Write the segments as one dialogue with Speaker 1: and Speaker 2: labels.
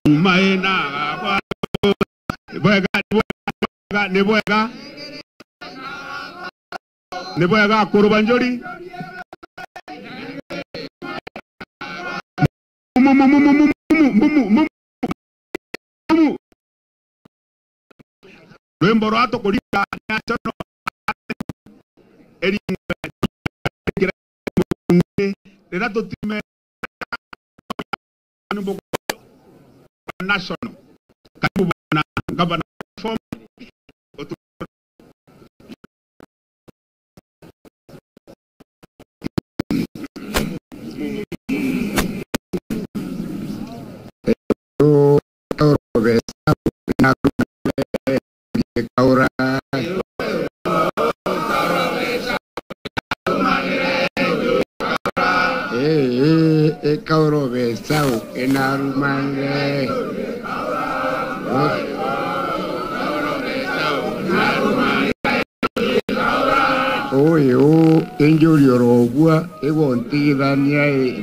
Speaker 1: Maina kwa bwega bwega ni bwega ni bwega kuruba njori mu mu mu mu mu mu mu mu rwimbo rwa tukurika national eri rira tutime national karibu bwana gavana form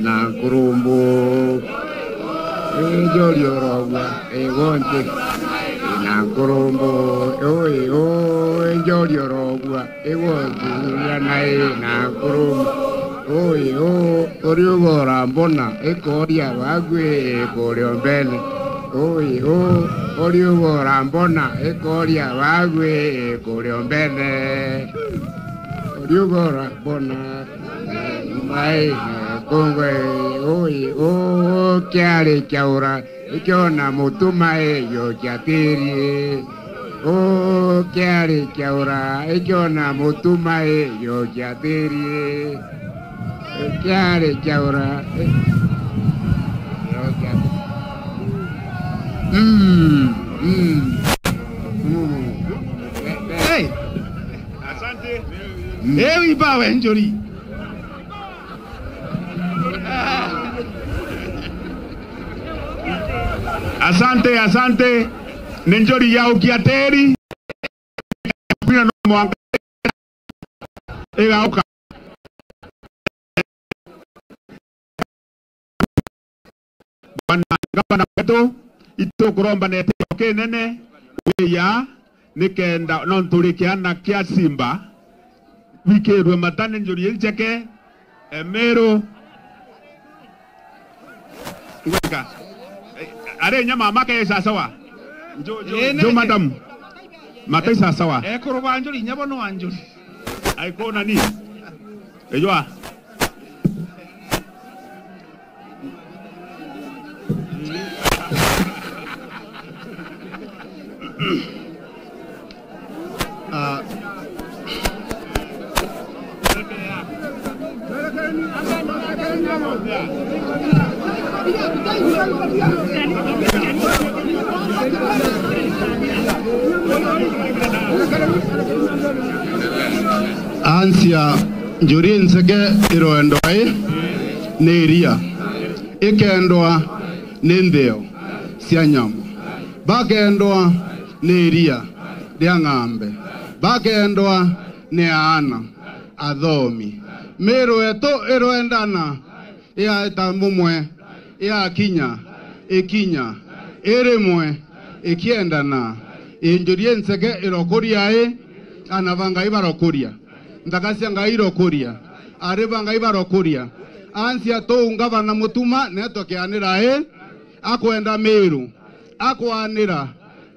Speaker 2: Na kurumbo ejoliorogwa egonte na kurumbo oe o ejoliorogwa egonte na kurumbo oe o oriugora mbona ekoria bagwe ekorio mbele oe o oriugora mbona ekoria bagwe ekorio mbele oriugora mbona mai kongwe oi o kiare kiaura ikiona mutuma eyo kiatiri o kiare kiaura ikiona mutuma eyo kiatiri kiare kiaura
Speaker 1: Hey, asante. Ewi bawe njori. Asante, asante. Nenjori ya ukiateri. Kuna no mwanga. Ega oka. Bwana gavana wetu ito kuromba nete nene ya nikenda no nturikiana kia Simba wikirwe matane njori njeke emero ngweka are nyama make sawa jo jo madam matai sawa
Speaker 3: e kuruba njori nyabono anjori
Speaker 1: aiko nani ejwa
Speaker 2: Ansia njuri nseke iroendwa ni iria ikendwa ni nthio cia nyamu bakendwa ni iria ria ng'ambe bakendwa ni aana athomi miru etu iroendana iaeta mumwe iakinya ikinya irimwe ikiendana injurie nseke irokuria i ana bangai barokuria ndakacia ngai irokuria ari bangai barokuria ansia tuu ngavana mutuma netokeanira i akwenda Meru akwanira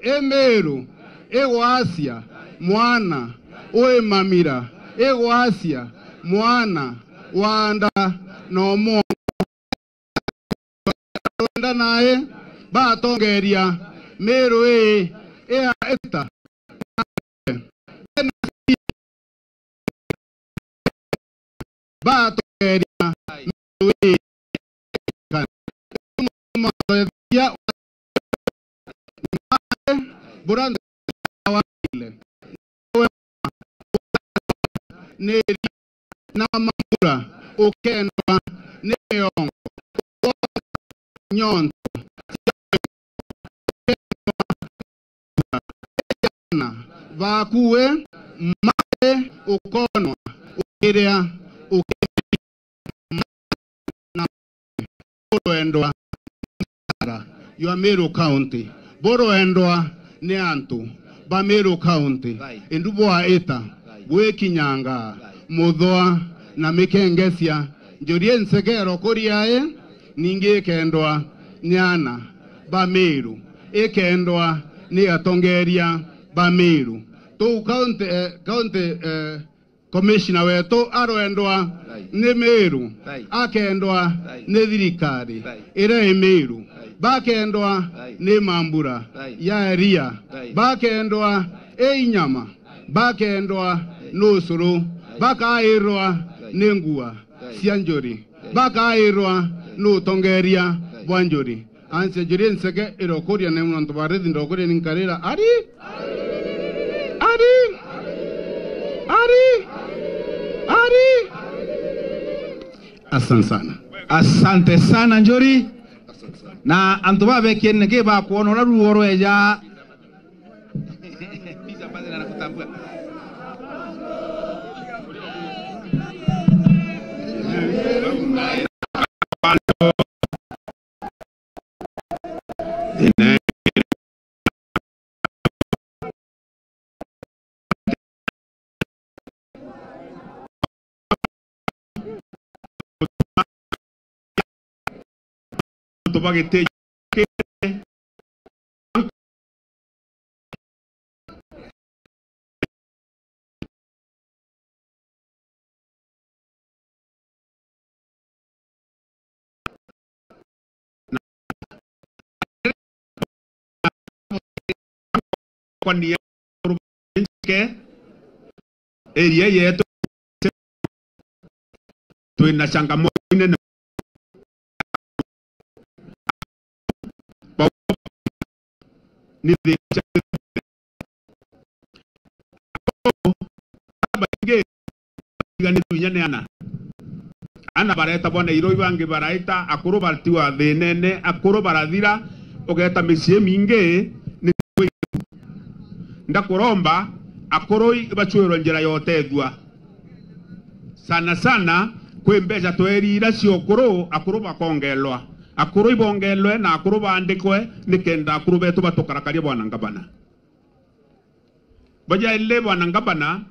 Speaker 2: i Meru igwacia mwana uimamira igwacia mwana wanda no mo wenda nae batongeria Meru i ea eta batongeria Meru i buranda ne na mamura ukendwa neyongo nyonto vakuwe mae ukonwa ukiria na urwendwa ya Meru County boroendwa ni antu ba Meru County induboa eta bwekinyanga muthwa na mikengesia njorie nsekero kuriae ningi ikendwa nyana ba Meru ikendwa ni atongeria ba Meru tu county county commissioner wetu aroendwa ni Meru akendwa ni thirikari ira i Meru bakendwa ni mambura ya ria bakendwa e inyama bakendwa nusuru bakairwa ni ngua cia njuri bakairwa nutongeria bwa njuri anse njuri nseke irokuria ni mwantu barithi ndokuria ni nkarira ari ari ari ari. Asante sana.
Speaker 3: Asante sana Njuri. Na antu babekiene ke bakuona ura ruo rweja
Speaker 1: tubagite area yetu twina changamoto nene ni ana bareta bwana iro ibangi baraita akuru bartiwa thinene akuru barathira ugeta micie mingi ni ndakuromba akuru bachuirwo njira yotethua sana sana kwi mbeca twerira ciokuru akuru bakongelwa akuru ibongelwe na akuru bandikwe nikenda akuru betu batukarakaria bwana ngabana baja ile bwana ngabana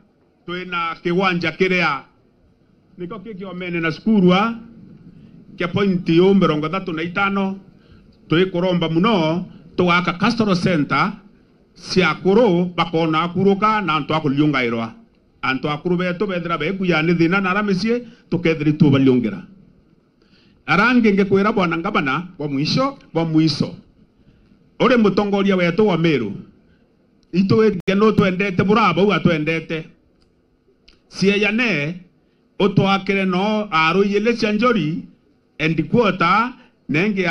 Speaker 1: twina kiwanja kiria niko kikiomene na skurwa kia pointi yo 35 twikuromba muno tugaka Castro Center cia akuru bakona akuruka na antu akuliungairwa antu akuru betu bethira bekuya ni thina na aramicie tukethira itubaliungira arangi ngikwira bwana ngabana
Speaker 3: bwa mwisho
Speaker 1: uri mutongoria wetu wa Meru itwige no twendete buraba uga twendete cieyane utwakire no aruiyele cia njori and quarter nenge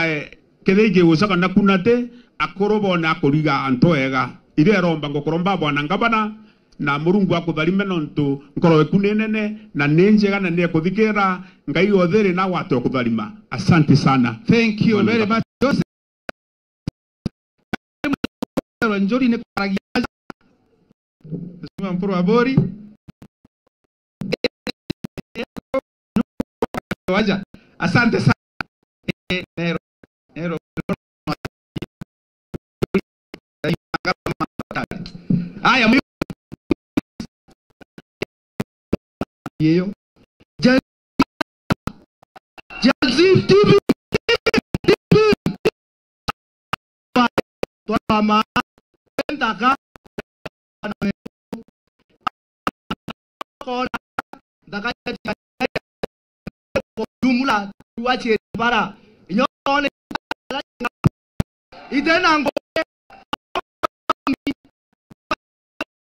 Speaker 1: kithingi gucoka na kunate akuru bona akuriga antu ega ire romba ngukuromba bwana ngabana na murungu akutharime nontu ngoro eku ni nene na ni njega na ni ekuthikira ngai othiri na watu ekutharima. Asante sana.
Speaker 3: Thank you very much. Joseph Njori ni kwaragia Mheshimiwa Mpuru Abori waja. Asante sana. Nero Nero haya yeyo Jazzy TV twama ndaka kona ndaka jumla tuache bara nyone itena ngo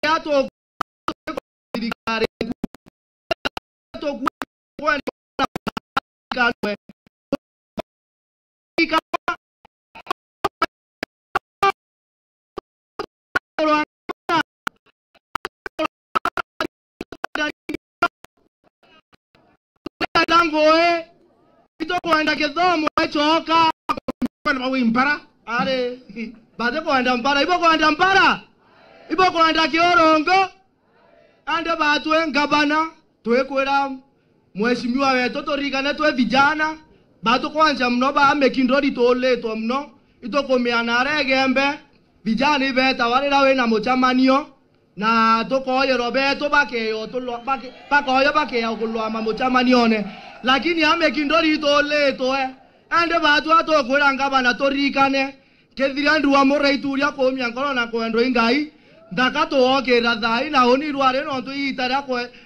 Speaker 3: yato dirigare to kwa ngoe itokwenda kithomo echoka
Speaker 1: mpara
Speaker 3: are bate kwenda mpara ibo kwenda mpara ibo kwenda kiorongo ande batwe ngabana twekwira mheshimiwa wetu turigane twe vijana batu kwanja mno ba mekindori toletwa mno itukumiana regembe vijana ibeta warira wina muchamanio na tukoyerwo betu bakeyo bakoyo bakeya kulwama muchamanione lakini ame kindori itolitwe ande batu atukwira ngabana turikane kethira ndu wa mureituria kumia ngoro na kwendwo ingai ndakatuokira thai na oni rware no tuita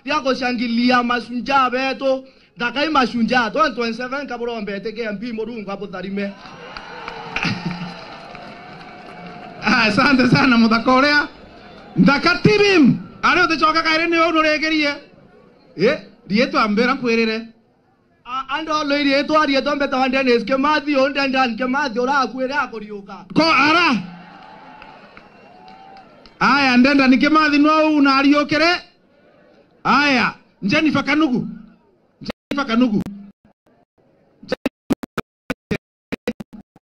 Speaker 3: ria kushangilia mashujaa betu ndakai mashujaa 2027 kaburombete KMP Murungu abutharime.
Speaker 2: Asante sana muthaka uria ndakatibim ari uticoka kaire ni unuregerie rietwa ambira nkwirire
Speaker 3: andu loirietwa rietwa mbeta wa Dennis Kimathi undendan Kimathi urakwire akuriuka
Speaker 2: ko ara aya ndenda ni Kimathi no unariukire aya Jennifer Kanugu Jennifer Kanugu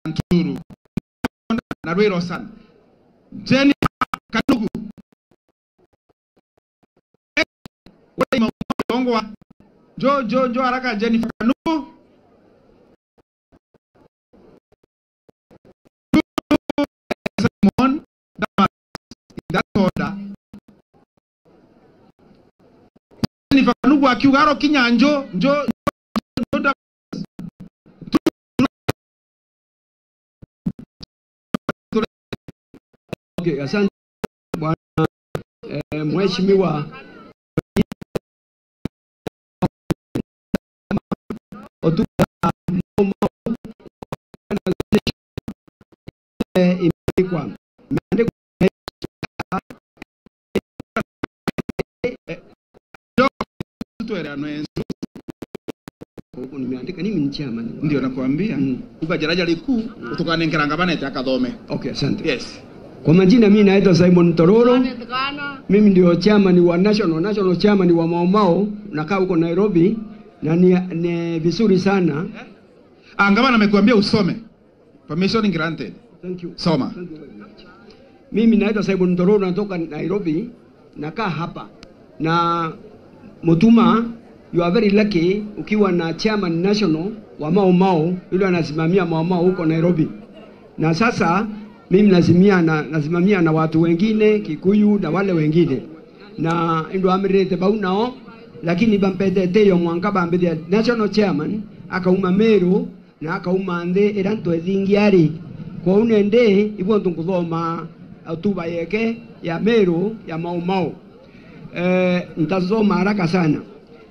Speaker 2: Nturu na Rwiro sana Jennifer Kanugu Jo jo jo haraka Jennifer Kanugu Simon that order Jennifer Kanugu akiuga aro kinya njo njo
Speaker 4: Okay, asante bwana mheshimiwa nimeandika nimi ni chairman.
Speaker 2: Ndio nakwambia. Uga jaraja likuu utukanengera ngabana akathome.
Speaker 4: Okay, asante.
Speaker 2: Yes.
Speaker 4: Kwa majina mimi naitwa Simon Tororo. Mimi ndio chairman wa national chairman wa Mau Mau, nakaa huko Nairobi na ni vizuri sana.
Speaker 2: Ngabana amekuambia usome. Permission granted.
Speaker 4: Thank you.
Speaker 2: Soma.
Speaker 4: Thank you very much. Mimi naitwa Simon Tororo, natoka Nairobi, nakaa hapa. Na Mutuma, you are very lucky ukiwa na chairman national wa Mau Mau, yule anasimamia Mau Mau huko Nairobi. Na sasa mimi nasimamia na watu wengine Kikuyu na wale wengine. Na ndo amirete baunao, lakini bampete yo mwanka bambete national chairman akauma Meru na akauma nde eranto ethingiari. Kwa unende ibo ntunguthoma tuba yeke ya Meru ya Mau Mau. Nitasoma haraka sana.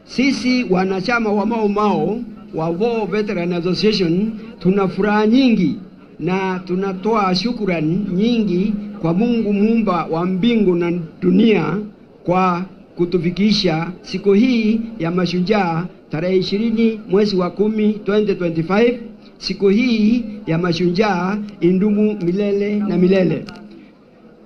Speaker 4: Sisi wanachama wa Mau Mau wa War Veteran Association tuna furaha nyingi na tunatoa shukrani nyingi kwa Mungu muumba wa mbingu na dunia kwa kutufikisha siku hii ya mashujaa tarehe 20 mwezi wa 10 2025. Siku hii ya mashujaa indumu milele na milele.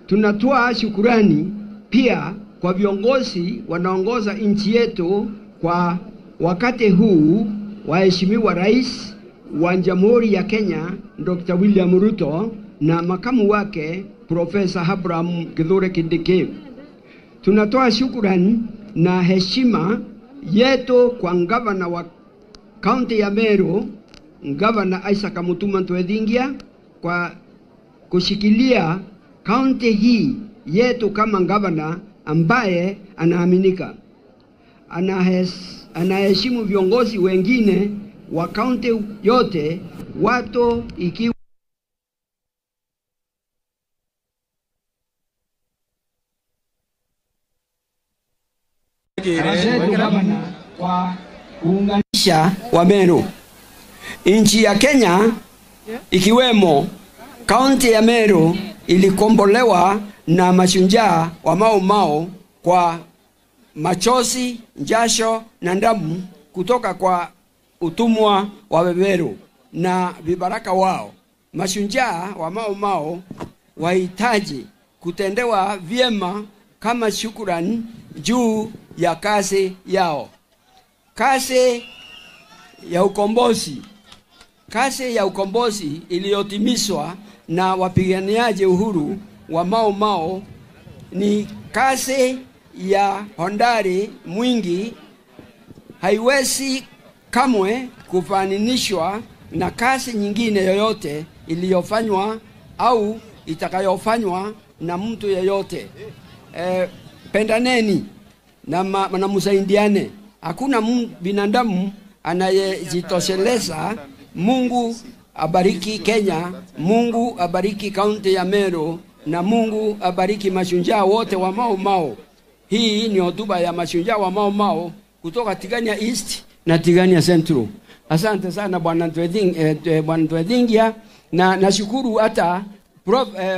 Speaker 4: Tunatoa shukrani pia kwa viongozi wanaongoza nchi yetu kwa wakati huu, waheshimiwa Rais wa Jamhuri ya Kenya Dr. William Ruto na makamu wake Profesa Abraham Kithure Kindiki. Tunatoa shukrani na heshima yetu kwa gavana wa kaunti ya Meru, Gavana Isaac Mutuma Ntwethingia, kwa kushikilia kaunti hii yetu kama gavana ambaye anaaminika, anaheshimu viongozi wengine wa kaunti yote, watu ikiwa kwa kuunganisha wa Meru. Nchi ya Kenya ikiwemo kaunti ya Meru ilikombolewa na mashujaa wa Mau Mau kwa machozi, jasho na damu kutoka kwa utumwa wa beberu na vibaraka wao. Mashujaa wa Mau Mau wahitaji kutendewa vyema kama shukrani juu ya kazi yao. Kazi ya ukombozi. Kazi ya ukombozi iliyotimizwa na wapiganiaji uhuru wa Mau Mau ni kazi ya hodari mwingi, haiwezi kamwe kufananishwa na kazi nyingine yoyote iliyofanywa au itakayofanywa na mtu yeyote. Pendaneni na msaidiane. Hakuna binadamu anayejitosheleza. Mungu abariki Kenya, Mungu abariki kaunti ya Meru, na Mungu abariki mashujaa wote wa Mau Mau. Hii ni hotuba ya mashujaa wa Mau Mau kutoka Tigania East na Tigania Central. Asante sana Bwana Twethingia, na nashukuru hata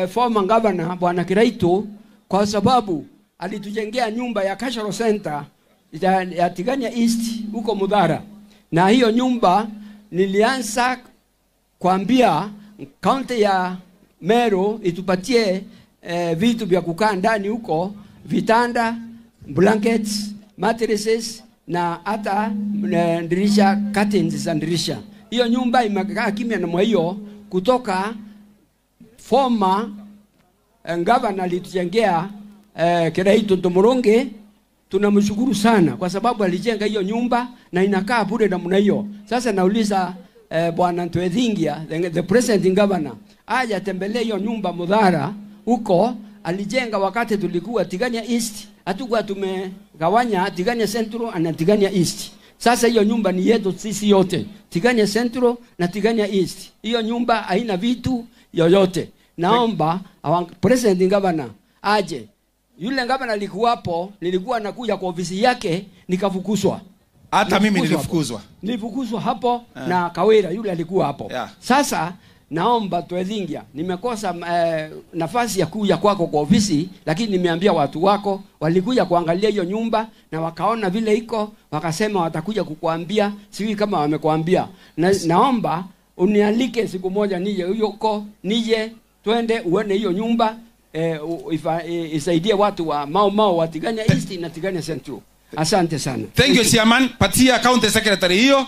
Speaker 4: former governor Bwana Kiraitu kwa sababu alitujengea nyumba ya Cultural Center ya Tigania East huko Mudhara. Na hiyo nyumba nilianza kuambia kaunti ya Meru itupatie vitu vya kukaa ndani huko, vitanda, blankets, mattresses na hata dirisha, curtains za dirisha. Hiyo nyumba imekaa kimya na hiyo kutoka former governor alitujengea Kiraitu Ntomurungi. Tunamshukuru sana kwa sababu alijenga hiyo nyumba na inakaa bure namna hiyo. Sasa nauliza Bwana Twethingia, the president governor, aje atembelee hiyo nyumba Mudhara huko alijenga wakati tulikuwa Tigania East. Hatukuwa tumegawanya Tigania Central na Tigania East. Sasa hiyo nyumba ni yetu sisi yote, Tigania Central na Tigania East. Hiyo nyumba haina vitu yoyote. Naomba president governor aje. Yule governor alikuwapo, nilikuwa nakuja kwa ofisi yake nikafukuzwa.
Speaker 5: Hata mimi nilifukuzwa.
Speaker 4: Nilifukuzwa hapo na Kawira yule alikuwa hapo. Yeah. Sasa naomba Twethingia, nimekosa nafasi ya kuja kwako kwa ofisi, lakini nimeambia watu wako walikuja kuangalia hiyo nyumba na wakaona vile iko, wakasema watakuja kukuambia, sijui kama wamekuambia. Naomba unialike siku moja nije huko, nije twende uone hiyo nyumba. Isaidie watu wa Mau Mau wa Tigania East na Tigania Central. Asante sana.
Speaker 5: Thank you Chairman. Patia county secretary hiyo.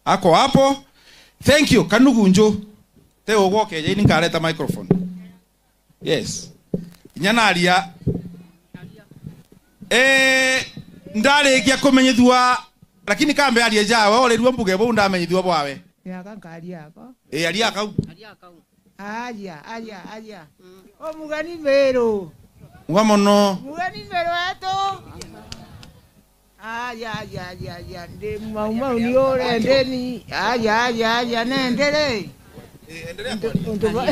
Speaker 5: Ako hapo. Thank you. Kanugu njo. Teo woke je ningaleta microphone. Yes. Nyanaria. Ndarikia kumenyithua lakini kambe arie jawe ore ruo mbuge bo ndamenyithua bwawe.
Speaker 6: Yaka ngaria ako.
Speaker 5: Aria kau.
Speaker 6: Aria kau. Aria, aria, aria. O mugani Meru.
Speaker 5: Muga mono.
Speaker 6: Mugani Meru eto. Aria, aria, aria, aria. Ndi mau mau ni ore ndeni. Aria, aria, aria nendere.
Speaker 5: Endelea kwa.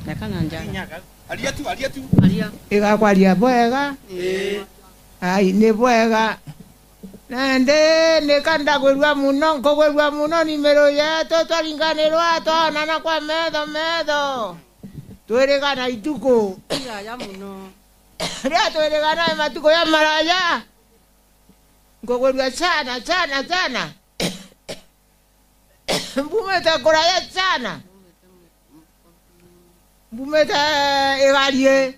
Speaker 7: Yaka nanja.
Speaker 5: Aria tu, aria tu.
Speaker 7: Aria.
Speaker 6: Ega kwa aria bwega. Ai ni bwega. Nende nekanda gwirwa muno nkogwirwa muno ni Meru yetu twaringanirwa twaonana kwa metho metho twirigana ituku
Speaker 7: iraya muno
Speaker 6: ria twirigana matuku ya maraya nkogwirwa sana sana sana mbumete kuraya sana mbumete igarie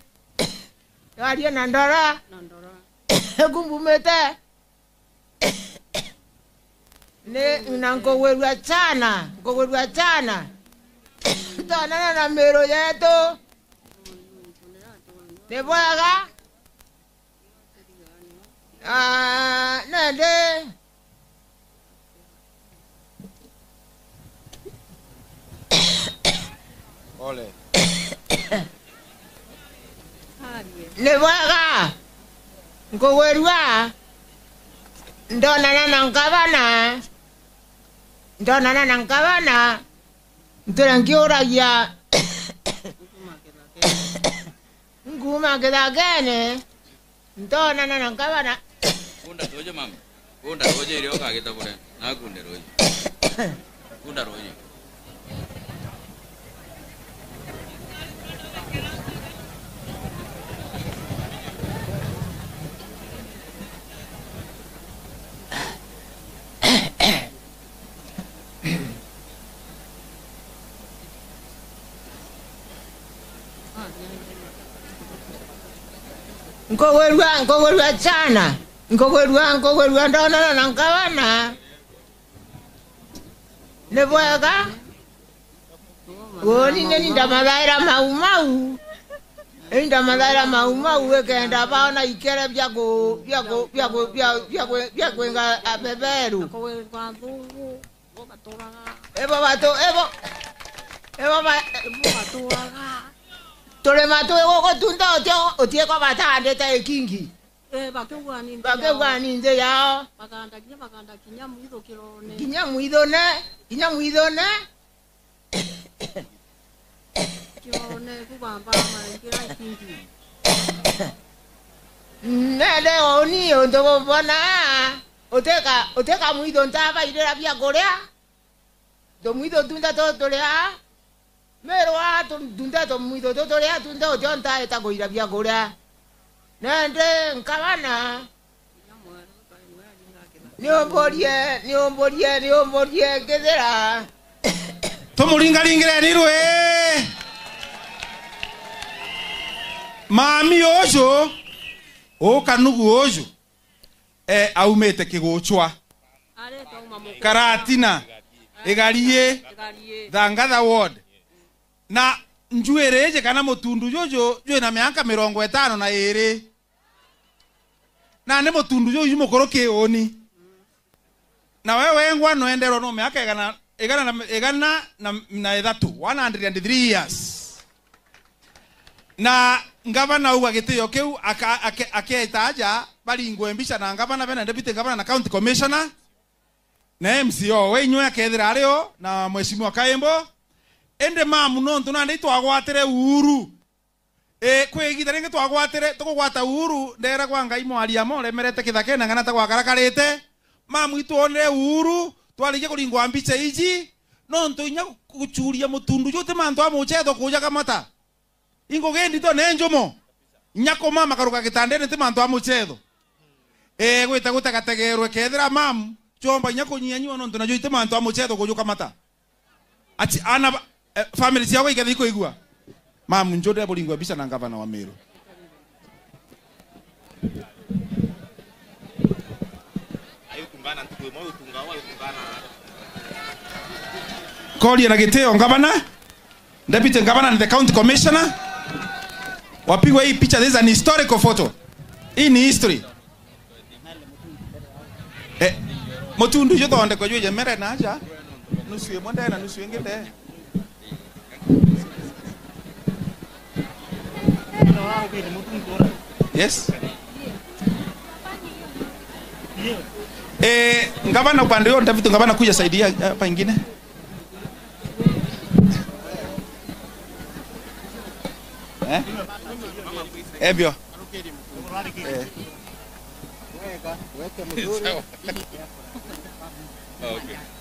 Speaker 6: igarie na ndora kumbumete ne nankogwerwa sana nkogwerwa sana tonana na Meru yetu ne bwaga nende
Speaker 5: ole
Speaker 6: ne bwaga nkogwerwa ndonana na nkabana ndonana na nkabana ntura ngiuragia nguma kithakene ndonana na nkabana
Speaker 8: kunda roje mama kunda roje irio kagitabure na kunde roje kunda roje
Speaker 6: Nkogwerwa sana nkogwerwa ndonana na nkabana ne bwega woni neni ndamathaira mau mau ndamathaira mau mau wekenda baona ikere bya ku bya ku bya ku bya ku bya kwenga abeberu Ebo bato ebo ebo ba
Speaker 7: baturaga
Speaker 6: tore mato go tunda otie ko batandete ikingi
Speaker 7: bakegwa
Speaker 6: ni nze yao
Speaker 7: baganda kinya mwitho kirone
Speaker 6: kinya mwitho ne
Speaker 7: kirone kubamba mangira kingi
Speaker 6: nele oni ondo bona oteka mwitho ntaba irera bia gorea do mwitho tunda to torea mero a tunda to mwitho to torea tunda ojonta eta goira bia gorea nende nkabana niomborie kethera
Speaker 5: tumuringaringire nirwe mami ojo okanugu ojo aumete kiguchwa Karatina Igarie Thangatha ward na njuereje kana mutundu jojo jwe na miaka 52 na ne mutundu jojo mukoro kioni na wewe ngwa no endero no miaka igana na ithatu 103 years na ngavana uga gitio kiu akeitaja baringwe mbica na ngavana bena deputy ngavana na county commissioner na MCO we inywe akethira ario na mheshimiwa Kaimbo ende mamu no ntuna ndi twagwatire uhuru kwigitha ringi twagwatire tukugwata uhuru ndera kwa ngai mwaria mo remerete kithake na ngana tagwakarakarite mamu ituonere uhuru twarigie kuringwa mbica iji no ntu inya guchuria mutundu yote mantu amuchetho kuja kamata ingo gendi to nenjomo nyako mama karuka gitandene ti mantu amuchetho gwita gutagategerwe kethira mamu chomba nyako nyianywa no ntu najo ite mantu amuchetho kuja kamata ati ana family ciao ikethi kuigua mamu njode buringwa bica na ngavana wa Meru Kolia na giteo ngavana deputy governor and the county commissioner wapigwa hii picha. This is an historical photo. Hii ni history. Mutundu yuthondekwa jwe mere na aja nusu imwe ndena nusu ingi nde yes. Ngavana upande huo deputy ngavana kuja saidia hapa ingine. Ebio.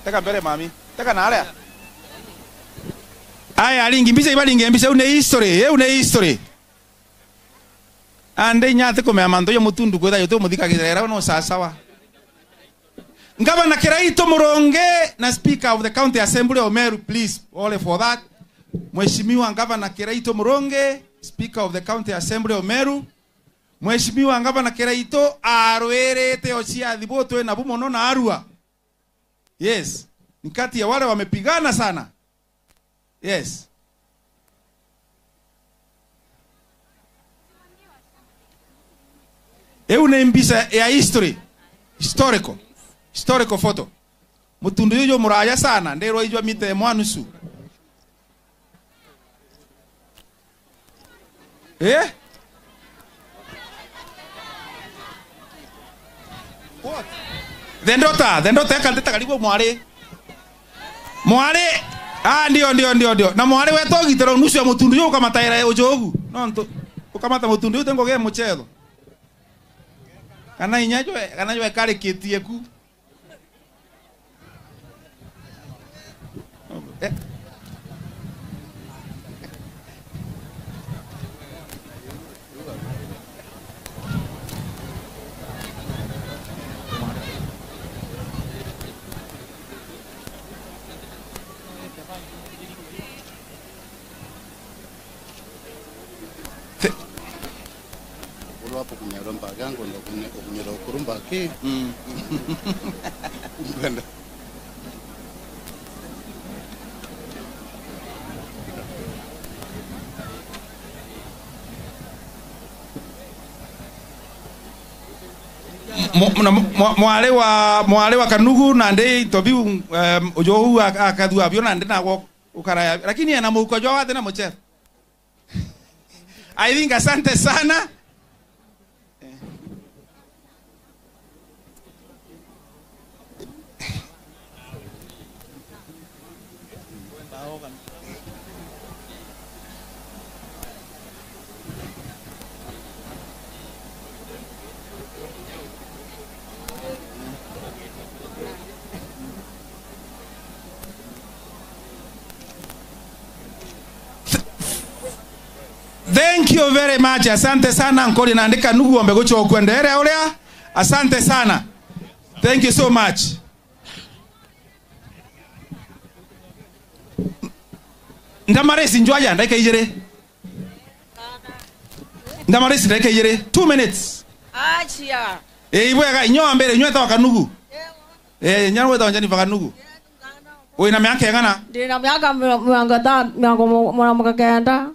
Speaker 5: Teka mbere mami. Teka na alea. Aya alingi mbisa ibalingi mbisa une history, une history. Ande nyate komea mando yo mutundu kwetha yo muthikagirera no sasawa. Ngavana Kiraito Muronge na Speaker of the County Assembly of Meru, please, all for that. Mheshimiwa Ngavana Kiraito Muronge, Speaker of the County Assembly of Meru. Mheshimiwa Ngavana Kiraito arwerete ochia thiboto na bumono na Arua. Yes, ni kati ya wale wamepigana sana. Yes. Eune mbisa ya history. Historical. Historical photo. Mutundu yoyo muraya sana ndero ijwa mite mwanusu. What? The daughter akandeta karibu mwari. Mwari ah ndio. Na mwari weto gitero nusu ya mutundu yo ukamataira ujogu. No nto ukamata mutundu yo tengo ge muchezo. Kana inyajo kana yo kare kitie ku. Mwale wa Kanugu na ndi tobi ojo akadua bio na ndi na ukaraya lakini ana mukojo wa tena moche. I think asante sana. Thank you very much. Asante sana nkoli naandika nugu ombe gocho kuendelea olea. Asante sana. Thank you so much. Ndamaresi njwaja ndaika ijere. Ndamaresi ndaika ijere 2 minutes.
Speaker 7: Achia.
Speaker 5: Ibwega inyoa mbere inyoa ta wakanugu. Nyarwe ta wanjani vakanugu. Wewe na miaka ngana?
Speaker 7: Ndina miaka 59.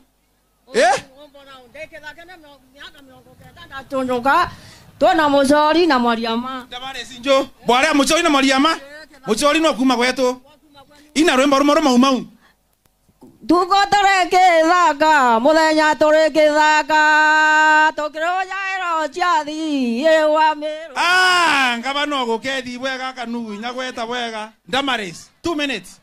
Speaker 7: Tona mozori na Mariama.
Speaker 5: Njo, bwale muchori na Mariama. Muchori no kuma kwetu. Ina rwembo rumo rumo umau.
Speaker 7: Tuko toreke thaka, muthenya toreke thaka, tukiroja ero ciathi ewa miru.
Speaker 5: Ah, ngaba no gukethi bwega Kanugu nyagweta bwega. Ndamaris, 2 minutes.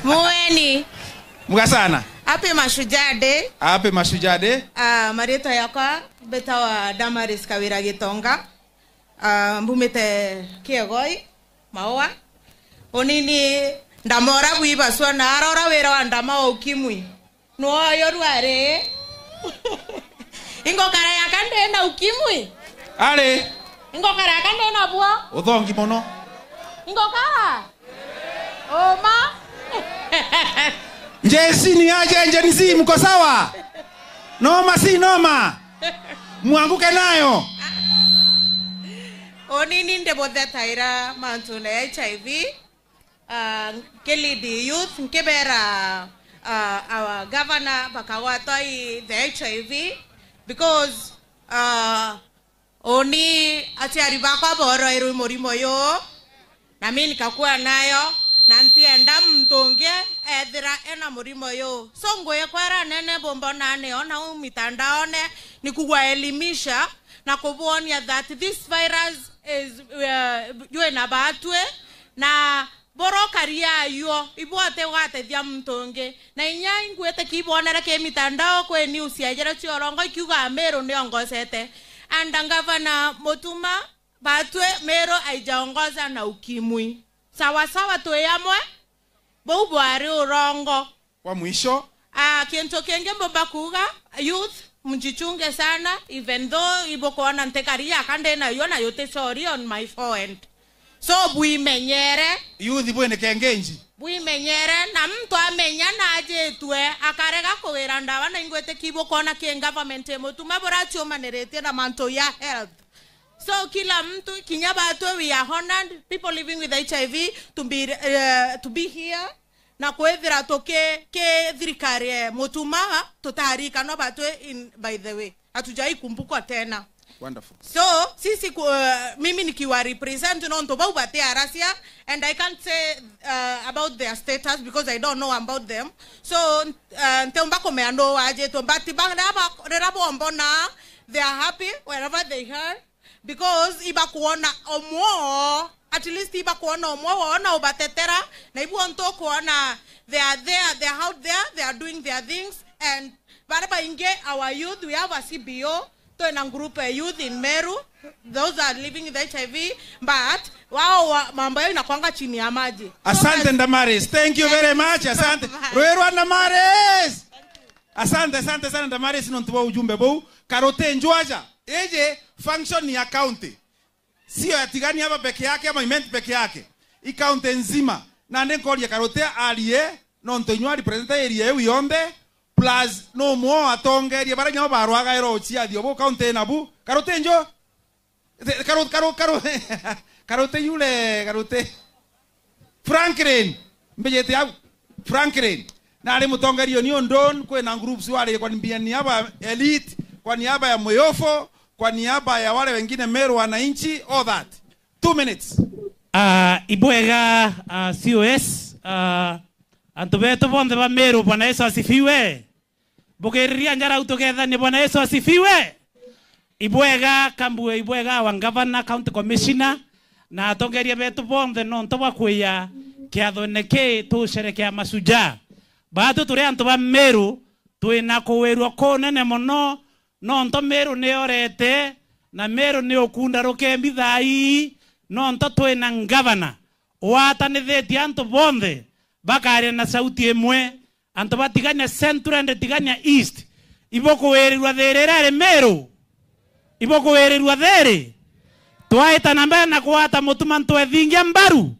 Speaker 9: Mueni.
Speaker 5: Mugasana.
Speaker 9: Happy Mashujaa Day.
Speaker 5: Happy Mashujaa Day.
Speaker 9: Marita yakwa betawa Damaris Kawira Gitonga. Mbumete Kiegoi Maua. Onini ndamora buiba swana arora wera wa ndama wa ukimwi. No yorware. Ingokara yakande na ukimwi.
Speaker 5: Ale.
Speaker 9: Ingokara yakande na bua.
Speaker 5: Uthongi mono.
Speaker 9: Ingokara. Oma.
Speaker 5: Njesi ni aje njenzi mko sawa? Noma si noma. Muanguke nayo.
Speaker 9: Onini ndebothe taira mantu na HIV. Kelidi youth nkebera our governor bakawatoi the HIV because oni atiari bakwa boro iru morimo yo na mimi nikakuwa nayo na ntienda mtunge ethira ena murimo yo so ngoye kwera nene bombo nane ona u mitandaone ni kuwaelimisha na kubonia that this virus is yue na batwe na borokaria yo ibwate watethia mtunge na inya ingwete kibonera ke mitandao kwe news ya jera chiorongo ikiuga Meru niongozete and Governor Mutuma batwe Meru aijaongoza na ukimwi sawa sawa toyamwe bobwari urongo
Speaker 5: kwa mwisho.
Speaker 9: Kintu kenge mbomba kuga youth mjichunge sana even though ibokoona ntekaria kande na yona yote sorry on my forehead so buimenyere
Speaker 5: youth bwene kengenji
Speaker 9: buimenyere na mtu amenya na ajetwe akarega kuwira ndawa na ingwete kibokona ke government Mutuma borachomanerete na manto ya health. So kila mtu kinyabatwe we are honored people living with HIV to be here na kwethira toke ke thirikari Mutuma tutarika no batwe in by the way hatujai kumbukwa tena.
Speaker 5: Wonderful.
Speaker 9: So sisi mimi nikiwa represent no ntoba ubate arasia and I can't say about their status because I don't know about them. So nteomba komeando aje tombati bang rabo mbona they are happy wherever they are because iba kuona omwo at least iba kuona omwo ona ubatetera na ibu onto kuona they are there, they are out there, they are doing their things. And baraba inge our youth, we have a CBO to a group of youth in Meru, those are living with HIV, but wao mambo yao inakwanga chini ya maji.
Speaker 5: Asante Ndamaris, thank you very much. Asante Rwerwa Ndamaris. Asante asante sana Ndamaris nontuwa ujumbe bou karote njwaja eje function ya county sio ya Tigani hapa peke yake ama event peke yake, i county nzima na ndenkoria karote alie nonto inywa represent area eu yonde plus no mo atongeria bara nyao barwaga ero chia dio bo county nabu karote njo karo karo karo karote yule karote Franklin mbejete au Franklin na ari mutongoria ni ondon kwena groups wale kwa niaba elite, kwa niaba ya Moyofo, kwa niaba ya wale wengine Meru wananchi, all that. 2 minutes.
Speaker 10: Ibwega COS antu betu bonthe ba Meru, Bwana Yesu asifiwe. Bukiriria njara utogetha ni Bwana Yesu asifiwe. Ibwega kambue ibwega wa governor, county commissioner na atongeria betu bonthe nonto bwakuya kiathone ki tusherekea mashujaa. Batu turi antu ba Meru twina kuwirwa kunene muno nonto Meru ni orete na Meru ni ukunda rukembi thai nonto twina ngavana watanithitie antu bonthe bakaria na sauti imwe antu batigania Central and tigania East ibokuwirirwa thiri rari Meru ibokuwirirwa thiri twaitana mbere na kuwata mutuma ntwethingia mbaru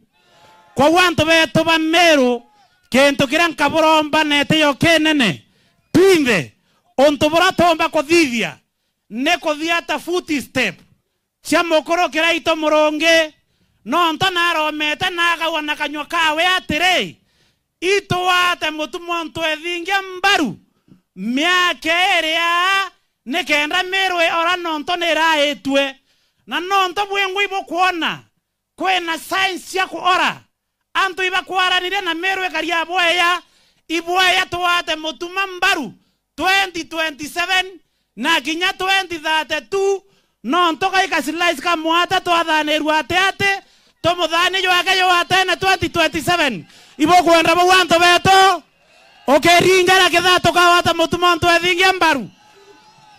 Speaker 10: koguo antu betu ba Meru kintu kiria nkaburomba nete yo kinene twinthe untu buria tumba kuthithia ni kuthia ta foot step cia mukuru kiraito murungi nonto naromete nagaua na kanyua kawe atiri itwate mutumwa ntwethingia mbaru miaka iria ni kenda Meru ora nonto ni iraitue na nonto bwingu ibukuona kwina science cia kuora antu ibakwaranire na Meru ekaria bweya ibweya twate mutuma mbaru 2027 na kinya 2032 nonto gaika slice ka mwata twathanirwa ate ate tumuthani jwake jwate na 2027 ibokwenda bau antu beto ukiringa na kithato kawata mutuma ntwethingia mbaru.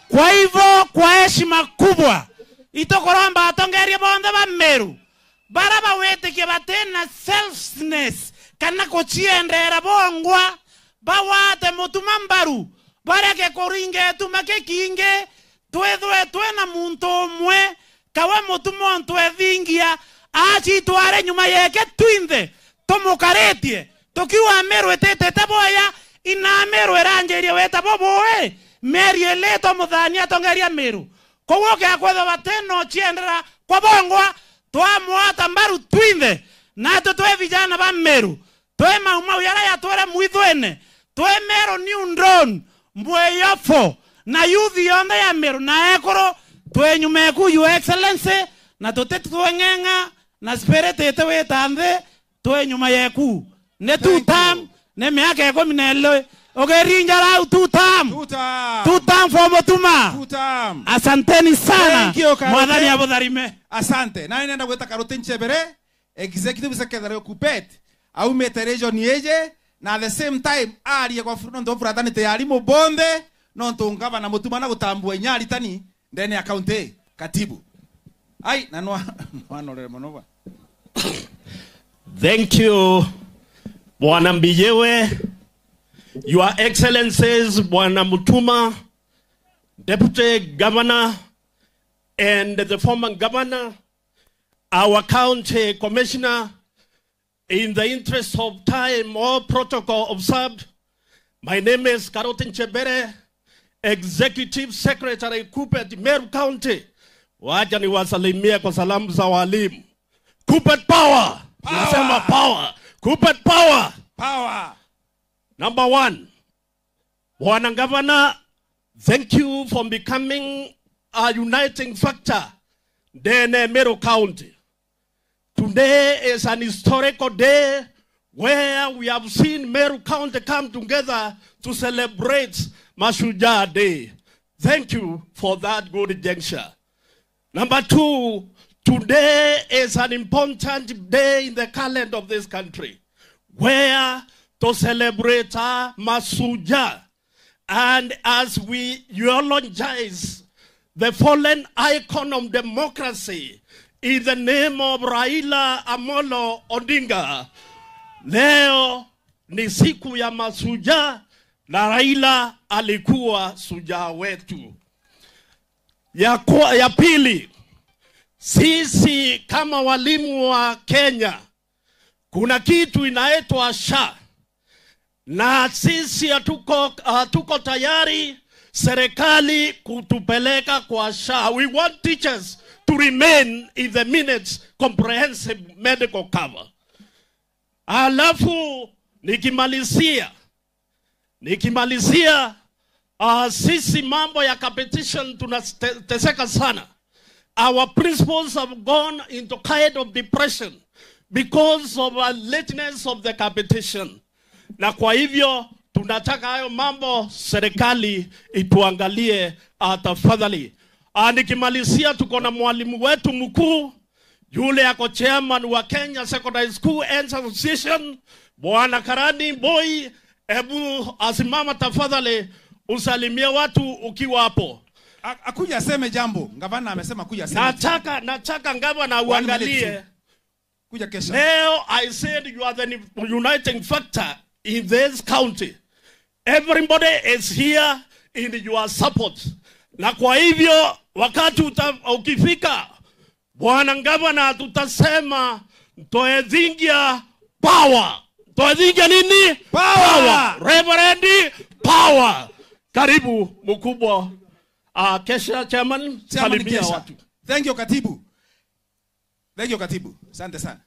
Speaker 10: Kwa hivyo kwa heshima kubwa itokoromba atongeria bonthe ba Meru bara bawetikie batena selfishness kana kuchiendera bongwa bawate mutuma mbaru bareke kuringa tumake kinge twethwe twena muntu umwe kawe mutuma ntwethingia achitware nyuma yeke twinthe tumukaretie tukiwa Meru etetete boya ina Meru eranjerie weta boboe Meri eleto muthani atongeria Meru koguo kiakwethwa batena chiendera kwa bongwa twamwata mbaru twinthe na twe vijana ba Meru twe maumau yara yatwere mwithwene twe Meru new drone mbweyofo na youth yonthe ya Meru na ekoro twe nyumeku your excellency na tute tweng'eng'a na spirit ete wita nthi twe nyuma yeku ne two term ne miaka 12 ukirinja rau two term two term for Mutuma.
Speaker 5: Two term.
Speaker 10: Asanteni sana. Mwathani abutharime.
Speaker 5: Asante. Na nenda gweta Karuti Nchebere, executive secretary Kupet aumete region yeje na at the same time arie kwa nonto fraternity ya arimu bonthe nonto ngavana Mutuma na gutambua nyaritani ndene ya county katibu ai na no anorere mono.
Speaker 11: Thank you Bwana Mbiyewe, Your Excellencies Bwana Mutuma, Deputy Governor and the former governor, our county commissioner. In the interest of time, all protocol observed. My name is Karuti Nchebere, Executive Secretary Kupet, Meru County. Wacha niwasalimie kwa salamu za walimu. Kupet power. Power. Nasema power. Kupet power.
Speaker 5: Power.
Speaker 11: Number one, Bwana Governor, thank you for becoming a uniting factor in Meru County. Today is an historical day where we have seen Meru County come together to celebrate Mashujaa Day. Thank you for that good gesture. Number two, today is an important day in the calendar of this country where to celebrate Mashujaa. And as we eulogize the fallen icon of democracy in the name of Raila Amolo Odinga, leo ni siku ya mashujaa na Raila alikuwa shujaa wetu. Ya pili, sisi kama walimu wa Kenya, kuna kitu inaitwa SHA. Na sisi hatuko tayari serikali kutupeleka kwa SHA. We want teachers to remain in the minutes comprehensive medical cover. Alafu nikimalizia sisi mambo ya competition tunateseka sana. Our principals have gone into kind of depression because of a lateness of the competition. Na kwa hivyo tunataka hayo mambo serikali ituangalie tafadhali. Nikimalizia tuko na mwalimu wetu mkuu yule ako chairman wa Kenya Secondary School and Association, Bwana Karani Boy, hebu asimama tafadhali usalimie watu ukiwa hapo.
Speaker 5: Akuja aseme jambo. Gavana amesema kuja aseme.
Speaker 11: Nataka gavana uangalie.
Speaker 5: Kuja kesha.
Speaker 11: Leo I said you are the uniting factor in this county. Everybody is here in your support. Na kwa hivyo wakati ukifika Bwana Gavana tutasema Toethingia power. Toethingia nini? Power. Reverend power. Karibu mkubwa. Kesha chairman, salimia watu.
Speaker 5: Thank you katibu. Thank you katibu. Asante sana.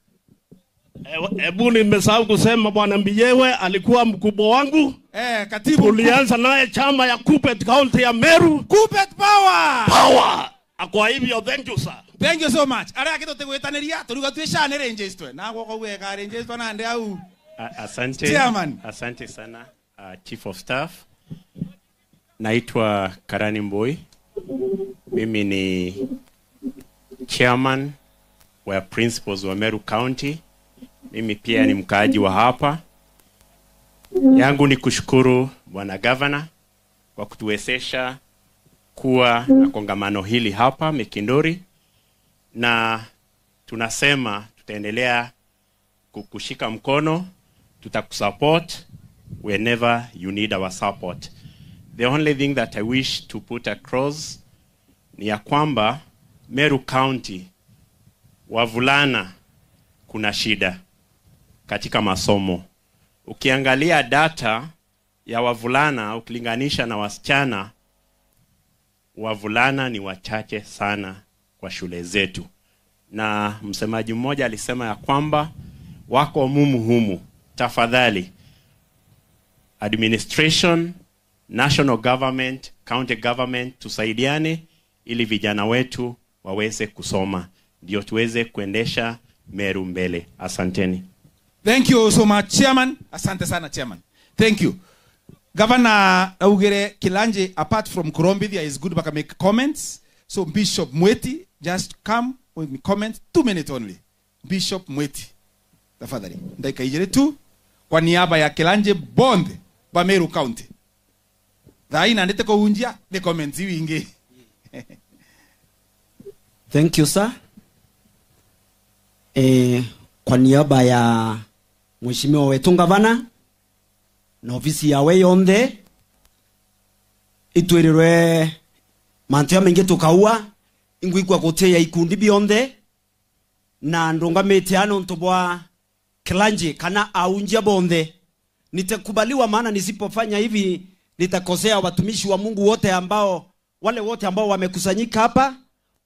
Speaker 11: Ebu nimesahau kusema Bwana Mbiyewe alikuwa mkubwa wangu.
Speaker 5: Katibu.
Speaker 11: Tulianza naye chama ya Kupet County ya Meru.
Speaker 5: Kupet power.
Speaker 11: Power. Kwa hivyo thank you sir.
Speaker 5: Thank you so much. Ara kitu tegwetaniria turuga twishane ranges twe. Na gwoko gweka ranges twa nande au.
Speaker 12: Asante.
Speaker 5: Chairman.
Speaker 12: Asante sana Chief of Staff. Naitwa Karani Mboi. Mimi ni chairman wa principals wa Meru County. Mimi pia ni mkaaji wa hapa. Yangu ni kushukuru Bwana Governor kwa kutuwezesha kuwa na kongamano hili hapa Mikinduri, na tunasema tutaendelea kukushika mkono, tutakusupport whenever you need our support. The only thing that I wish to put across ni ya kwamba Meru County wavulana kuna shida katika masomo. Ukiangalia data ya wavulana ukilinganisha na wasichana, wavulana ni wachache sana kwa shule zetu. Na msemaji mmoja alisema ya kwamba wako mumu humu. Tafadhali administration, national government, county government tusaidiane ili vijana wetu waweze kusoma, ndio tuweze kuendesha Meru mbele. Asanteni.
Speaker 5: Thank you so much chairman. Asante sana chairman. Thank you. Governor Augere Kilanje, apart from Kurombi, there is good back make comments. So Bishop Mweti, just come with me comment, 2 minutes only. Bishop Mweti, tafadhali. Dakika ijere tu kwa niaba ya Kilanje Bonde ba Meru County. Dhaina ndete ko unjia the comments wingi.
Speaker 13: Thank you sir. Kwa niaba ya Mheshimiwa wetu Gavana na ofisi yawe yonthe itwirirwe mantu ya maingi tukaua ingwikwa gutia ikundi bionthe na ndungamite ano ntubwa Kilanje kana aunjia bonthe. Nitakubaliwa, maana nisipofanya hivi nitakosea watumishi wa Mungu wote ambao wale wote ambao wamekusanyika hapa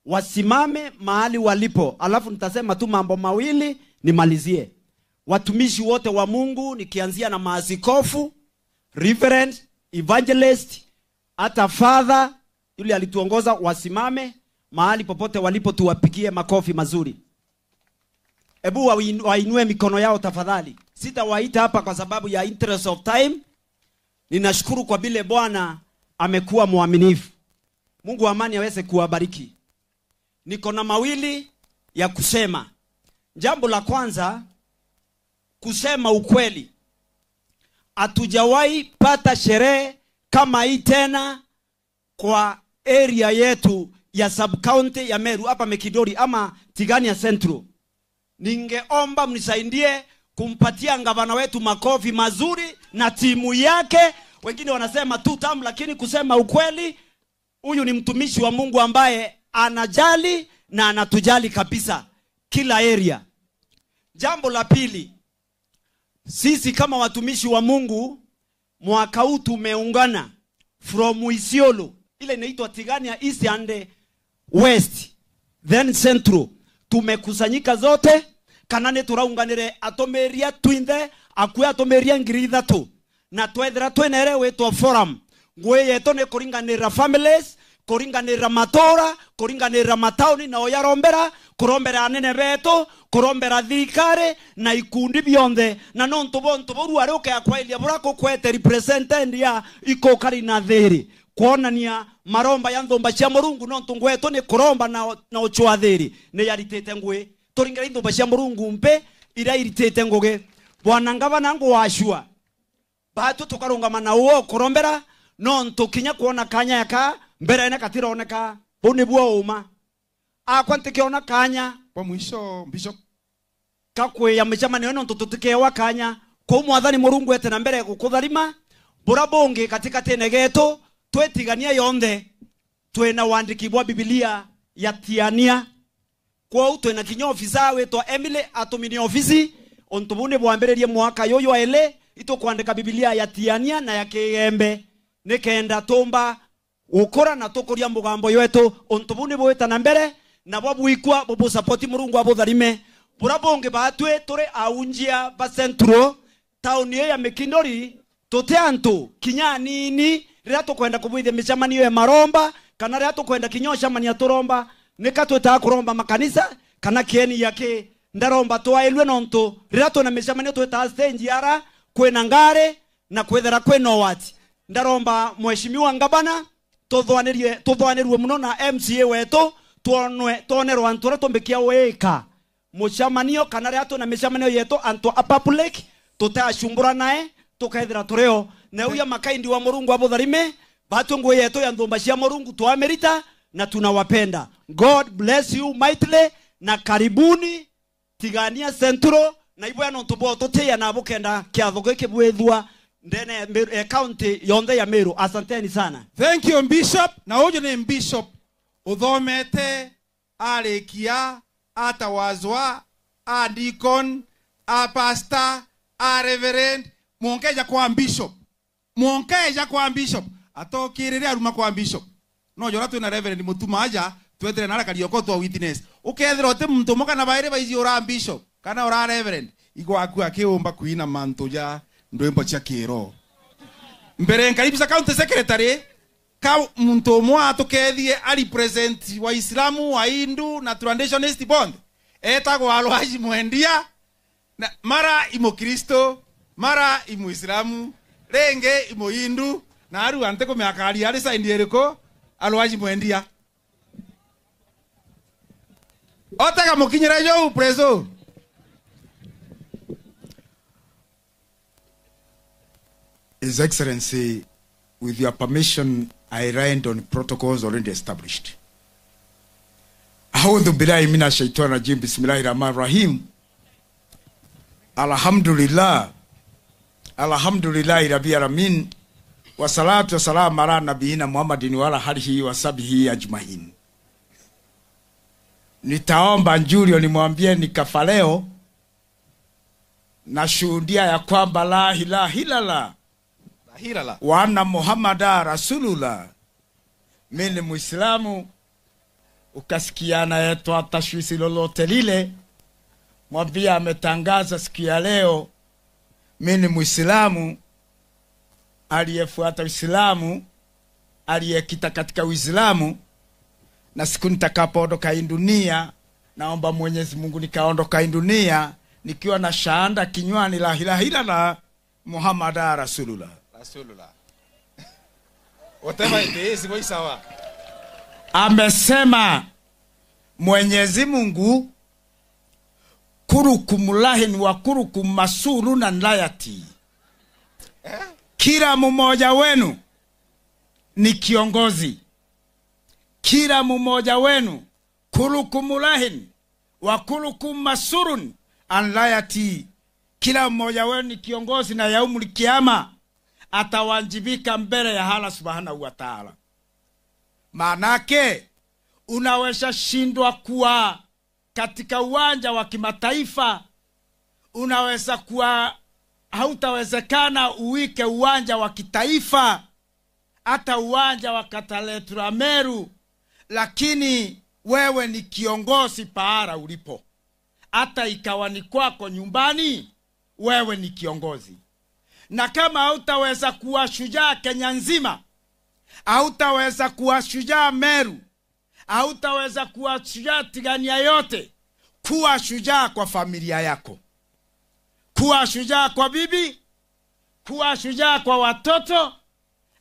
Speaker 13: wasimame mahali walipo. Alafu nitasema tu mambo mawili nimalizie. Watumishi wote wa Mungu, nikianzia na maaskofu, reverend, evangelist, hata father yule alituongoza, wasimame mahali popote walipo, tuwapigie makofi mazuri. Ebu wainue mikono yao tafadhali. Sitawaita hapa kwa sababu ya interest of time. Ninashukuru kwa vile Bwana amekuwa mwaminifu. Mungu wa amani aweze kuwabariki. Niko na mawili ya kusema. Jambo la kwanza, kusema ukweli. Hatujawahi pata sherehe kama hii tena kwa area yetu ya sub-county ya Meru hapa Mekidori ama Tigania Central. Ningeomba mnisaidie kumpatia gavana wetu makofi mazuri na timu yake. Wengine wanasema tu tamu, lakini kusema ukweli, huyu ni mtumishi wa Mungu ambaye anajali na anatujali kabisa kila area. Jambo la pili, sisi kama watumishi wa Mungu mwaka huu tumeungana from Isiolo, ile inaitwa Tigania East and West, then Central. Tumekusanyika zote kana ni turaunganire atomeria twinthe akue atomeria 3,000 na twethera twinere witwa forum ngui yetu ni kuringanira families kuringanira matora kuringanira matauni na oyarombera kurombera anene betu kurombera thirikari na ikundi bionthe na nontu bontu boru ari ukeakwailia burako kwete represent ya ikokari na thiri kuonania maromba ya nthumba cia murungu nontu ngwetu ni kuromba na uchwa thiri ni yaritite ngui turingera nthumba cia murungu mpe ira iritite ngugi bwana ngavana ngu washua batu tukarungama na uo kurombera nontu kinya kuona kanya yaka mbere ene katironeka bu nibwo uma akwa ntikiona kanya
Speaker 5: kwa mwisho bishop
Speaker 13: kakwiya micemanio nontu tutikewa kanya kuu mwathani murungu ete na mbere gukutharima bura bungi katikatine getu twetigania yonthe twina wandiki bwa Biblia ya tiania kwou twina kinya ofisa witwa Emily atumini ofisi ontu bu ni bwambiririe mwaka yuyu ele itukwandika Biblia ya tiania na ya kigembe nikenda tumba ukora na tukuria mugambo yetu ontu bu ni bwita na mbere na bwa bwikwa bubu support murungu abutharime bura bungi batwe turi aunjia ba centro tauni ya Mikindori tute antu kinya nini rira tukwenda kubwithia micemanio ya maromba kana rira tukwenda kinya cemania turomba nika twitaga kuromba makanisa kana kieni yake ndaromba twailwe nontu rira twina micemanio twitaga stage ara kwina ngare na kwithera kwina wati ndaromba mheshimiwa ngabana tuthwanirwe muno na MCA wetu tuonerwo antu aria tumbikia wika mucemanio kana rira twina micemanio yetu antu a public tutacumbura nae tukethira turio na uya makaindi wa murungu abutharime batu ngui yetu ya nthumba cia murungu twamerita na tunawapenda. God bless you mightily na karibuni tigania centro na ibwa no tubo tutia na bukenda kiatho giki bwithua ndene county yonthe ya Meru. Asanteni sana.
Speaker 5: Thank you Bishop. Na uyu ni Bishop uthomete arikia atawazwa a deacon a pastor a reverend mwonkeja kwa bishop mwonkeja kwa bishop atokirire aruma kwa bishop no jora twina reverend mutuma aja twetere nara karioko twa witness ukethira uti muntu muka na baire baici ura bishop kana ura reverend igwaku akiumba kuina mantu ja ndwimbo cia kiro mbere nkaribisa county secretary ka muntu mwa atukethie a represent wa Islamu wa Hindu na traditionalist bond etagwo Alhaji Mwendia na mara imo Kristo mara imuislamu renge imuhindu na aru ante kumiakari ari saindi eriko Alhaji Mwendia otega mukinyira yo preso.
Speaker 14: His Excellency, with your permission, I relied on protocols already established. A'udhu billahi minash shaitani rajim. Bismillahir rahmanir rahim. Alhamdulillah. Alhamdulillahi rabbil alamin. Wassalatu wassalamu ala nabiyina Muhammadin wa ala alihi wasahbihi ajmain. Nitaomba Julio nimwambie nikafa leo nashuhudia ya kwamba la ilaha illallah wa anna Muhammada Rasulullah. Mimi ni Muislamu. Ukasikiana yetu atashwisi lolote lile, mwambie ametangaza siku ya leo mimi ni Muislamu aliyefuata Uislamu, aliyekita katika Uislamu, na siku nitakapoondoka hii dunia naomba Mwenyezi Mungu nikaondoka hii dunia nikiwa na shahada kinywani la ilaha illallah Muhammada Rasulullah.
Speaker 5: Rasulullah. Whatever it is, go sawa.
Speaker 14: Amesema Mwenyezi Mungu kurukumulahin wa kurukum masuluna layati. Kila mmoja wenu ni kiongozi. Kila mmoja wenu kurukumulahin wa kurukum masurun anlayati. Kila mmoja wenu ni kiongozi na yaumul kiyama atawajibika mbele ya Allah subhanahu wa ta'ala. Maanake unaweza shindwa kuwa katika uwanja wa kimataifa, unaweza kuwa hautawezekana uwike uwanja wa kitaifa, hata uwanja wa Kataletura Meru, lakini wewe ni kiongozi pahala ulipo. Hata ikawa ni kwako nyumbani, wewe ni kiongozi. Na kama hautaweza kuwa shujaa Kenya nzima, hautaweza kuwa shujaa Meru, hautaweza kuwa shujaa Tigania yote, kuwa shujaa kwa familia yako, kuwa shujaa kwa bibi, kuwa shujaa kwa watoto.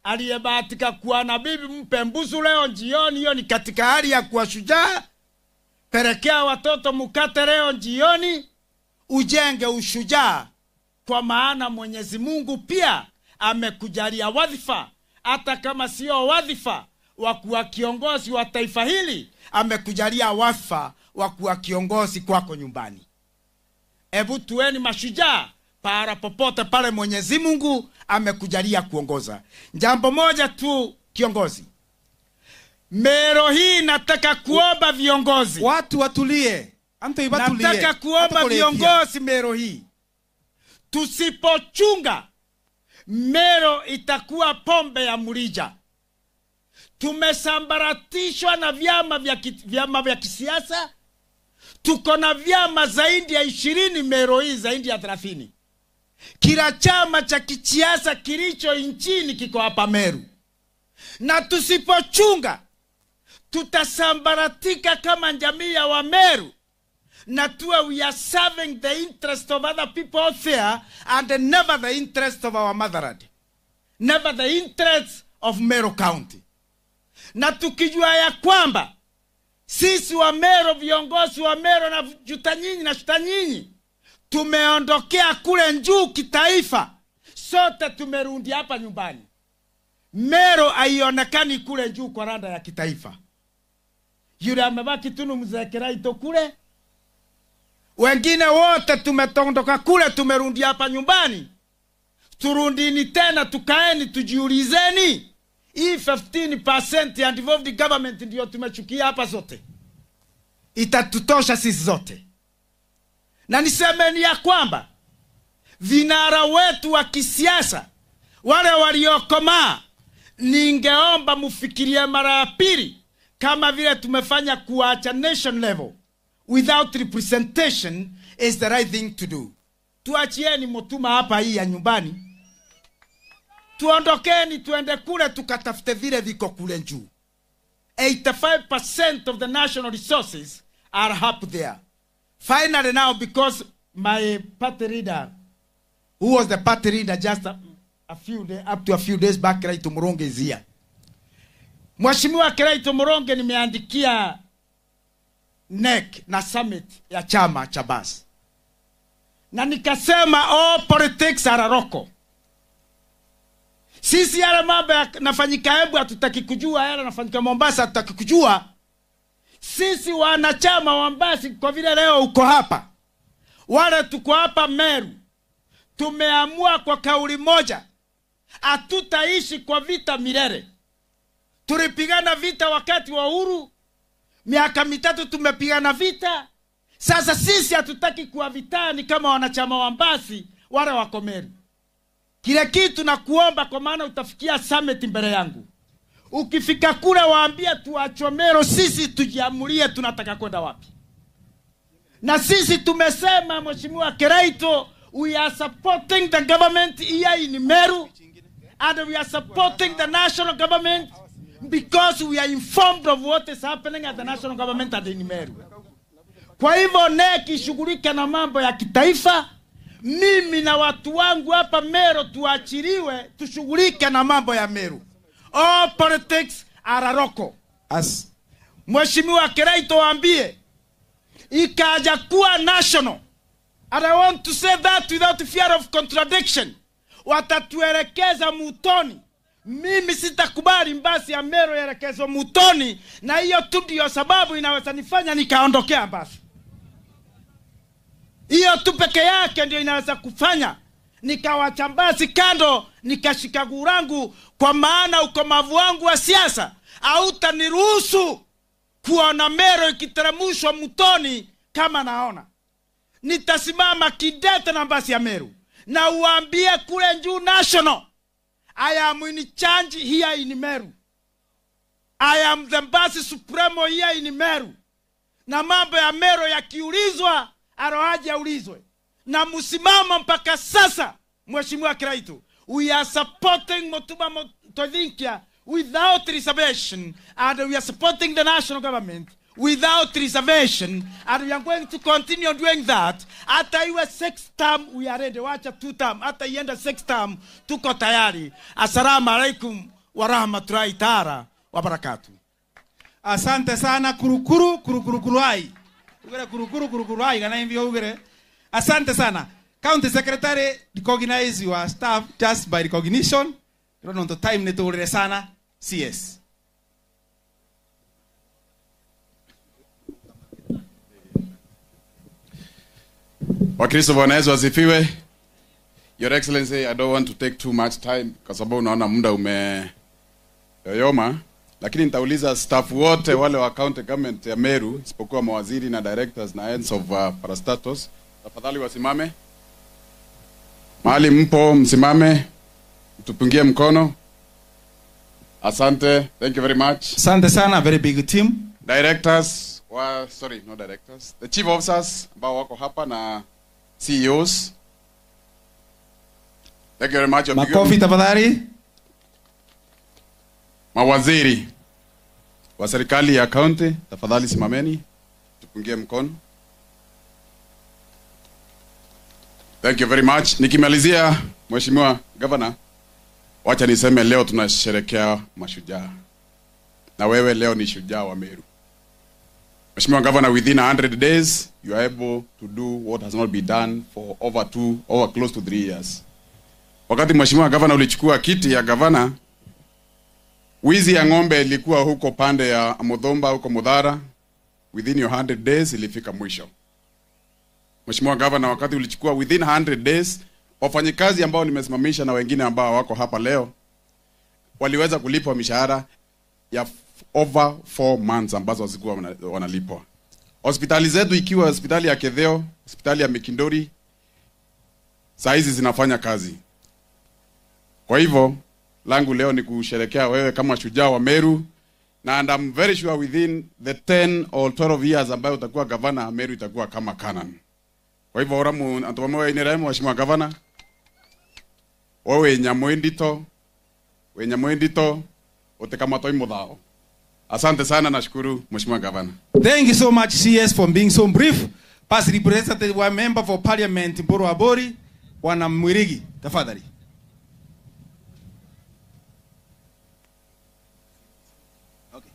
Speaker 14: Aliyebahatika kuwa na bibi mpe mbuzu leo jioni, hiyo ni katika hali ya kuwa shujaa. Pelekea watoto mkate leo jioni, ujenge ushujaa, kwa maana Mwenyezi Mungu pia amekujalia wadhifa, hata kama sio wadhifa wa kuwa kiongozi wa taifa hili, amekujalia wadhifa wa kuwa kiongozi kwako nyumbani. Ebu tuweni mashujaa para popote pale Mwenyezi Mungu amekujalia kuongoza. Jambo moja tu kiongozi, Meru hii nataka kuomba viongozi,
Speaker 5: watu watulie,
Speaker 14: nataka kuomba viongozi Meru hii, tusipochunga Meru itakuwa pombe ya mrija. Tumesambaratishwa na vyama vya kisiasa. Tuko na vyama zaidi ya 20 Meru hii, zaidi ya 30. Kila chama cha kisiasa kilicho nchini kiko hapa Meru. Na tusipochunga tutasambaratika kama jamii ya Wameru. Na tuwe we are serving the interest of other people out there and never the interest of our motherland. Never the interest of Meru County. Na tukijua ya kwamba sisi wa Meru, viongozi wa Meru na juta nyinyi na shuta nyinyi, tumeondokea kule njuu kitaifa, sote tumerudi hapa nyumbani. Meru haionekani kule njuu kwa randa ya kitaifa. Yule amebaki tu ni mzee Kiraito kule, wengine wote tumetondoka kule, tumerudi hapa nyumbani. Turundini tena, tukaeni, tujiulizeni, hii 15% ya devolved government ndio tumechukia hapa zote, itatutosha sisi zote? Na nisemeni ya kwamba vinara wetu wa kisiasa wale waliokomaa, ningeomba mufikirie mara ya pili, kama vile tumefanya kuacha nation level without representation is the right thing to do. Tuachieni Mutuma hapa hii ya nyumbani, tuondokeni tuende kule tukatafute vile viko kule juu. 85% of the national resources are up there. Finally now, because my party leader, who was the party leader just a few day, up to a few days back, Kiraito Muronge is here. Mheshimiwa Kiraito Muronge, nimeandikia NEC na summit ya chama cha BAS, na nikasema all politics are local. Sisi yale mambo yanafanyika Embu hatutaki kujua, yale yanafanyika Mombasa hatutaki kujua. Sisi wanachama wa Mbasi, kwa vile leo uko hapa, wale tuko hapa Meru, tumeamua kwa kauli moja, hatutaishi kwa vita milele. Tulipigana vita wakati wa uhuru, miaka mitatu tumepigana vita. Sasa sisi hatutaki kuwa vitani kama wanachama wa Mbasi wale wako Meru. Kile kitu na kuomba, kwa maana utafikia summit mbele yangu. Ukifika kule waambie tuachwe Meru, sisi tujiamulie tunataka kwenda wapi. Na sisi tumesema, Mheshimiwa Kiraito, we are supporting the government here in Meru, and we are supporting the national government because we are informed of what is happening at the national government and in Meru. Kwa hivyo NEC ishughulike na mambo ya kitaifa, mimi na watu wangu hapa Meru tuachiliwe tushughulike na mambo ya Meru. All politics are local.
Speaker 5: As
Speaker 14: Mheshimiwa Kiraito waambie, ikaja kuwa national, and I want to say that without fear of contradiction, watatuelekeza mutoni. Mimi sitakubali Mbasi ya Meru elekezwe mutoni, na hiyo tu ndio sababu inaweza nifanya nikaondokea Mbasi. Hiyo tu peke yake ndio inaweza kufanya nikawacha Mbasi kando, nikashika gurangu, kwa maana ukomavu wangu wa siasa hautaniruhusu kuona Meru ikiteremushwa mutoni kama naona. Nitasimama kidete na Mbasi ya Meru, na uambie kule juu national, I am in charge here in Meru. I am the Mbasi Supremo here in Meru. Na mambo ya Meru yakiulizwa, Aroaje aulizwe. Na msimamo mpaka sasa, Mheshimiwa Kiraitu, we are supporting Mutuma Mutothinkia without reservation, and we are supporting the national government without reservation, and we are going to continue doing that. Hata iwe 6 term we are ready, wacha 2 term, hata iende 6 term tuko tayari. Assalamu alaikum wa rahmatullahi taala wa barakatuh.
Speaker 5: Asante sana kurukuru kurukurukuruai. Ugere kurukuru kurukuruai kana hivyo ugere. Asante sana. County Secretary, recognize your staff just by recognition. You don't know the time neto sana. CS.
Speaker 15: Wakristo Bwana Yesu asifiwe. Your Excellency, I don't want to take too much time kwa sababu naona muda umeyoyoma, lakini nitauliza staff wote wale wa county government ya Meru isipokuwa mawaziri na directors na heads of parastatos, tafadhali wasimame. Mahali mpo msimame, tupungie mkono. Asante, thank you very much.
Speaker 5: Asante sana, very big team.
Speaker 15: Directors, well, sorry, no directors. The chief officers ambao wako hapa na CEOs. Thank you very much.
Speaker 5: Makofi tafadhali.
Speaker 15: Mawaziri wa serikali ya county, tafadhali simameni, tupungie mkono. Thank you very much. Nikimalizia, Mheshimiwa Governor, wacha niseme leo tunasherehekea mashujaa. Na wewe leo ni shujaa wa Meru. Mheshimiwa Governor, within 100 days you are able to do what has not been done for over close to 3 years. Wakati Mheshimiwa Governor ulichukua kiti ya governor, wizi ya ng'ombe ilikuwa huko pande ya Muthomba, huko Mudhara. Within your 100 days ilifika mwisho. Mheshimiwa Governor, wakati ulichukua within 100 days, wafanyikazi ambao nimesimamisha na wengine ambao wako hapa leo waliweza kulipwa mishahara ya over 4 months ambazo hazikuwa wanalipwa. Hospitali zetu ikiwa hospitali ya Ketheo, hospitali ya Mikindori, saa hizi zinafanya kazi. Kwa hivyo langu leo ni kusherehekea wewe kama shujaa wa Meru, na and I'm very sure within the 10 or 12 years ambayo utakuwa governor, Meru itakuwa kama Canaan. Kwa hivyo oramu antumamoe iniremu Mheshimiwa Governor, wewe nyamwendito otekamatoi muthao. Asante sana, nashukuru Mheshimiwa Governor.
Speaker 5: Thank you so much CS for being so brief. Past representative wa member for parliament Mburu Abori, Bwana Mwirigi, tafadhali.
Speaker 15: Okay.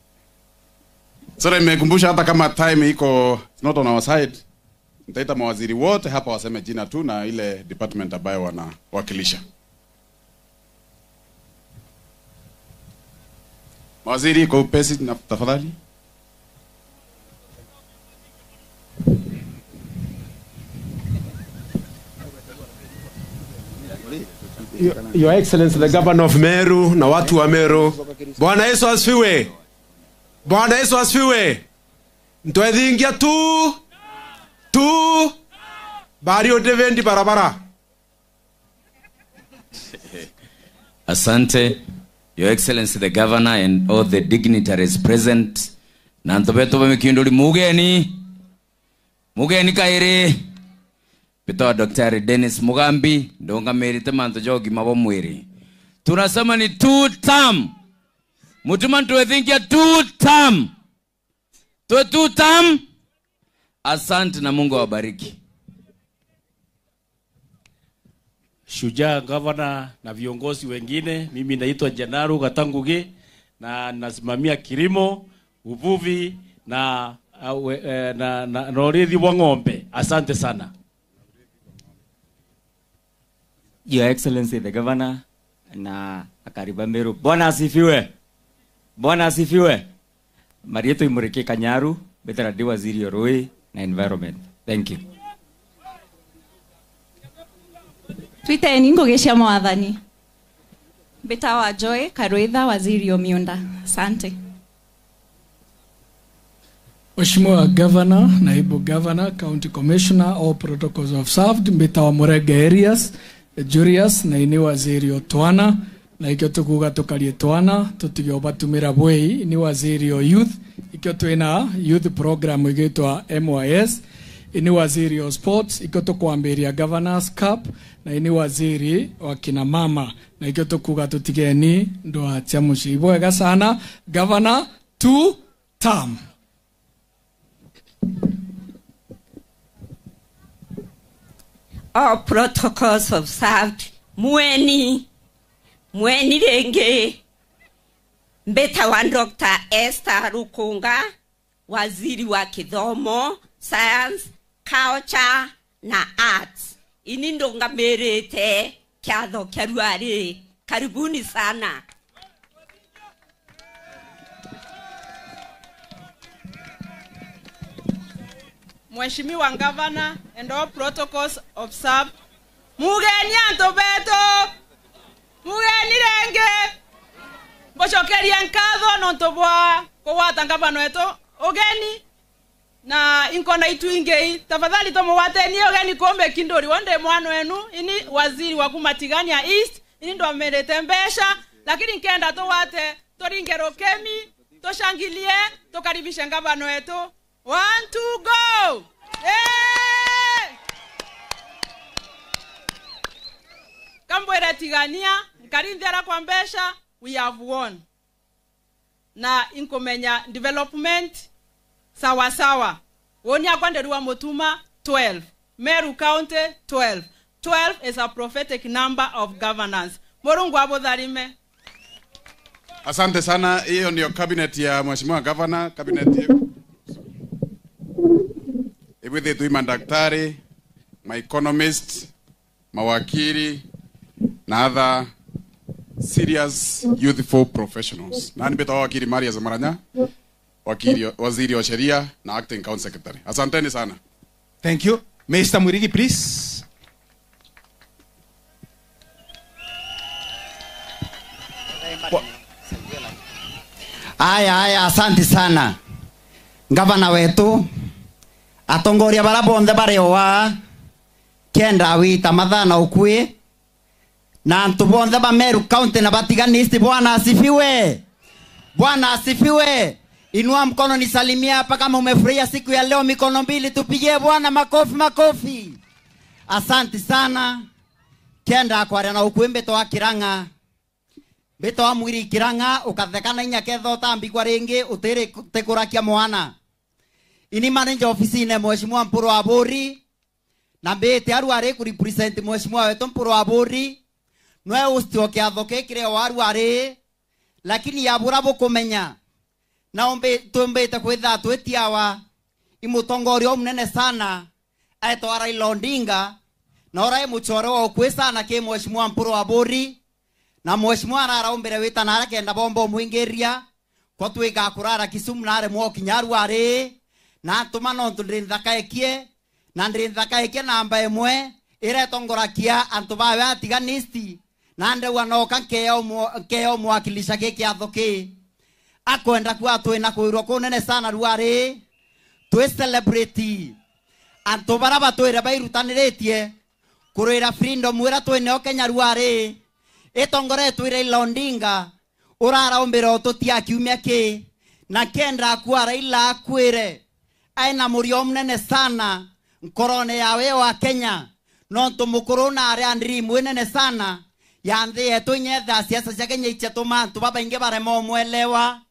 Speaker 15: Sasa nimekumbusha hata kama time iko not on our side, nitaita mawaziri wote hapa waseme jina tu na ile department ambayo wanawakilisha. Mawaziri kwa upesi na tafadhali.
Speaker 16: Your Excellency the Governor of Meru na watu wa Meru. Bwana Yesu asifiwe. Bwana Yesu asifiwe. Ntwethingia tu tu bario devendi barabara.
Speaker 8: Asante, Your Excellency the Governor and all the dignitaries present. Na ntobeto bemikindoli mugeni. Mugeni kairi. Pitoa Dr. Dennis Mugambi ndonga merite manto jogi mabo mwiri. Tunasema ni 2 term. Mutuma tuwethinkia 2 term. Tuwe 2 term. Asante na Mungu awabariki.
Speaker 11: Shujaa Governor na viongozi wengine, mimi naitwa Janaru Gatanguge na nasimamia kilimo, uvuvi na urithi wa ng'ombe. Asante sana.
Speaker 17: Your Excellency the Governor na akariba Meru. Bwana asifiwe. Bwana asifiwe. Marieto Imureke Kanyaru, betera di waziri Oroi na environment. Thank you.
Speaker 18: Twite ningogesha mwathani. Beta wa Joy Karuitha waziri Omiunda. Asante.
Speaker 19: Mheshimiwa Governor, Naibu Governor, County Commissioner, all protocols observed. Mbita wa Murege areas, Julius na ini waziri Otwana na ikio tukuga tukarie twana tutige batumira bwei ni waziri o youth ikio twina youth program igitwa MYS Ini waziri wa sports iko tukwambiria Governors Cup na ini waziri wa kina mama na iko tukuga tutigeni ndoa cia mucii. Ibwega sana Governor 2 term.
Speaker 20: All protocols observed. Mweni mweni renge mbeta wa Dr. Esther Rukunga, waziri wa kithomo, science, culture na arts. Ini ndungamirite kiatho kia Ruari. Karibuni sana.
Speaker 21: Mheshimiwa Governor and all protocols observed. Mugeni antobeto. Mugeni renge. Mbocokeria nkatho nontobwa kugwata ngavana wetu ugeni na inkona itu ingei. Tafadhali tomugwatenie ugeni kombe kindori wonde mwana wenu ini waziri wa kumatigania East ini ndo amerete mbesha, lakini nkenda towate toringero kemi toshangilie tokaribishe ngavana wetu. 1 2 go. Hey! Kambwera tigania nkarindira kwa mbesha, we have won. Na inkomenya development sawa sawa. Woni akwanderua Mutuma 12, Meru County 12. 12 is a prophetic number of governance. Murungu abotharime.
Speaker 15: Asante sana. Hiyo ndio cabinet ya Mheshimiwa Governor, cabinet ibithe tu madaktari, ma economist, mawakili na other serious youthful professionals. Na nibeta wakili Maria Zamaranya, wakili waziri wa sheria na acting county secretary. Asanteni sana.
Speaker 5: Thank you. Mr. Mwirigi, please.
Speaker 22: Aya, aya, asante sana. Gavana wetu atongoria bara bonthe barioa kenda wita mathana ukwi na antu bonthe ba Meru County na batiganisti. Bwana asifiwe. Bwana asifiwe. Inua mkono nisalimia hapa kama umefurahia siku ya leo, mikono mbili tupigie Bwana makofi makofi. Asante sana. Kenda kwaria na ukwi mbeto wa Kiranga. Mbeto wa mwiri Kiranga ukathekana inya ketho tambikwa ringi utiri tekurakia mwana. Ini manager office Mheshimiwa Mpuru wa Buri na mbete aru ari ku represent Mheshimiwa wetu Mpuru wa Buri nwe ustio kiatho kikire wa aru ari lakini yabura bukumenya na ombe tumbete kwitha twitiawa imutongoria munene sana aetwa Raila Odinga na ora muchoro wa ukwi sana ki Mheshimiwa Mpuru wa Buri na Mheshimiwa araraombere wita na arakenda bombo mwingiria kwa twika kurara Kisumu na are mwokinyaru ari na tuma no ndinthakaekie na ndinthakaekie namba imwe iretongorakia antu bawe atiganisti na ndewa noka nkeo mwakilisha kiatho ki akwenda kwa twina kwirwo kunene sana Ruari twi celebrate antu bara batwire bairutaniritie kurwira freedom wira twineo Kenya Ruari itongoretwe Raila Odinga uraraumbira ututia kiumia ki na kenda kwa Raila akwire aina murio munene sana nkorone yawe wa Kenya no tumukuru na aria ndirimu nene sana ya nthi yetu nyetha siasa cia Kenya ichetuma antu babaingi barema mwelewa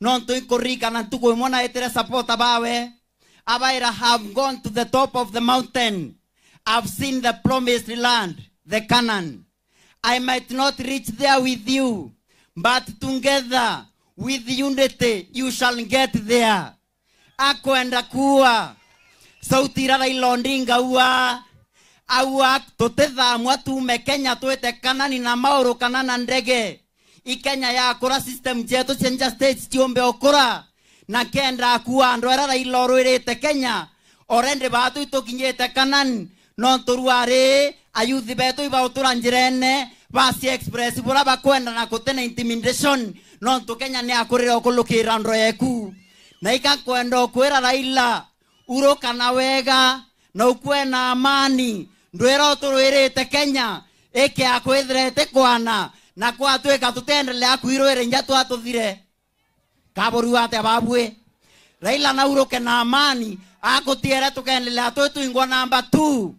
Speaker 22: no tuikurikana ntuku imwe na itire supporter bawe abaira have gone to the top of the mountain, I've seen the promised land, the Canaan. I might not reach there with you, but together with unity you shall get there. Akwenda kuwa sauti Raila Odinga ua aua tutethamwa tume Kenya twete Kanani na mauru kana na ndege ikenya ya kura system jetu cenja states tiombe okura na kenda kuwa andu aria Raila orwirite Kenya orende batu itukinyite Kanani no turuari ayuthi betu ibautura njirene basi express bura bakwenda na kutena intimidation no tu Kenya ni akurira okulukira ndo yeku na ikakwenda kwira Raila uroka na wega na ukwe na amani ndwira uturwirite Kenya ike akwithirete kwana na kwatwika tutendelea kwirwire nja twatuthire kaburu ate babwe Raila na uroke na amani Akutiere tukendelea tu tuingwa namba 2.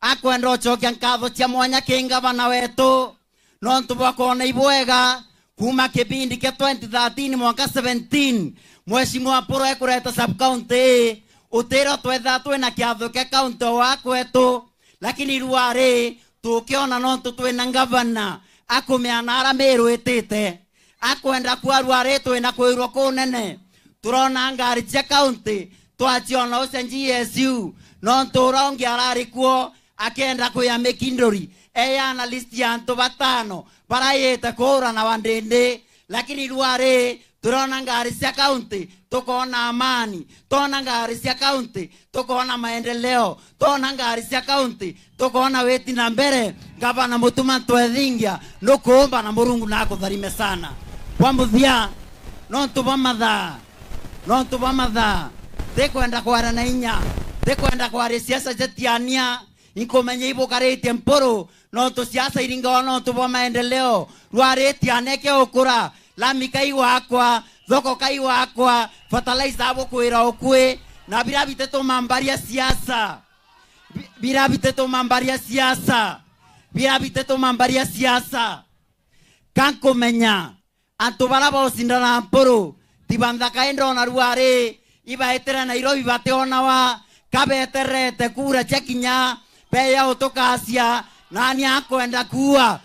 Speaker 22: Akwenda ucokia nkatho cia mwanya ki ngavana wetu nontu bwakona ibwega kuma kibindi kia 2013 mwaka 17 mheshimiwa Puro ekureta sub county utiro twetha twina kiatho kia county wa kwetu lakini ruari tukiona nontu twina ngavana akumiana ara Meru itite akwenda kwa ruari twina kwirwo kunene turona ngari cia county twaciona ucia GSU nontu urongi arari kuo akenda kuya Mikindori eyana list ya antu batano barayete kura na wandende lakini ruari turona ngari cia county tukona amani tona ngari cia county tukona maendeleo tona ngari cia county tukona weti na mbere gavana Mutuma Ntwethingia nukuumba na Murungu nakutharime sana kwa muthia nontu bwa mathaa nontu bwa mathaa tikwenda kwara na inya tikwenda kwaria siasa jetiania inkumenya ibukaritie mpuru nontu siasa iringawa nontu bwa maendeleo rwaritianeke ukura lami kai wakwa thoko kai wakwa fertilizer abo kwira ukwe na birabiteto mambaria siasa birabiteto mambaria siasa birabiteto mambaria siasa kankumenya antu bara bocindana mpuru tibanda kaendo na ruare ibaetera Nairobi bateona wa kabeterete kura chakinya peya utukacia nani akwenda kuwa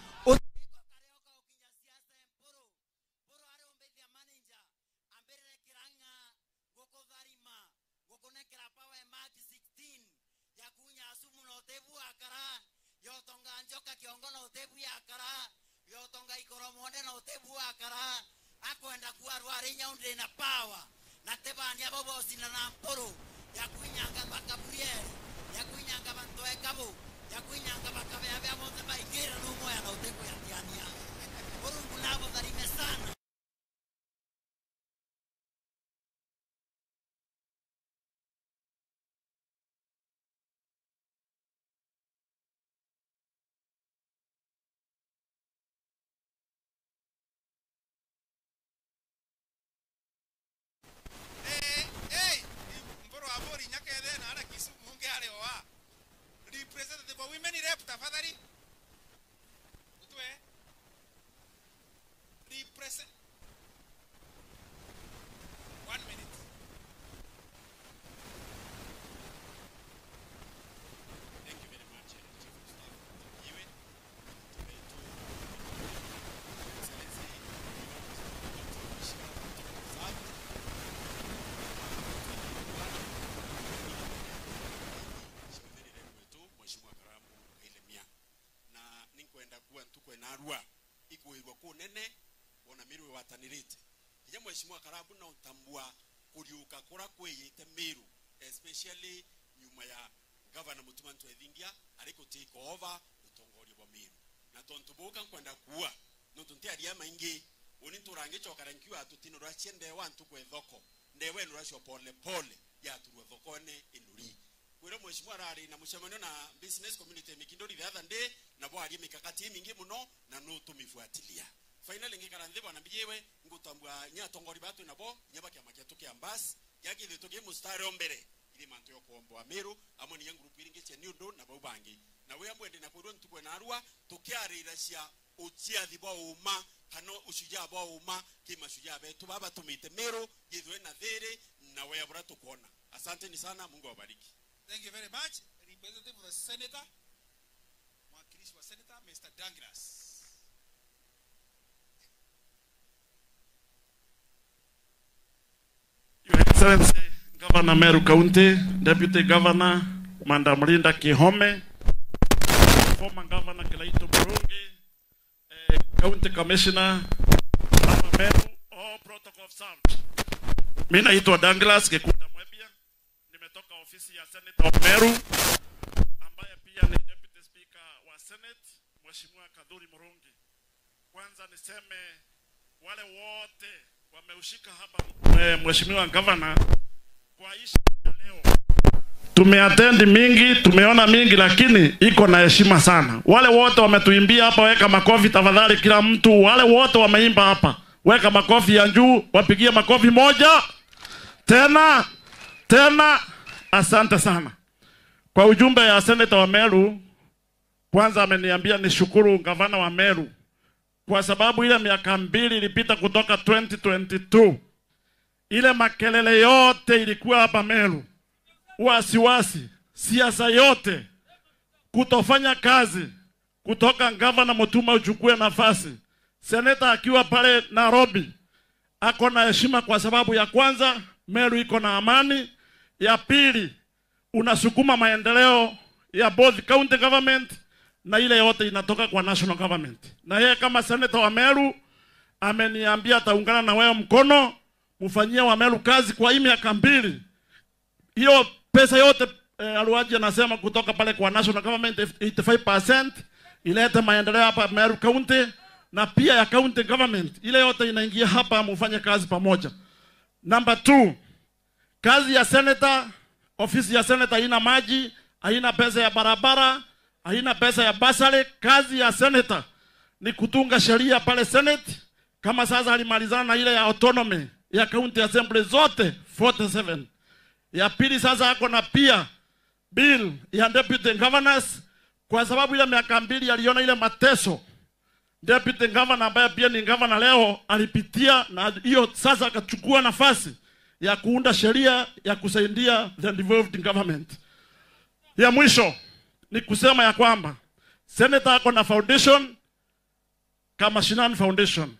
Speaker 22: akwenda kuwa ruare nyaunde na power na tebani abo bocindana na mpuru ya kuinyanga bakaburiere ya kuinyanga bantu ekabo ya kuinyanga bakabea bea bote baikira numoya na uteku ya tiania Murungu nabo tharime sana.
Speaker 5: Representative of women rep tafadhali. Utwe. Represent 1 minute.
Speaker 12: Thank you very much, Chief of Staff. Iwe Excellency Mheshimiwa Karamu Kailemia na ninkwenda kuwa ntukwe narua ikuirwa kunene wona Meru watanirite kinya Mheshimiwa Karamu na utambua kuriuka kura kwiyite Meru especially nyuma ya Governor Mutuma Ntwethingia ariko take over utongoria wa Meru na tontu buka nkwenda kuwa nontu ntiaria maingi oni turangicoka nkiwa tutino rwaciende wa ntukwe thoko ndewe nuracio pole pole yaturwa thokone inuri kwira mheshimiwa arari na mucemanio na business community Mikindori the other day na bwarie mikakati mingi muno na no tumifuatilia finally ngikara nthi bwana mbiyewe ngutambua nya tongori batu nabo nya bakiama kietu kia mbas yagithe tugie mustari ombere iri mantu yo kuomboa Meru amo ni group iringi cia niundu na bau bangi na we amwende na kwirwo ntukwe na arua tukiarira cia uciathi bwa uma kana ushujaa bwa uma kimashujaa betu baba tumite Meru githwe na thiri na we abura tukuona. Asante ni sana, Mungu awabariki.
Speaker 5: Thank you very much. Representative of the Senator, mwakilishi wa Senator Mr. Douglas.
Speaker 1: Your Excellency, Governor Meru County, Deputy Governor Madam Linda Kihome, former Governor Kilaito Murungi, County Commissioner Mama Meru, all protocol observed. Mimi naitwa Douglas Gikunda Mwebia, nimetoka ofisi ya Senator wa Meru ambaye pia ni Deputy Speaker wa Senate, Mheshimiwa Kadhuri Murungi. Kwanza niseme wale wote wameushika hapa Mheshimiwa Governor kwa isha ya leo. Tumeattend mingi, tumeona mingi, lakini iko na heshima sana. Wale wote wametuimbia hapa, weka makofi tafadhali kila mtu. Wale wote wameimba hapa, weka makofi ya juu, wapigie makofi moja. Tena, tena. Asante sana. Kwa ujumbe ya Senator wa Meru, kwanza ameniambia nishukuru gavana wa Meru kwa sababu ile miaka 2 ilipita kutoka 2022. Ile makelele yote ilikuwa hapa Meru. Wasiwasi, siasa yote, kutofanya kazi, kutoka gavana Mutuma uchukue nafasi. Seneta akiwa pale Nairobi ako na heshima kwa sababu ya kwanza Meru iko na amani, ya pili unasukuma maendeleo ya both county government na ile yote inatoka kwa national government. Na yeye kama senator wa Meru ameniambia ataungana na wewe mkono mfanyie wa Meru kazi kwa hii miaka 2. Hiyo pesa yote Aluaji anasema kutoka pale kwa national government 85% ilete maendeleo hapa Meru County na pia ya county government ile yote inaingia hapa, mfanye kazi pamoja. Number 2, kazi ya senator, ofisi ya senator haina maji, haina pesa ya barabara, haina pesa ya basari. Kazi ya senator ni kutunga sheria pale Senate. Kama sasa alimalizana na ile ya autonomy ya county assembly zote 47. Ya pili sasa ako na pia bill ya deputy governors, kwa sababu ile miaka 2 aliona ile mateso deputy governor ambaye pia ni governor leo alipitia, na hiyo sasa akachukua nafasi ya kuunda sheria ya kusaidia the devolved government. Ya mwisho ni kusema ya kwamba senator ako na foundation kama Shinan Foundation.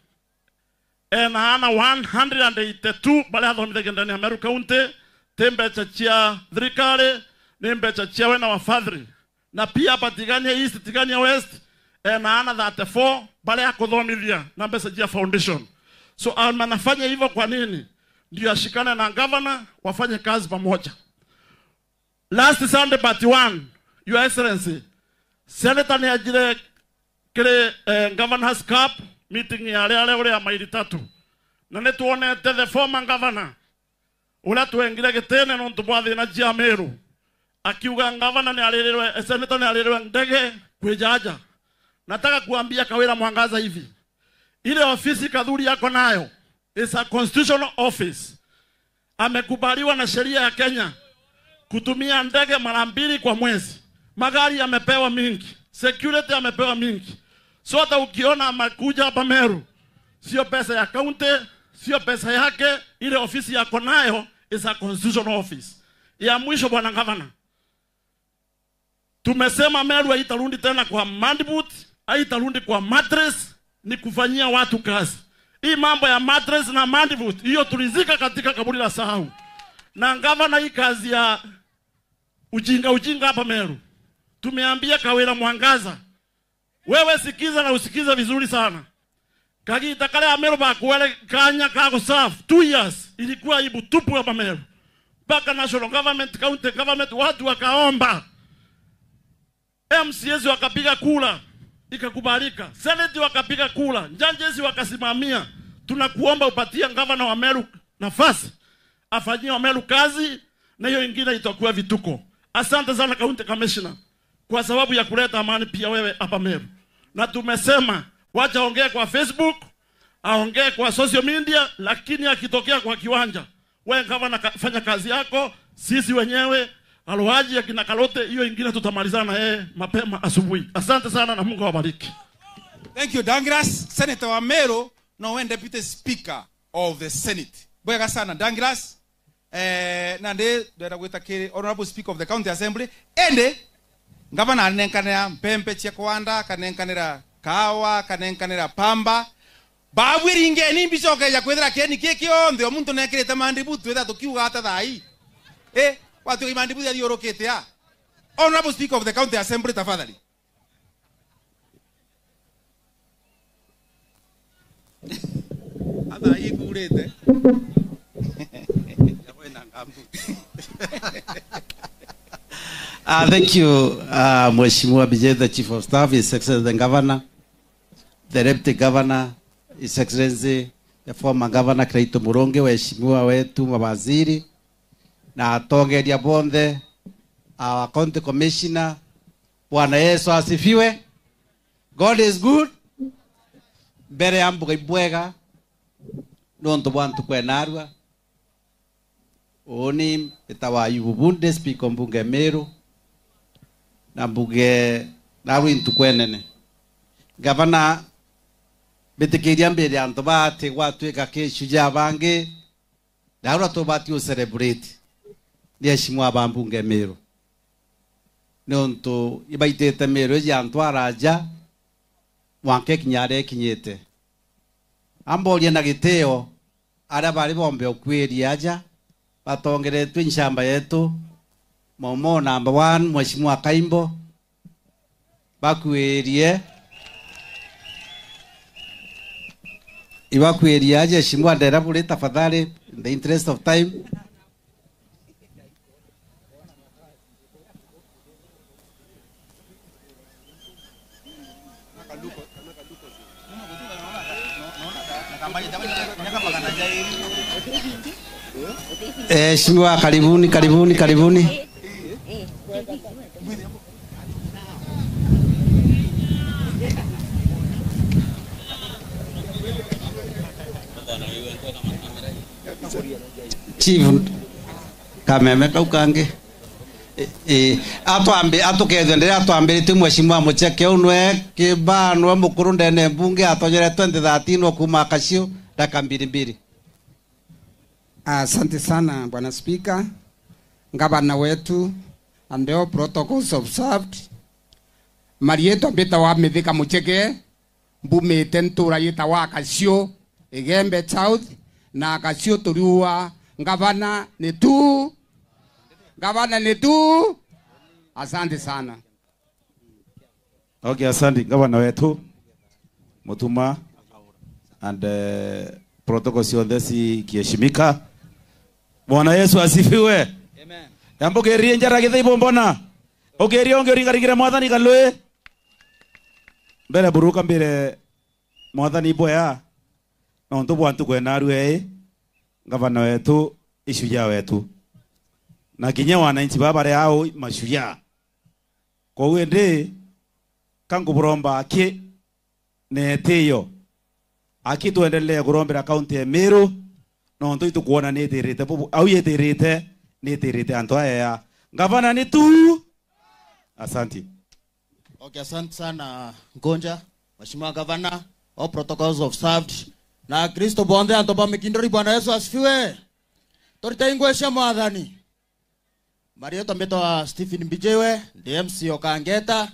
Speaker 1: Na ana 182 bale athomithagio ndani ya Meru County, ti mbeca cia thirikari, ni mbeca cia wena wafadhili. Na pia hapa Tigania East, Tigania West, na ana 34 bale akuthomithia na mbeca cia foundation. So anafanya hivyo kwa nini? Ndio ashikane na governor wafanye kazi pamoja. Last Sunday part 1, Your Excellency, Senator ni ajire kile Governor's Cup meeting ya leo ya maili 3. Na nituonete the former governor uria twengire gitene nontu bwa thina cia Meru, akiuga governor ni aririrwe, senator ni aririrwe ndege kwijaja. Nataka kuambia Kawira Mwangaza hivi, ile ofisi Kathuri yako nayo is a constitutional office. Amekubaliwa na sheria ya Kenya kutumia ndege mara 2 kwa mwezi. Magari amepewa mingi, security amepewa mingi. So hata ukiona amekuja hapa Meru, sio pesa ya county, sio pesa yake, ile ofisi yako nayo is a constitutional office. Ya mwisho bwana governor, tumesema Meru haitarundi tena kwa mandboot, haitarundi kwa mattress, ni kufanyia watu kazi. Hii mambo ya mattress na mandboot hiyo tulizika katika kaburi la sahau. Na governor, hii kazi ya ujinga ujinga hapa Meru, tumeambia Kawira Mwangaza, wewe sikiza na usikiza vizuri sana. Kagita kale ya Meru bakuwele kanya kako safu 2 years ilikuwa aibu tupu hapa Meru. Mpaka national government, county government watu wakaomba. MCAs wakapiga kula, ikakubalika. Senate wakapiga kula, judges wakasimamia. Tunakuomba upatie governor wa Meru nafasi, afanyie wa Meru kazi, na hiyo ingine itakuwa vituko. Asante sana county commissioner kwa sababu ya kuleta amani pia wewe hapa Meru. Na tumesema wacha ongee kwa Facebook, aongee kwa social media, lakini akitokea kwa kiwanja, wewe governor fanya kazi yako, sisi wenyewe Alohaji akina Kalote, hiyo ingine tutamalizana na yeye mapema asubuhi. Asante sana na Mungu awabariki.
Speaker 5: Thank you Douglas, Senator wa Meru, no when Deputy Speaker of the Senate. Bwega sana Douglas. Nande ndenda gwita kiri Honorable Speaker of the County Assembly. Ende gavana anenkanira mpempe cia kwanda, kanenkanira kawa, kanenkanira pamba. Babwiringe ni mbicokeja kwithira keni ki kionthe o muntu nekirite mandibu twitha tukiuga ata thai. Watu imandibu ya thiurukite ya. Honorable Speaker of the County Assembly tafadhali. Atha igurite.
Speaker 2: Thank you, Mheshimiwa Bijay, the Chief of Staff, His Excellency the Governor, the Deputy Governor, His Excellency the former Governor Clayton Muronge, waheshimiwa wetu mawaziri na atongeria bonthe, our County Commissioner. Bwana Yesu asifiwe. God is good. Mbere ya mbuga ibwega nontu bwantu kwenarua Oni etawa yubunde speaker mbunge Meru na mbunge naru intukwenene. Gavana betikiria mbere antu bate gwatwika kishujaa bangi ndaura tubati u celebrate ni heshima ba mbunge Meru nontu ibaitete Meru ya antu araja wanke kinyare kinyete amborie na giteo aria bari bombe okwiria aja batongeretwe nshamba yetu momo number 1 Mheshimiwa Kaimbo bakwirie ibakwiriaje Mheshimiwa Nderaburi tafadhali in the interest of time. Mheshimiwa karibuni karibuni karibuni. Chief kameme kaukange atwambe atukethwe atwambire Mheshimiwa Mucheke unwe kibanwa mukuru ndene mbunge atonyere 2013 kuma kacio daka mbili mbili.
Speaker 14: Asante sana Bwana Speaker, gavana wetu and all protocols observed. Marieto mbita wa Mithika Mucheke mbumite ntura yita wa kacio Igembe South na kacio turiwa gavana ni tu. Gavana ni tu. Asante sana.
Speaker 3: Okay, asante gavana wetu Mutuma and protocol cionthe cikiheshimika. Bwana Yesu asifiwe. Amen. Yambukirie njara githaibo mbona ukirie ungi uringarigire mwathani kalui mbere buruka mbere mwathani boya nontu bwantu kwena rue gavana wetu ishujaa wetu na kinya wananchi babare ao mashujaa koguo ndi kangu buromba aki neteyo aki tuendelee kurombera kaunti ya Meru nontu itukuona nitirite bubu au yetirite nitirite antu aya gavana ni tu. Asante.
Speaker 4: Okay, asante sana Ngonja, Mheshimiwa Gavana, all protocols observed. Na Kristo bonde antu ba Mikindori, Bwana Yesu asifiwe. Toritaingwesha mwathani. Maria tambetwa Stephen Mbijewe, DMC Okangeta.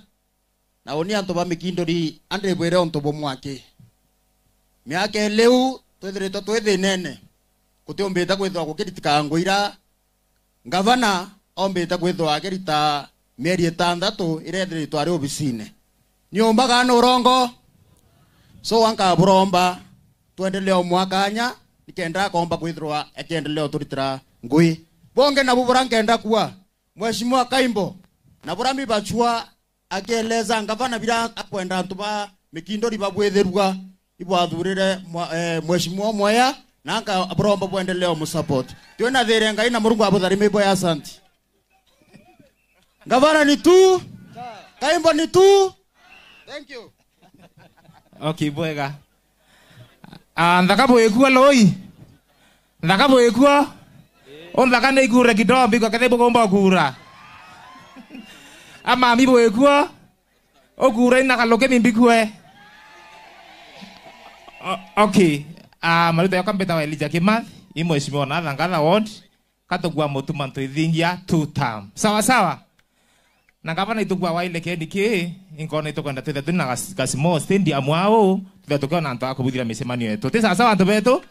Speaker 4: Na oni antu ba Mikindori andre bwere onto bo mwake. Miaka leu twethiritwo twi nene. Kuti umbite kwithwa gukiritika ngwira. Gavana ombite kwithwa akirita mieri itandatu irethiritwo ari obisine. Niumbaga no urongo. So wanka buromba tuendelee omwakanya nikenda komba kwithirwa ekiendelea turitira ngui bonge na bubura nkenda kuwa Mheshimiwa Kaimbo na burami bachua akieleza ngavana bila akwenda antu ba Mikindori babwethirwa ibwathurire Mheshimiwa Mwea na nka buromba bwendelee mu support twina thire ngai na Murungu abutharime ibo ya asante. Gavana ni tu, Kaimbo ni tu. Thank you.
Speaker 5: Okay, bwega. Nthaka bwikua loi. Nthaka bwikua. O nthaka nĩ ikura kidombi kwa kethe bũkomba kura. Ama mi bwikua. O kura ina kaloke mimbikue. Okay. Maruta yoka mbeta wa Elijah Kimathi, i mheshimiwa na Thangatha ward, katugua Mutuma ntwithingia 2 term. Sawa sawa. Na gavana itugua waile kendi ki inkona itukwenda twithe twina kasimo stadium mwao twithe tukiona antu akubuthira micemanio yetu ti sawa sawa antu betu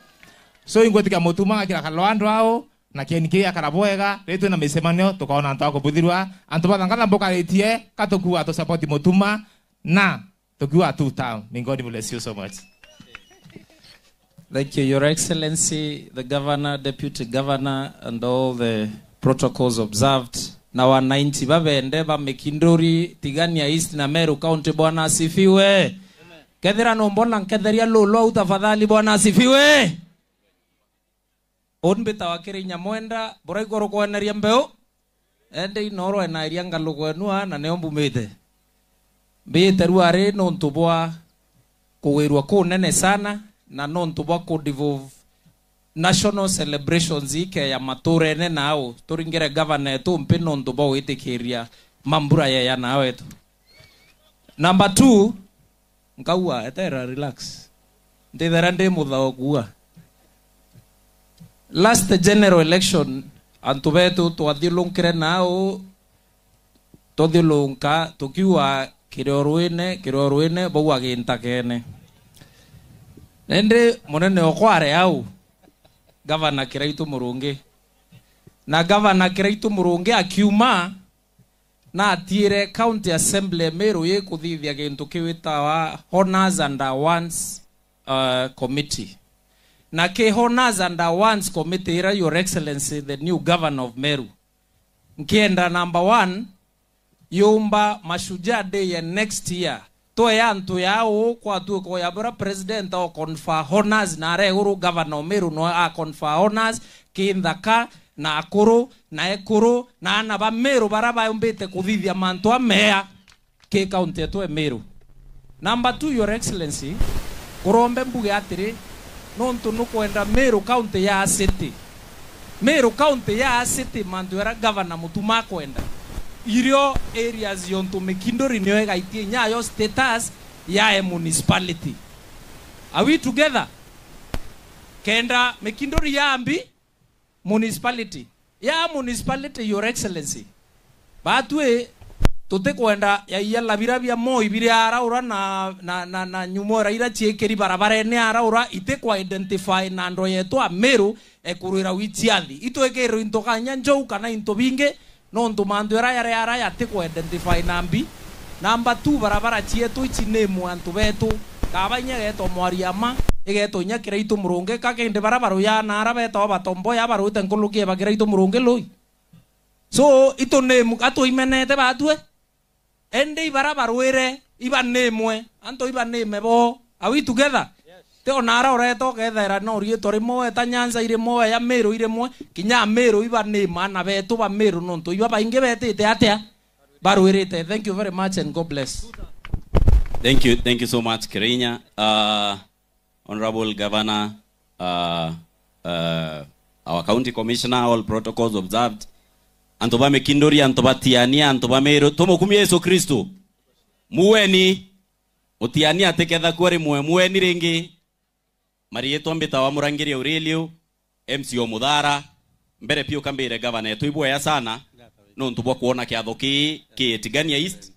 Speaker 5: so ingwetika Mutuma akira kalwandu ao na kieni ki akarabwega riu twina micemanio tukaona antu akubuthirwa antu ba Thangatha mbukaritie katukua tu support Mutuma na tukiwa 2 term. May God bless you so much.
Speaker 23: Thank you, Your Excellency, the Governor, Deputy Governor, and all the protocols observed. Na wananchi babende ba Mikindori, Tigania East na Meru County, Bwana asifiwe. Kethira nombona nketheria lolo utafadhali, Bwana asifiwe. Onbita wakiri nyamwenda bora igoro kweneria mbeu ende inoro enairia ngalugo na neo mbumite mbite ruare nontu bwa kuwirwa ku nene sana na nontu bwa ku devolve National celebrations ike ya maturene nao turingere governor etu mpi nontu bwa gwitikiria mambura yeya nao etu. Number 2 nkaua etera relax ndithera ndi muthaokua. Last general election antu betu twathiũlũnkire nao twathiũlũnka tukiua kiriorwine bau ginta kene nende munene okware au Governor Kiraitu Murungi na Governor Kiraitu Murungi akiuma na atiire county assembly Meru ikuthithia gintu kiwitawa honors and awards committee na ke honors and awards committee ira Your Excellency the new governor of Meru nkienda number 1 yumba Mashujaa Day ya next year to ya ntu yao kwa tu ko ya bora president o confer honors na reguru governor Meru no a confer honors kinthaka na akuru na ekuru na ana ba Meru bara bayumbite kuthithia mantu amea ke county etu Meru. Number 2 Your Excellency kurombe mbuge atiri nontu nukwenda Meru county ya city Meru county ya city mantu era governor mutuma kwenda irio areas yontu Mikinduri niyo egaitie nyayo status ya municipality. Are we together? Kenda Mikinduri ya ambi municipality ya municipality Your Excellency batwe tutikwenda ya iya labira bia moi biria araura na na na, na nyumora ira chiekeri barabara ne araura itekwa identify na ndo yetu a Meru ekurira wichiathi itwekero into kanya njou kana into binge no ndu mandu era yare ara yatikwa identify nambi. Number 2 barabara chietu ichi nemu antu betu kaba inya geto Mwariama igeto inya Kiraitu Murungi kakende barabara ya na ara beto batombo ya barute nkulukie ba Kiraitu Murungi lui so ito nemu atu imenete batue ende ibarabara wire iba nemwe anto iba neme bo. Are we together? Yes. Te onara oreto kethera no rieto rimwe ta Nyanza irimwe ya Meru irimwe kinya Meru iba nema na betu ba Meru nontu iba baingi betite atia barwirite. Thank you very much and God bless.
Speaker 6: Thank you so much Kirinya. Honorable Governor, our county commissioner, all protocols observed. Antoba Mikinduri, antoba Tiania, antoba Meru, tomokumia Yesu Kristo. Muweni utiania teketha kwari muwe muweni ringi. Marieto mbita wa Murangiri Aurelio, MCO Muthara, mbere pio kambire governor yetu ibwea sana. No ntubwa kuona kiatho ki Tigania East.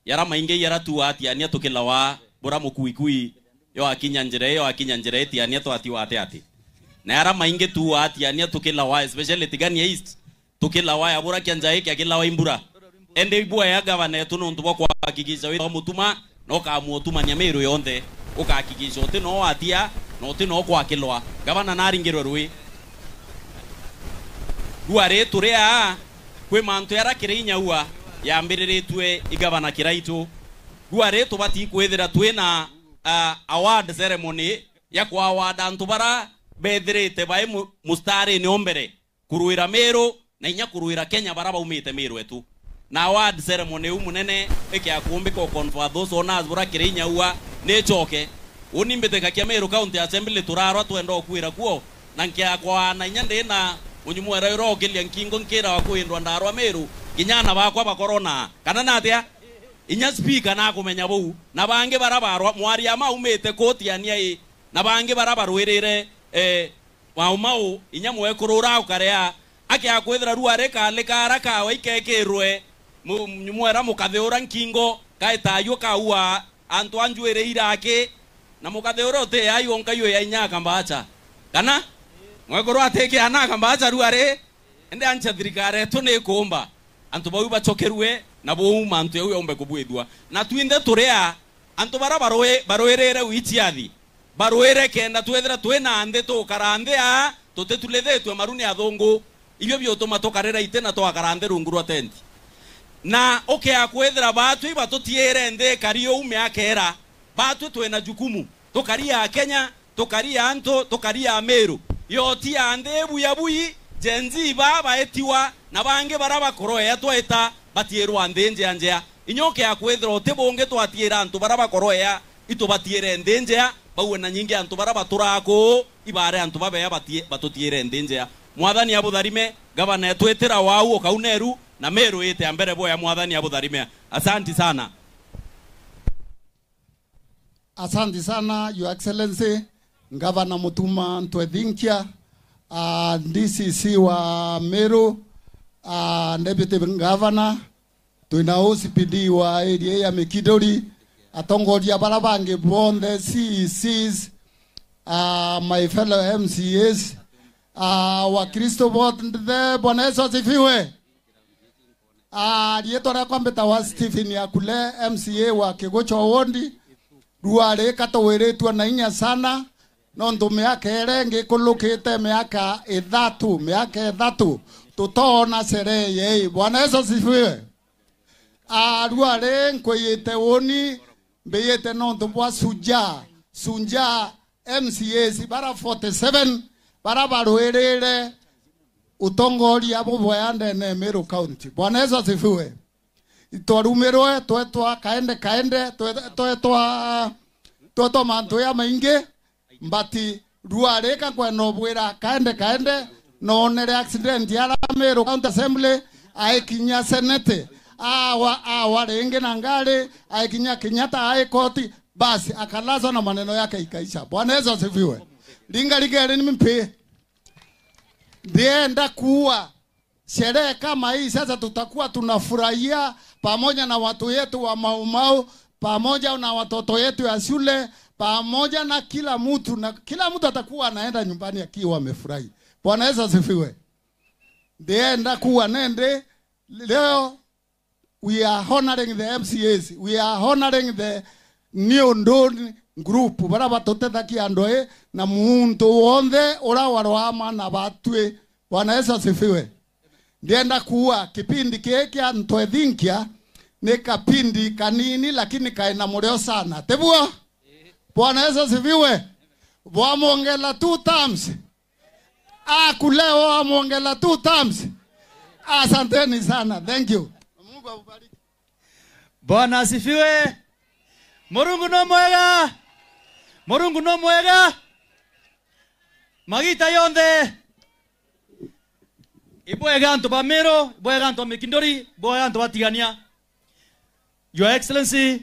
Speaker 6: Yara maingi yara tu atiania tukilawa bora mukuikui yo akinya njira yo akinya njira tiania to ati ati ati. Na yara maingi tu atiania tukilawa especially Tigania East. Tukilawa ya bora kianja hiki akilawa imbura. Ende ibwea governor yetu no ntubwa kuhakikisha we mutuma no kamuotuma Nyameru yonthe ukahakikisha uti no watia no uti no kwakilwa gavana naringirwe rui ruare turia kwi mantu yara Kirinya yambiriritwe igavana Kiraitu ruare tubati kwithira twina award ceremony ya kwa award antu bara bethirite bai mustari ni ombere kuruira Meru na inya kuruira Kenya bara baumite Meru etu na award ceremony umunene ikia kumbika confer those honors bura Kirinya ni choke unimbete kakia Meru county assembly turarwa twenda kwira kuo na nkia kwa na inya ndina unyumwera irokilia nkingo nkira wa kwindwa ndarwa Meru kinyana bakwa ba corona kana natia inya speaker na kumenya bou na bangi barabarwa Mwariama umite kotiania i na bangi barabarwirire waumau inya mwekurura ukarea akia kwithira ruare kale kara kawa ikekirwe mwera mukathiura nkingo kaetayo kaua antu anjuire irake na mukathiura ute ayo nkayo ya inya kambacha kana mwekurwa ateke ana kambacha ruare ende ancha thirikare tu ni kumba antu bau bachokerwe na bou mantu yau yombe kubwithwa na twinde turia antu bara baroerere wichiathi baroere kenda twethira twina ande tukarande a tutetulithetwe maruni athungu ibyo byotuma tukarera ite na twakarande rungu rwa tenti na ukia kwethira batu ibatutiere nde kario ume akera batu twina jukumu tukaria Kenya tukaria antu tukaria Meru yotia ande buya buyi jenzi baba etiwa na bangi baraba koroea twaita batierwa nde njea njea inyoke ya kwethira utibunge twatiera antu baraba koroea itubatiere nde njea bauwe na nyingi antu baraba turako Ibare antu babe batie batutiire nthi mwathani abutharime gavana etwitira wau okauneru na Meru ite ambere boya mwathani abutharime. Asante sana.
Speaker 7: Asante sana Your Excellency Gavana Mutuma Ntwethinkia, DCC wa Meru, Deputy Governor, twina OCPD wa area ya Mikinduri, atongoria bara bangi bonthe CECs, my fellow MCAs, Wakristo bonthe, Bwana Yesu asifiwe. Rĩtwa rĩakwa mbĩtagwa Stephen Yakule, MCA wa Kĩgũcho Wondi. Ruarĩ katũwĩrĩtwo na inya sana nondu miaka ĩrĩa ĩngĩ ĩkũlũkĩte miaka ĩthatu tũtoona sherehe yei. Bwana Yesu asifiwe. Ruarĩ nkwĩyĩte woni mbĩyĩte nondu bwa Sunja MCAs bara 47 bara barũĩrĩre utongoria bũbwaya ndene Meru County. Bwana Yesu asifiwe. Twarumirwe twetwa kaende twetwa mantu ya maingi mbati ruarika kwena bwira kaende nonere accident ya Meru County Assembly aikinya senate awa ringi na ngari aikinya Kenyatta High Court, basi akalazwa na maneno yake ikaisha. Bwana Yesu asifiwe. Linga ligere ni mpe ndienda kuwa sherehe kama hii sasa tutakuwa tunafurahia pamoja na watu yetu wa Mau Mau, pamoja na watoto yetu ya shule, pamoja na kila mtu, na kila mtu atakuwa anaenda nyumbani akiwa amefurahi. Bwana Yesu asifiwe. Ndienda kuwa nende leo we are honoring the MCAs, we are honoring the New Dawn group bara batotethakia andu na muntu wonthe ura warwama na batwe. Bwana Yesu asifiwe. Ndienda kuwa kipindi kiki Ntwethinkia ni kapindi kanini lakini kaina mureo sana. Tebua? Bwana Yesu asifiwe. Bwamongela 2 times. Akuleo amongela 2 times. Asanteni sana. Thank you. Mungu akubariki.
Speaker 9: Bwana asifiwe. Murungu no mwega. Murungu no mwega. Magita yonde. Ibwega antu ba Meru, ibwega antu ba Mikinduri, ibwega antu ba Tigania. Your Excellency,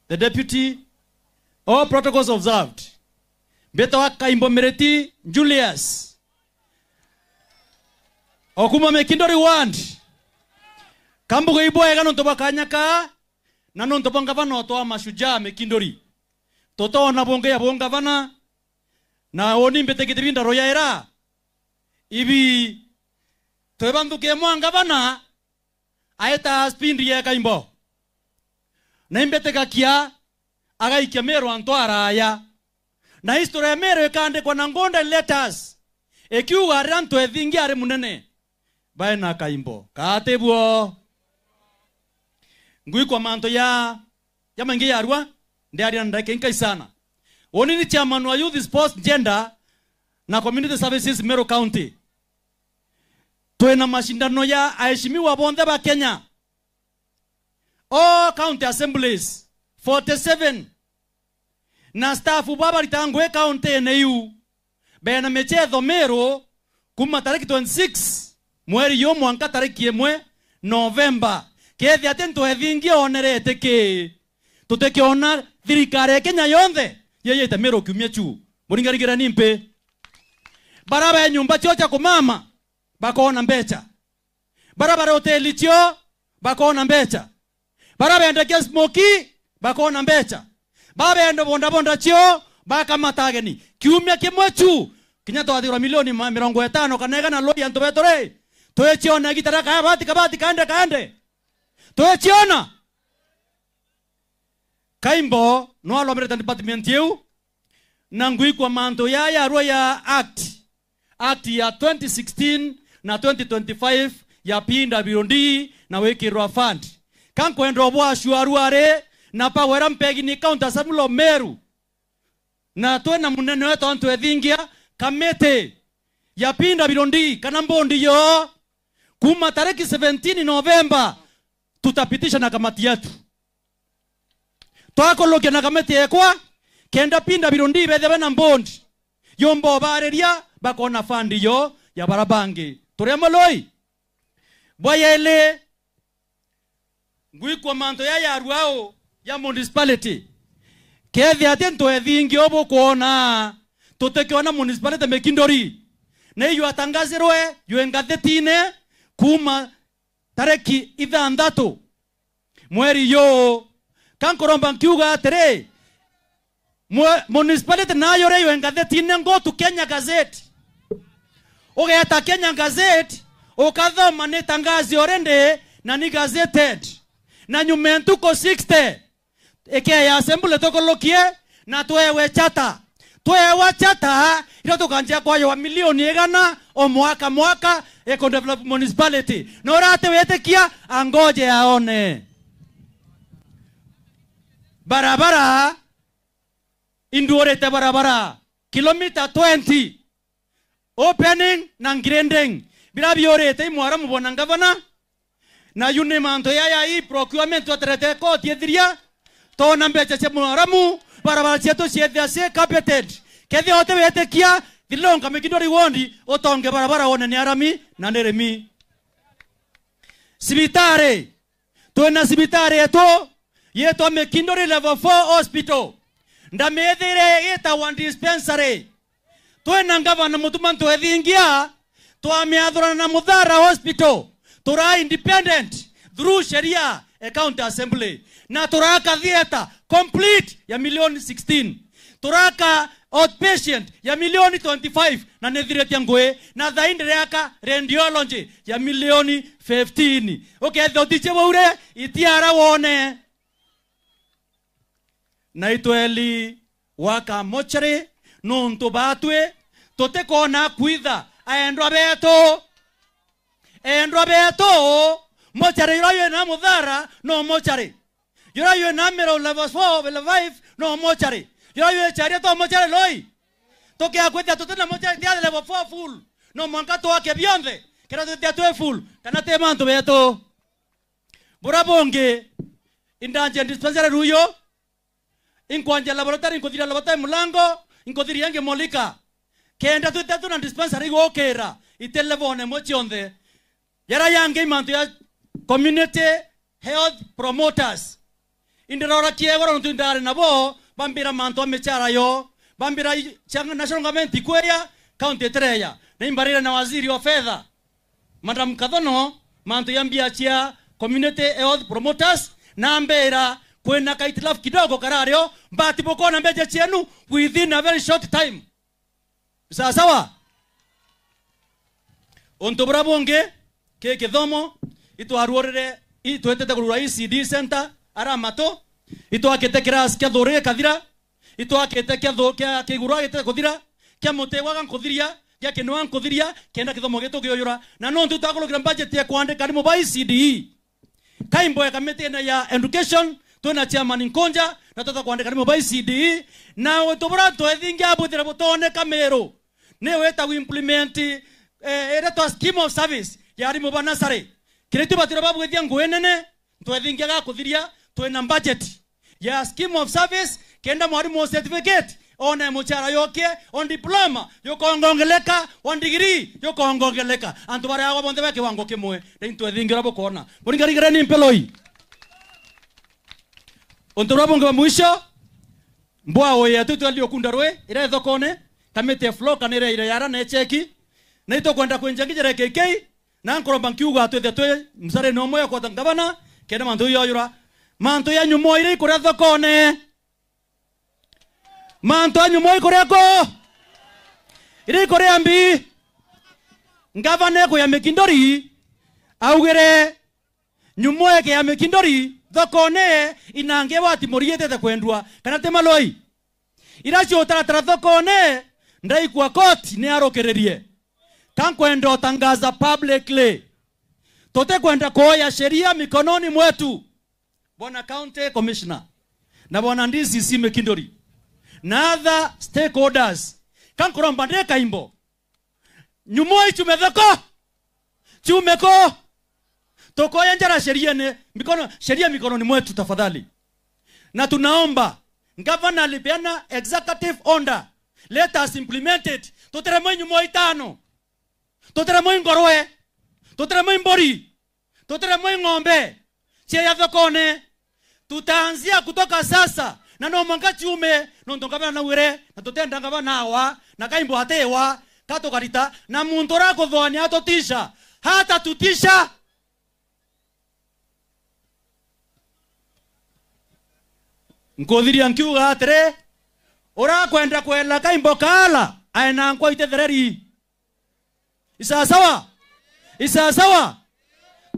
Speaker 9: the Deputy, all protocols observed. Mbeta wa Kaimbo Mereti Julius. Okuma Mikinduri wand. Kambugo ibwega nonto ba Kanyaka na nonto ba ngavana otoa mashujaa Mikinduri. Toto na bonge ya bongavana na oni mbete kitibinda royaera. Ibi twebandukie mwangavana aeta spindi ya Kaimbo. Na imbete kakia agaikia Meru antu araya. Na historia ya Meru ikaandikwa na golden letters. Ekiuga ari antu ethingi ari munene. Bae na Kaimbo. Katebwo. Ngui kwa manto ya maingi ya arua ndi ari ndake inkai sana. Oni ni chairman wa Youth Sports Gender na Community Services Meru County. Twena mashindano ya aheshimiwa bonthe ba Kenya. All county assemblies 47 na staff baba litangwe county NAU bena mechetho Meru kuma tariki 26 mweri yo mwanka tariki 1 November. Kethi ati Ntwethingi onerete ki tutekiona thirikari ya Kenya yonthe yeyete Meru kiumia chu muringarigera nimpe baraba ya nyumba chio cha kumama bakona mbecha, barabara hoteli chio bakona mbecha, baraba endekia smoky bakona mbecha, baba endo bonda bonda chio bakamatageni kiumia kimwe chu kinya twathirwa milioni 50 kana igana lori antu betore twechiona gitara ka bati kabati kaende twechiona. Kaimbo no alomereta department yeu na ngui kwa manto ya arua ya act ya 2016 na 2025 ya PWD na wikirwa fund kankwendwo bwacu aruare na pawera mpegi ni county assembly Meru na twena munene wetu Ntwethingia kamete ya PWD kana mbondi yo kuma tariki 17 November tutapitisha na kamati yetu twakolokia na kamati ekwa kenda PWD bethe na mbondi Yombo bareria bakona fandi yo ya barabangi. Turia moloi. Bwayele ngwikwa manto ya yaruao ya municipality. Kethi ati ntwethingi obo kuona tutekiona municipality Mekindori. Na iyo atangazirwe yo ngazetine kuma tareki 6 mweri yo kankoromba nkiuga atiri municipality nayo reyo ngazetine ngo tu Kenya Gazette. Ugeta Kenya Gazette ukathoma ni tangazi orende na ni gazetted na nyume ntuko 60 eke ya assembly tokolokie na twewe chata twewa chata ilo tukanja kwayo wa milioni 100 o mwaka mwaka eco develop municipality no rate wetekia angoje aone barabara induorete barabara kilomita 20 opening na grinding bila biorete imwara mubona ngavana na yune manto ya hii procurement waterete koti ethiria tona mbecha cia mwaramu barabara cietu ciethia cie carpeted kethia ote wetekia thilonga Mikindori wondi utonge barabara wone ni arami na nirimi sibitari twina sibitari yetu yetwa Mikindori level 4 hospital ndamethire yetagwa dispensary twina ngavana mutuma ntwethingia twamiathurana na Muthara hospital tura independent through sheria e county assembly na turaka theater complete ya milioni 16 turaka outpatient ya milioni 25 na nethiretia ngwe na thaindireaka radiology ya milioni 15 okay thotiche waure itiara wone na itweli waka mochari nuntu batwe tutikona kwitha aendwa betu mochari yura na Muthara no mochari yura yue na Meru level 4 level 5 no mochari yura yue charia to mochari loi tokia kwithia tutena mochari tia level 4 full no mwanka twake bionthe kira tutia twe full kana te mantu betu bura bonge indanje dispensary ruyo inkwanja laboratory inkothira laboratory mulango inkothira yange molika kenda tutia tuna dispensary gokera itelevone mochionthe yara yange imantu ya community health promoters indirora kiegoro ntu ndare nabo bambira mantu amechara yo bambira changa national government ikweya county treya na imbarira na waziri wa fedha Madam Kathono mantu yambia chia community health promoters na mbera kwena kaitilafu kidogo karario but bokona mbeje chenu within a very short time sawa sawa ontobra bonge ke kithomo itwaruorere itwetete kurura ECD center aramato itwakite class kia thuri kathira itwakite kia thu kia kiguru gite kuthira kia mutegwa nkuthiria kia kinwa nkuthiria kenda kithomo gitu gioyura na no ntu twakulukira budget ya kwandika ni mobile CDE kaimbo ya kamiti na ya education twina chairman Nkonja na tata kwandika ni mobile CDE na utubura twethingia abuthira butone kamero ni weta implement eretwa scheme of service ya arimu ba nasare kiretu batira babwethia ngwe nene twethingia gakuthiria twina budget ya scheme of service kenda mwarimu certificate one muchara yoke on diploma yokongongeleka on degree yokongongeleka antu bare awa bonde beke wango kimwe ntwethingira bukona muringarigire ni mpeloi ontorwa bonge mwisho mbwa oye tutu aliokunda rwe ira thokone kamete flow kanire ira yara na cheki na itokwenda kwenjangijere KK na nkoromba nkiuga twethe twe msare no moyo kwa ngavana kenda mantu yoyura mantu ya nyumo ire ikuria thokone mantu ya nyumo ikuria ko ire ikuria mbi ngavana ko ya Mikindori augere nyumo yake ya Mikindori thokone inange wati murietete kwendwa kana te maloi iracio taratara thokone ndaikwa koti ni arokererie kankwenda otangaza publicly tote kwenda koya sheria mikononi mwetu bwana county commissioner na bwana DCC Mikindori na other stakeholders kankoromba ndeka imbo nyumo ichumetheko chumeko tokoya njara sheria ne mikono sheria mikononi mwetu tafadhali. Na tunaomba governor alipeana executive order Let us implement it. Tuteremo nyumo itano. Tuteremo ngoroe. Tuteremo mbori. Tuteremo ng'ombe. Chia thokone. Tutaanzia kutoka sasa. Na no mwanga chiume no ndongabana na wire na tutenda ngabana wa na kaimbo hatewa katokarita na muntu rakuthoania atotisha hata tutisha. Nkuthiria nkiuga atiri urakwenda kwela kaimbo kala aena nkwa itethereri. Isasawa isasawa.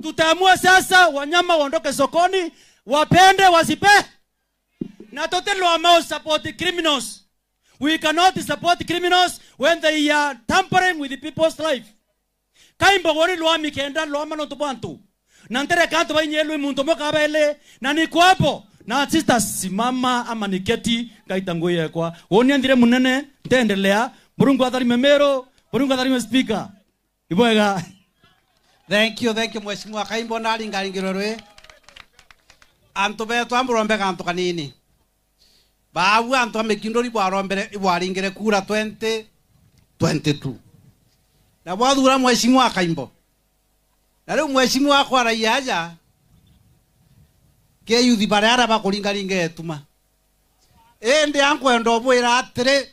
Speaker 9: Tutaamua sasa wanyama waondoke sokoni, wapende wasipe. Na totally amount support criminals. We cannot support criminals when they are tampering with the people's life. Kaimbo wori lwa mikenda lwa mano tubantu. Na ntere kanto bainyelu muntu moka bele na nikwapo na sister simama ama niketi kaitanguye kwa. Woni andire munene ntendelea Murungu atharime Meru, Murungu atharime speaker. Ibwega.
Speaker 2: Thank you Mheshimiwa Kaimbo na ringaringirwe. Antu betu amurombe kantu kanini. Babu antu amekindori bwarombere ibwaringire kura 2022. Na bwathura Mheshimiwa Kaimbo. Na riu Mheshimiwa akwaragia aja ke yuthi baria aria bakuringaringa etuma. Indi ankwenda obwira atiri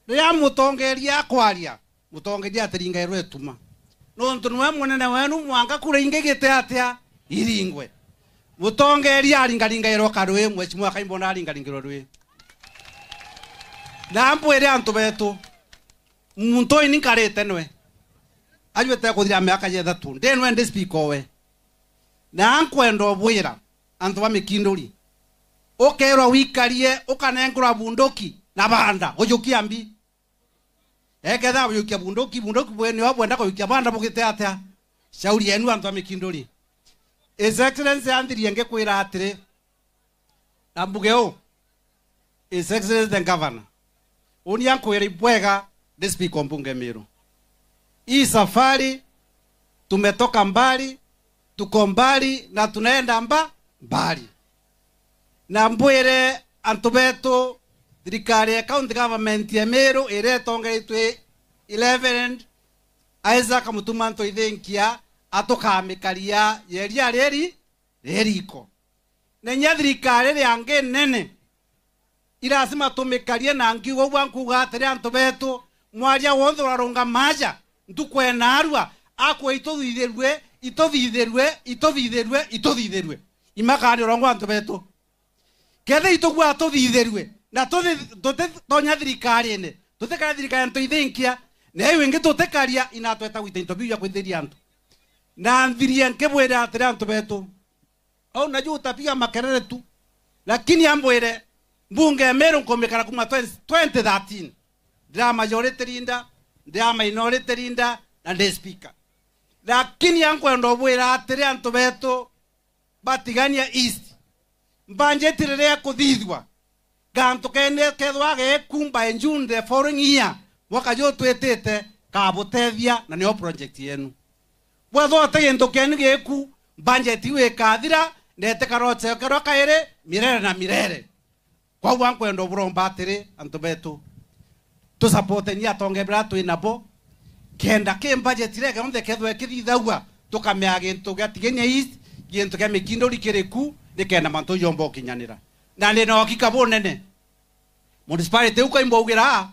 Speaker 2: riria mutongeria akwaria mutongeria atiringairwo etuma. Nontu niwe munene wenu mwanga kura ingigite atia iringwe. Mutongeria aringaringairwo karui Mheshimiwa Kaimbo na aringaringirwo rui. Na mbwire antu betu muntu uyu ninkarite nwe ajuete kuthira miaka 3 ndi nwe ndi speaker we. Na ankwenda obwira antu ba mikinduri ukerwa wikarie ukanengurwa bunduki na banda ujukia mbi eketha ujukia bunduki bunduki bwene wabwenda kujukia banda bugite atia shauri yenu antu ba mikinduri. His Excellency anthirie ngikwira atiri na mbuge u His Excellency the Governor uni ankwira ibwega ndi speaker mbunge Meru. Hii safari tumetoka mbali, tuko mbali na tunaenda mbali. Na mbwire antu betu thirikari ya county government ya Meru iretongeretwe 11 Isaac Mutuma Ntoithinkia atukamikaria yeria reri reriko. Nenya thirikari ryangi nene irasima tumikarie na ngiuga ugwa nkuga atiri antu betu mwaria wothe urarunga maja ntukwena arua akwe ituthithirwe ituthithirwe ituthithirwe ituthithirwe imakani urongwa antu betu kethe itugwa tuthithirwe na tutitonya thirikari-ini tutikara thirikari Ntoithinkia na iu ingi tutikaria inatweta gwita into biu ya kwithiria antu. Na nthirie nkibwira atiri antu betu au najua utapiga makelele tu lakini ambwire mbunge Meru nkumikara kuma 2013 ndira majority leader ndira minority leader na ndi speaker lakini ankwenda obwira atiri antu betu batigania East mbanjeti riria kuthithwa gantu kene kethwa gekumba in June the following year mwaka jo twetete kabutethia na nio project yenu bwatho gintu kenu giku budget wikathira nete karoche kero kaire mirere na mirere. Kwa ankwenda oburomba atiri antu betu tusapote ni atonge bra twinabo kenda ke budget rege onthe kethwe kithithagua tukamea gintu gia Tigania East gintu kia Mikinduri kiriku nikenda mantu yombo kinyanira na ndi no hakika bunene municipality ukaimbo ugira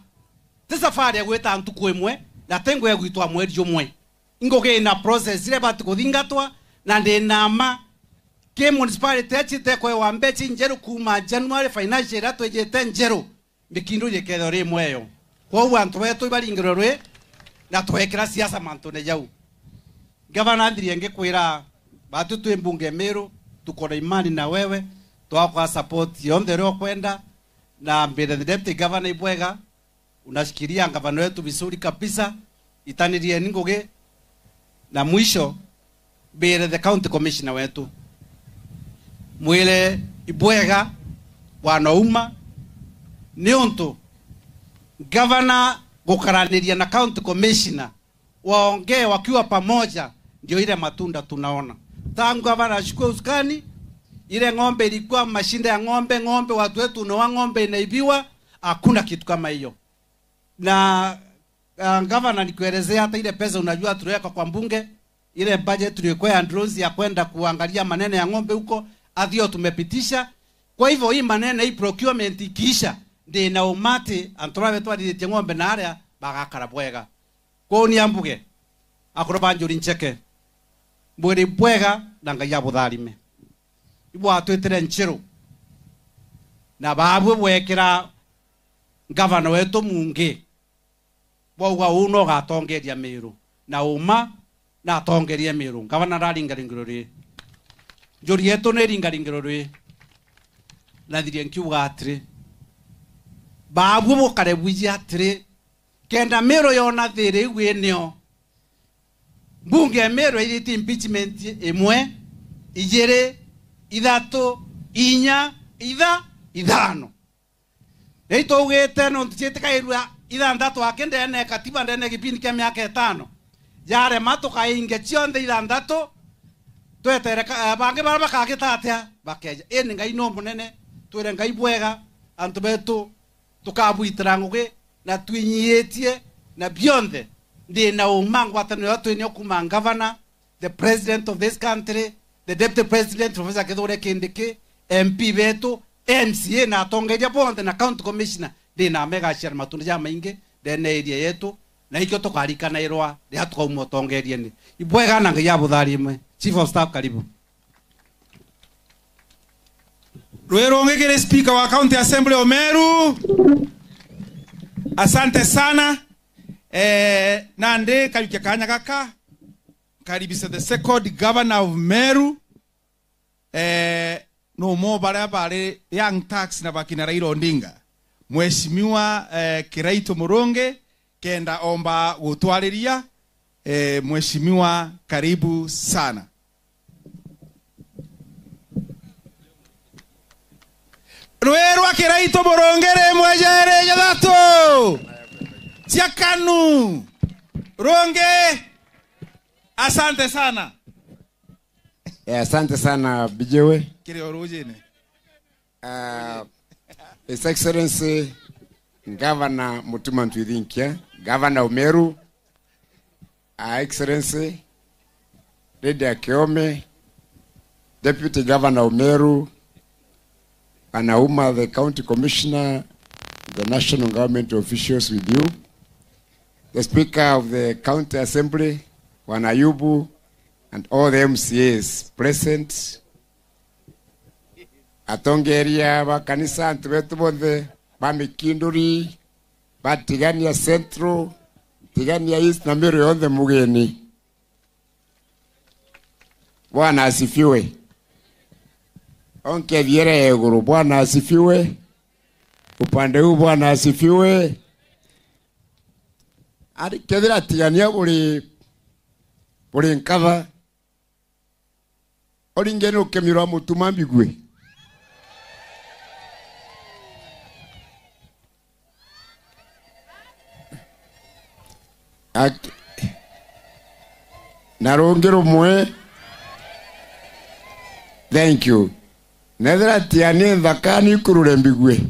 Speaker 2: ti safari ya gwita ntuku imwe na tengo ya gwitwa mweri umwe ingoge na process ile bati kuthingatwa na ndi nama ke municipality achite kwe wa mbechi njeru kuma January financial atwejete njeru Mikinduri yeketho ri mweyo koguo antu betu ibaringirwe rwi na twekira siasa mantu ne jau. Gavana anthirie ngikwira batu twi mbunge Meru tuko na imani na wewe twakwa support yonthe rio kwenda na mbere the deputy governor ibwega unashikilia gavana wetu vizuri kabisa itanirie Ngugi na mwisho mbere the county commissioner wetu mwile ibwega wanauma ni untu governor gukaraniria na county commissioner waongee wakiwa pamoja ndio ile matunda tunaona. Tangu gavana ashukue usukani ile ng'ombe ilikuwa mashinda ya ng'ombe watu wetu na ng'ombe inaibiwa Hakuna kitu kama hiyo. Na gavana nikuelezea hata ile pesa unajua tuliweka kwa mbunge, ile budget tuliweka ya drones ya kwenda kuangalia maneno ya ng'ombe huko, adhio tumepitisha. Kwa hivyo hii maneno hii procurement ikiisha ndi na umati antorabe twaritie ng'ombe na aria bagakara bwega. Kwa ni ambuge akoro banjuri ncheke mbwiri bwega na Ngai abutharime. Ibwa twitire nchiru na babwe bwekira gavana wetu mungi bwauga uno gatongeria Meru na uma na atongeria Meru. Gavana raringaringiro ri njuri yetu ni ringaringiro ri nathirie nkiuga atiri babwe bukarebwijia atiri kenda Meru yona thiri igwinio mbunge Meru iriti impeachment imwe ijiri ithatu inya itha ithano. Rĩu tũugĩte no tũciĩtĩkaĩrua ithandatũ ake ndene katiba ndene gĩpindi kĩa mĩaka ĩtano yarema tũkaingia cionthe ithandatũ twetere bangĩ barĩa bakagĩta atĩa bakeja. Ĩni Ngai no mũnene twĩre Ngai bwega antũ betũ tũkabuitĩra ngũgĩ na twinyiĩtie na bionthe ndĩ na ũma ngwatanĩro twĩnĩo kuma governor, the president of this country, the deputy president Professor Kithure Kindiki, MP betu, MCA na atongoria bonthe na county commissioner ndi na mega share matunda ja maingi ndene area yetu na ikio tukarikana irwa ria tukauma utongoria ni ibwega na Ngai abutharimwe. Chief of Staff karibu.
Speaker 5: Rwero ngegere speaker wa county assembly Omeru, asante sana. Nande kayukia kanya gaka karibisa the second governor of Meru, no mo bare bare young tax na bakina Raila Odinga, Mheshimiwa Kiraito Murungi kenda omba gutwariria. Mheshimiwa karibu sana. Rwerwa Kiraito Murungi remwejere jathatu Siakanu Ronge, asante sana.
Speaker 10: Asante sana Bijewe. His Excellency Governor Mutuma Ntwithinkia, Governor Omeru, Excellency Lydia Kiome, Deputy Governor Omeru, Anauma, the County Commissioner, the national government officials with you, the Speaker of the County Assembly, Wanayubu, and all the MCAs present, atongeria ba kanisa antu betu bonthe ba Mikinduri, ba Tigania Central, Tigania East na Meru yonthe mugeni. Bwana asifiwe. Onke viere eguru, Bwana asifiwe. Upande huu Bwana asifiwe. Ari kethira Tigania uri nkatha oringene ukemirwa mutuma mbigwe. Na rungi rumwe. Thank you. Nethira Tigania nthaka ni ikurure mbigwe.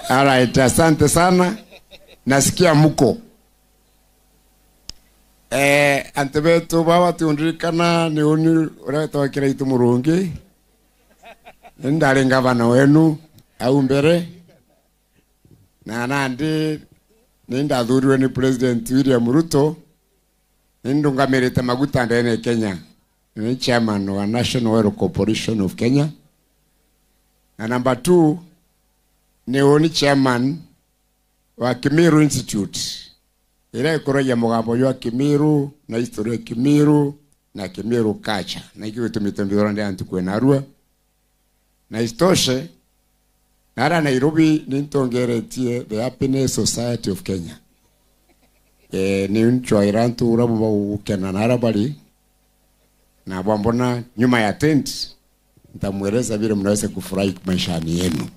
Speaker 10: All right, asante sana. Nasikia muko. Antebetu baba tiundirikana ni uni uretwa Kiraito Murungi. Ndari ngavana wenu au mbere. Na nandi nindathuriwe ni President William Ruto. Nindungamirite maguta ndene Kenya. Ni chairman wa National Oil Corporation of Kenya. Na number 2 ni uni chairman wa Kimiru Institute. Ira ikoroja mugambo wa Kimiru na historia ya Kimiru na Kimiru culture. Na ikiwe tumitembea ndi antu kwenarua. Na istoshe nara Nairobi nintongeretie the Happiness Society of Kenya. Ni unchwa irantu urabu ukena narabali. Na bwambona nyuma ya tent nitamueleza vile mnaweza kufurahi maishani yenu.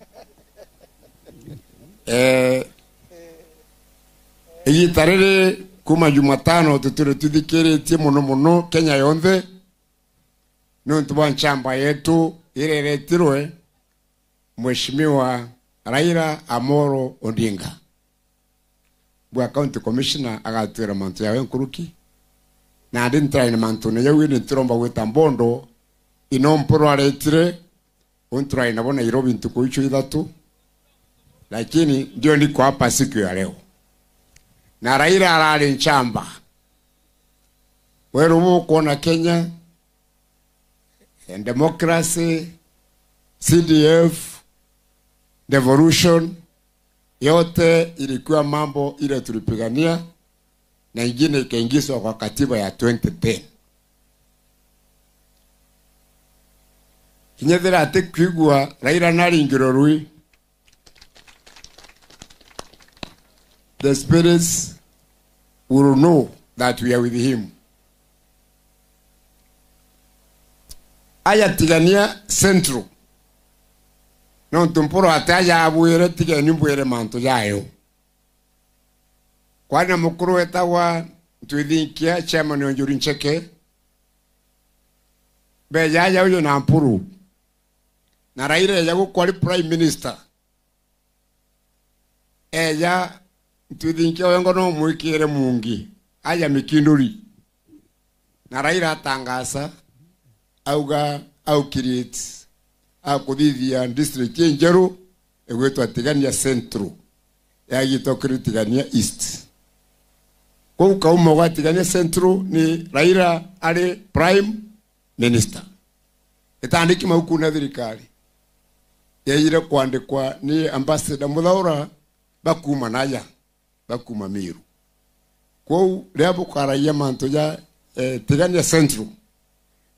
Speaker 10: Iyi tarere kuma Jumatano tuture tuthikiretie muno muno Kenya yonthe nuntu bwa nchamba yetu ireretirwe Mheshimiwa Raila Amolo Odinga bwa county commissioner agatwira mantu yawe nkuruki na ndi ntraine mantu ne yawe ntiromba gwita mbondo ino mporo aretire untraine bona Nairobi ntuku icho ithatu, lakini ndio niko hapa siku ya leo. Na Raila arari nchamba weru kuona Kenya and democracy, CDF, devolution yote ilikuwa mambo ile tulipigania na ingine ikaingizwa kwa katiba ya 2010. Kinyethera ati kwigua Raila naringirwo rui, the spirits will know that we are with him. Aya tigania central no ntumporo ataya abwire tigani mbwire mantu yayo kwana mukuru wetagwa twithinkia chairman Njuri Ncheke be yaya uyo na mpuru na Raila ya gukwari prime minister eya twithinkia wengo no mwikire mungi aya mikinduri na Raila atangasa auga au create akuthithia district njeru egwetwa Tigania Central yagitwa kuri Tigania East. Kuu kauma gwa Tigania Central ni Raila ari prime minister itandiki mauku na thirikari yaire kwandikwa ni ambassador Muthaura bakuma naya bakuma Miru. Kuu ria bukaraia mantu ya Tigania Central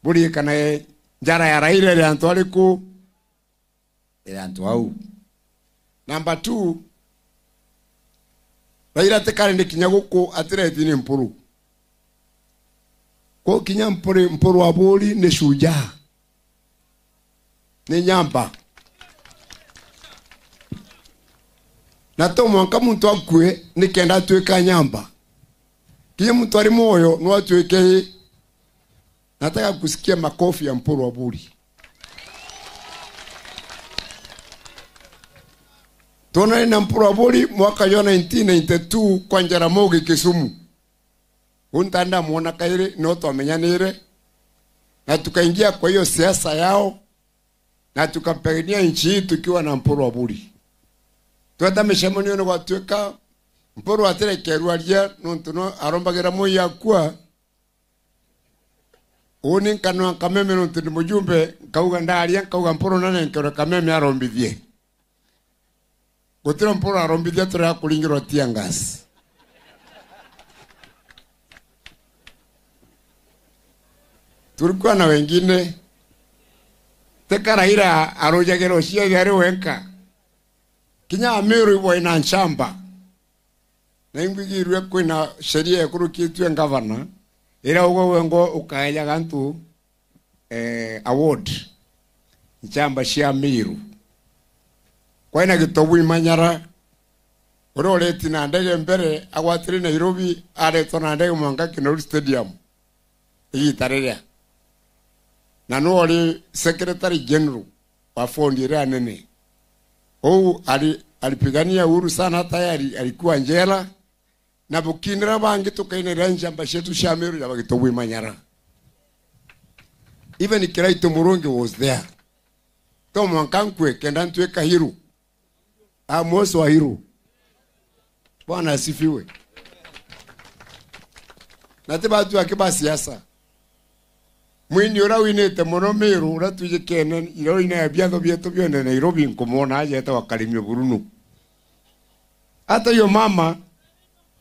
Speaker 10: buri kana njara ya Raila ria antu ariku ria antu au. Number 2, Raila tekare ni kinya guku atireti ni mpuru ko kinya mpuru aburi ni shujaa ni nyamba na to mwanka muntu akue ni kenda tuika nyamba kinya muntu ari moyo no atuike. Nataka kusikia makofi ya mpuru aburi. Tona na mpuru aburi mwaka wa 1992 kwa Njaramogi Kisumu. Untanda muona kaire no twamenyanire na tukaingia kwa hiyo siasa yao na tukapigania nchi hii tukiwa na mpuru aburi. Twenda mishemonio no gwatuika mpuru aterekerwa ria nontu arombagira moyo yakwa. Uni nkanwa kameme nontu ni mujumbe nkauga ndaria nkauga mpuru nane nkero kameme arombithie. Gutira mpuru arombithie tura kuringirwa tear gas. Tulikuwa na wengine teka Raila arojagero cia gari wenka. Kinya Amiru ibo ina nchamba. Na ingwigirwe kwina sheria ekurukitwe governor. Ira ugo wengo ukaeja gantu award nchamba cia Miru. Kwaina gitobu imanyara uroreti na ndege mbere agwatire Nairobi aretwo na ndege mwanka Kinoru Stadium igitareria na no ori secretary general wa fondi ira nene ou alipigania uhuru sana tayari alikuwa njela na bukinira bangi tukainira njamba shetu cia Miru ya gitobu imanyara. Even Kiraito Murungi was there. To mwankankwe kenda ntweka hiru. Amos wa hiru. Bwana asifiwe. Na te batu akiba siasa. Mwini ura winete mono Miru ura tuje kene iro ina ya biatho bietu bione Nairobi nkumona aje eta wakarimio burunu. Hata yo mama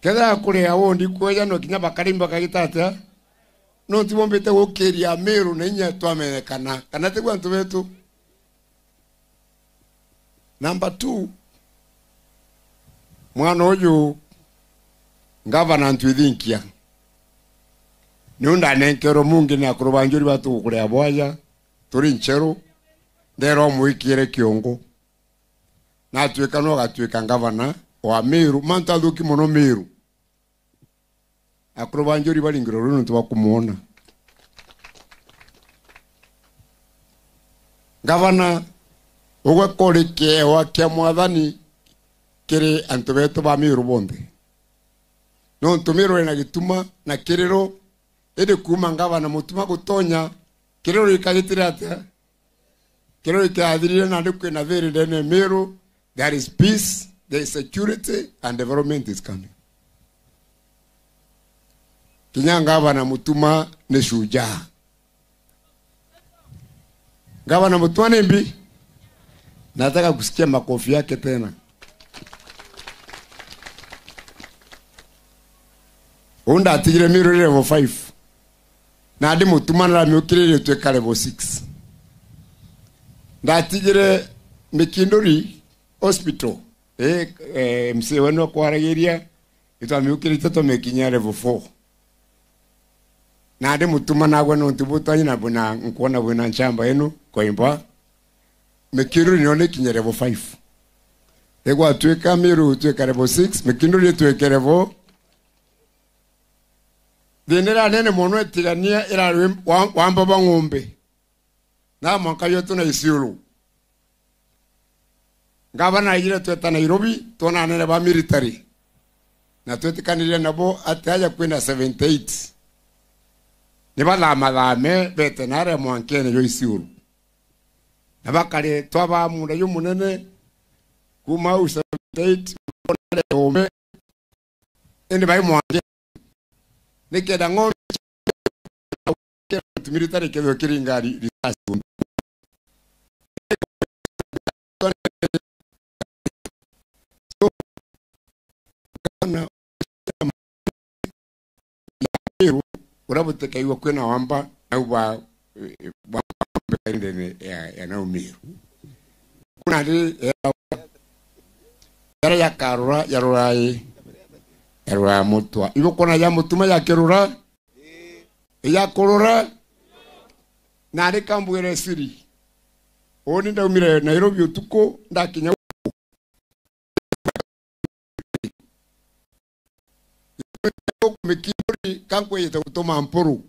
Speaker 10: ketha kuria wondi kweja no kinya bakarimba kagitata no tibombete gukiria Miru na inya twamenyekana kana tigwa antu betu. Number 2, mwana uyu ngavana ntwithinkia niunda nenkero mungi na kurubanjuri batu kuria bwaja turi ncheru ndero muikire kiongo na tuika no gatuika ngavana wa Miru mantu athuki muno Miru akurubanjuri baringiro runo twakumuona. Gavana ugwe kuri kiewa kia mwathani kiri antu betu ba Miru bonthe no ntumirwe na gituma na kiriro indi kuma ngavana Mutuma gutonya kiriro ikagitira atia kiriro ikathirire na ndi kwina thiri ndene Miru. There is peace, there is security and development is coming. Kinya ngavana Mutuma ni shujaa. Gavana Mutuma ni mbi. Nataka kusikia makofi yake tena. Unda atigire Miru level 5. Na andi Mutuma na miukirire tweka level 6. Ndatigire Mikinduri hospital. MC wenu kwaragiria itwamiukirite tumikinya level 4. Na andi Mutuma nagwe no ntibutanye na buna nkuona buna nchamba yenu koimba. Mikinduri nione kinya level 5. Egwa tweka Miru tweka level 6, Mikinduri tweka level. Thinira nene muno etigania irarwe wamba ba ng'ombe. Na mwanka yotu na Isiolo. Gavana ire tweta Nairobi tona nene ba military. Na twetikanire nabo ati haja kwina 78. Ni bathamathaame bete nare mwankene yo Isiolo. Na bakare twaba munda yo munene kuma 78 ng'ombe. Ende bai mwanke nikenda ng'ombe military kethwo kiringari risasi. Urabutekaiwa kwina wamba au ba ndene ya na Miru. Kuna ndi yara ya karura ya rurai ya rura mutwa. Ibo kona ya Mutuma ya kerura ya korora na ndi kambwire siri. Oni ndaumire Nairobi utuko ndakinya Mikinduri kankwete gutuma mpuru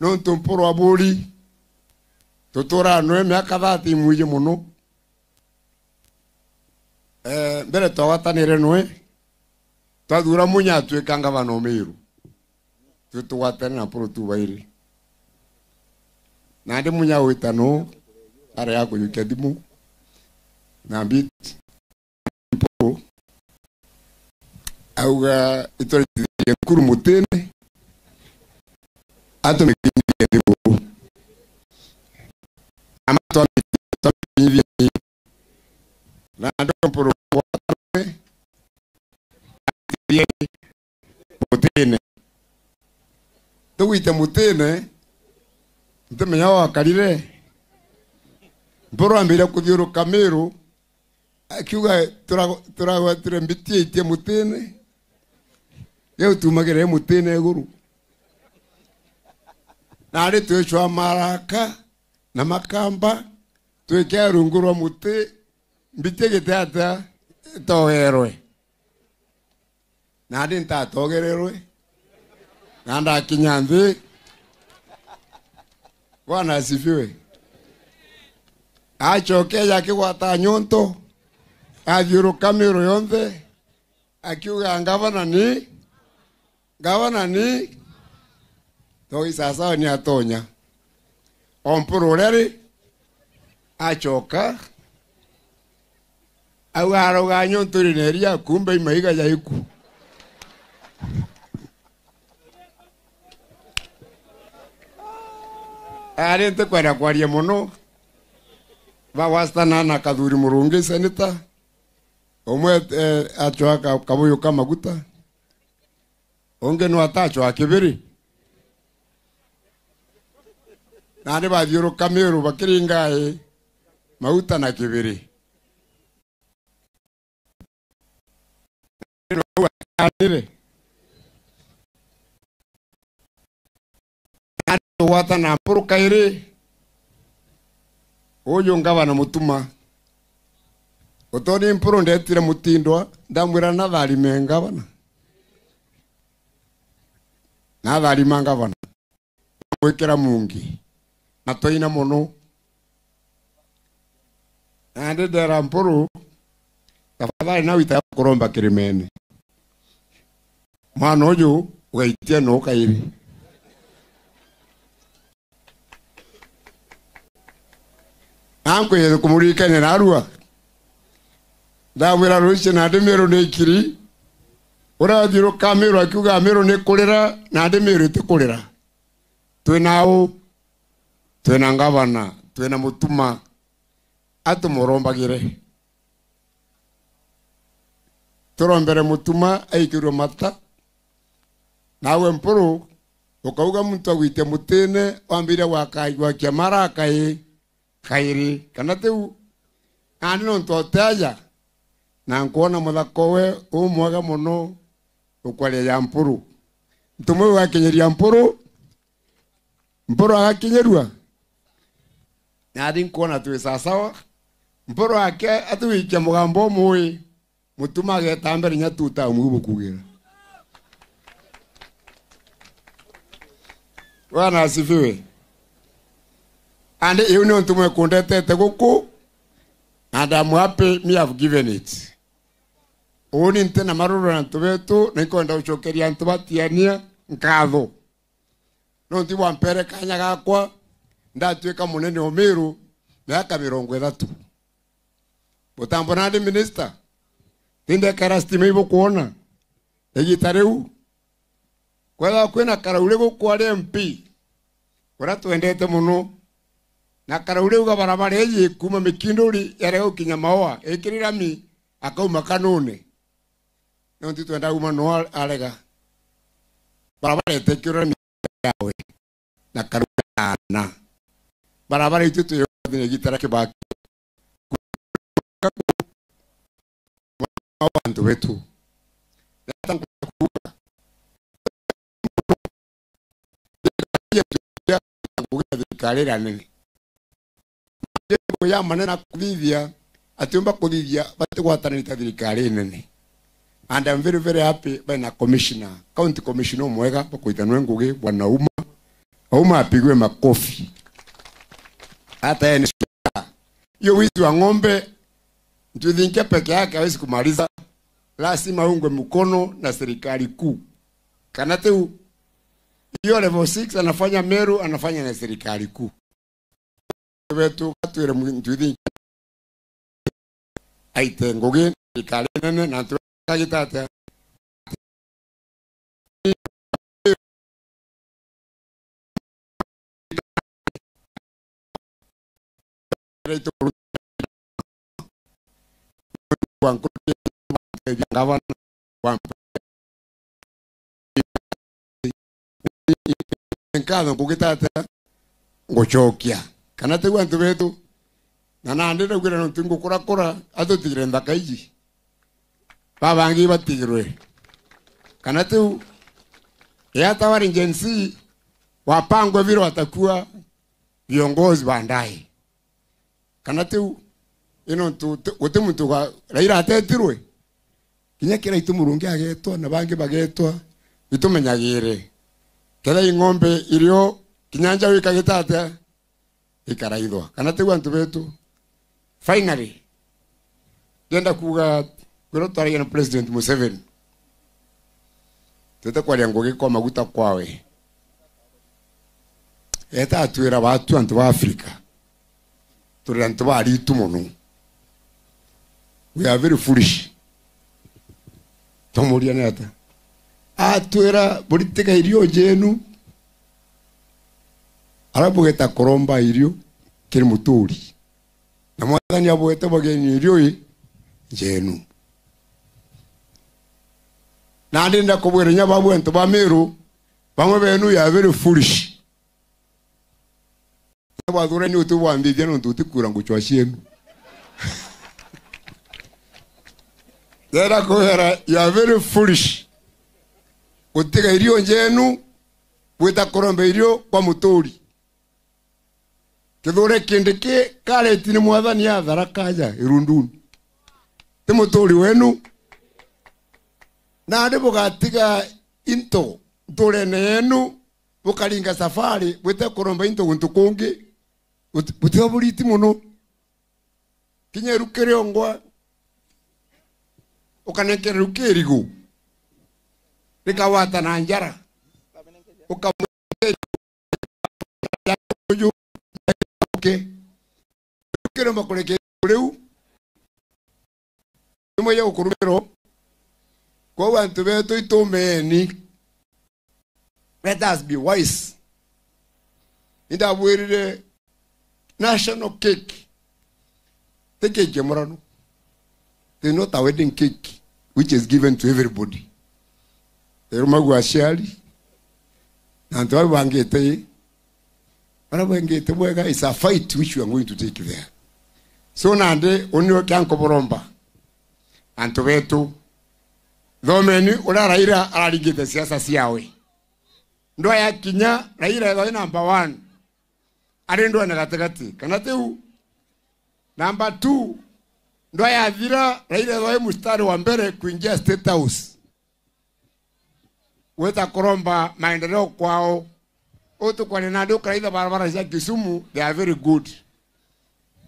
Speaker 10: nontu mpuru aburi tuturanwe miaka 30 mwije muno mbere twagwatanire nwe twathura Munya atuika ngavana o Miru tutugwatane na mpuru tubairi na ndi Munya witano ara ya kuyukia thimu na mbit mpuru auga itorithie nkuru mutene atumikinyithie thimu ama twamikinyithie na ndo mpuru watane mutene tugwite mutene ntimenya wakarire mpuru ambire kuthiuruka Miru akiuga turagwatire mbitie itie mutene riu tumagire mutene iguru na ari twicwa maraka na makamba twike rungu rwa muti mbitie gite atia itogerwe na ndi ntatogererwe na ndakinya nthi. Bwana asifiwe. Acoke yakigwata nyonto athiuruka Miru yonthe akiuga ngavana ni toi sasa ni atonya o mpuru uria ri acoka auga arauga nyonto ri neria kumbe imaiga yaiku. Ari ntikwenda kwaria muno bawastana na Kathuri Murungi seneta omwe achwa kabuyu ka maguta ungi no atachwa kibiri na ndi bathiuruka Miru bakiringa maguta na kibiri wata na mpuru kairi uyu ngavana Mutuma utoni mpuru ndetire mutindwa ndamwira natharime ngavana natharima ngavana gwikira mungi Na twaina muno na ndi ndera Mpuru tafadhali na wita kuromba kirimene mwana uyu ugaitia no kairi ankwire kumurikane narua ndamwira ruci na ndi Meru ni ikiri urathiũrũka Meru akiuga Meru ni kurira na ndi Meru itikurira twina u twina ngavana twina mutuma atumurombagire turombere mutuma aikirwo mata nawe Mpuru ukauga muntu agwite mutine wambire wakaigwa mara kai kairi kana tiu ani no ntoteaja na nkuona muthako we umwega muno ukwaria ya Mpuru ntumwe wakinyeria Mpuru Mpuru agakinyerua na thi nkuona twi sasawa Mpuru ake atuikia mugambo mui mutuma ageta mbere nyatuta umwe kugira. Bwana asifiwe. And you know ntumwe kundetete guku and I'm happy me have given it. Uni nte na maruru na ntubetu nikwenda ucokeria ntubatiania nkatho no nti wampere kanya gakwa ndatuika munene o Meru miaka 30 butambo nandi minister tindekera stima ibo kuona egita riu kwetha kwina karaure guku ari MP uria twendete muno na karaure uga barabara eyi kuma Mikinduri yarega gukinya Maoa ikirira mi akauma Kanune no nti twenda uma no arega barabara etekirira mi yawe na karuna barabara itu tuyo gitara Kibaki abantu wetu ya manena kuthithia atiumba kuthithia batigwatanĩte thirikari nene. And I'm very very happy by na commissioner county commissioner mwega bakuitanwe Ngugi bwana Uma Uma apigwe makofi hata yeye ni hiyo wizi wa ng'ombe Ntuthinke peke yake hawezi kumaliza, lazima ungwe mkono na serikali kuu. Kana tu hiyo level 6 anafanya Meru, anafanya na serikali kuu. Wetu katwire Ntuthinke aite Ngugi serikali nene na tukagitata nkatho ngugitata ngucokia kana tigwa antu betu na nandi ndaugire nontu ngukurakura atutigire nthaka iji babangi batigirwe kana tiu hata wale Gen Z wapangwe vile watakuwa viongozi baadaye kana tiu ino tu guti muntu ga Raila atetirwe kinya kira itumurungi agetwa na bangi bagetwa bitumenyagire ketha ing'ombe irio kinyanja wikagitata ikaraithwa kana tigwa antu betu. Finally ndenda kuga kwira twaragia na President Museveni twete kwaria Ngugi kwa maguta kwawe eta atwira batu antu ba Africa turi antu baritu muno. We are very foolish. Tomuria nata atwira buritega irio jenu arabugeta koromba irio kiri muturi na mwathani abwete bageni irio jenu na ndinda kubwira nyababu antu ba Meru bamwe benu ya very foolish bathura ni utu wambithia no tutikura nguchwa cienu Ndera kuhera you are very foolish gutiga irio njenu gwita kuromba irio kwa muturi kithure kindi ki kareti ni mwathani athara kaja irunduni ti muturi wenu na ndi bugatiga into nturene yenu bukaringa safari gwita kuromba into guntu kungi Butiwa buriti muno. Kinya rukere ongwa. Ukanekera rukerigo. Rikawata na njara. Ukamwe rukere makureke reu. Imwe ya ukurumero. Kwa wantu betu itumeni. Let us be wise. Ndabwirire national cake. The cake morano. It's not a wedding cake which is given to everybody. Erumagu ashiali. Nantu wangete. Wangete mwega is a fight which we are going to take there. So nande onyo kyanko boromba. Antu betu thomeni ura Raila araringite siasa ciawe. Ndoa ya kinya Raila ethoi number 1. Ari ndoa na gatigati kana tiu number 2 ndoa ya thira Raila ethoi mstari wa mbere kuingia State House. Weta kuromba maendeleo kwao. Otu kwa nina kraitha barabara cia Kisumu, they are very good.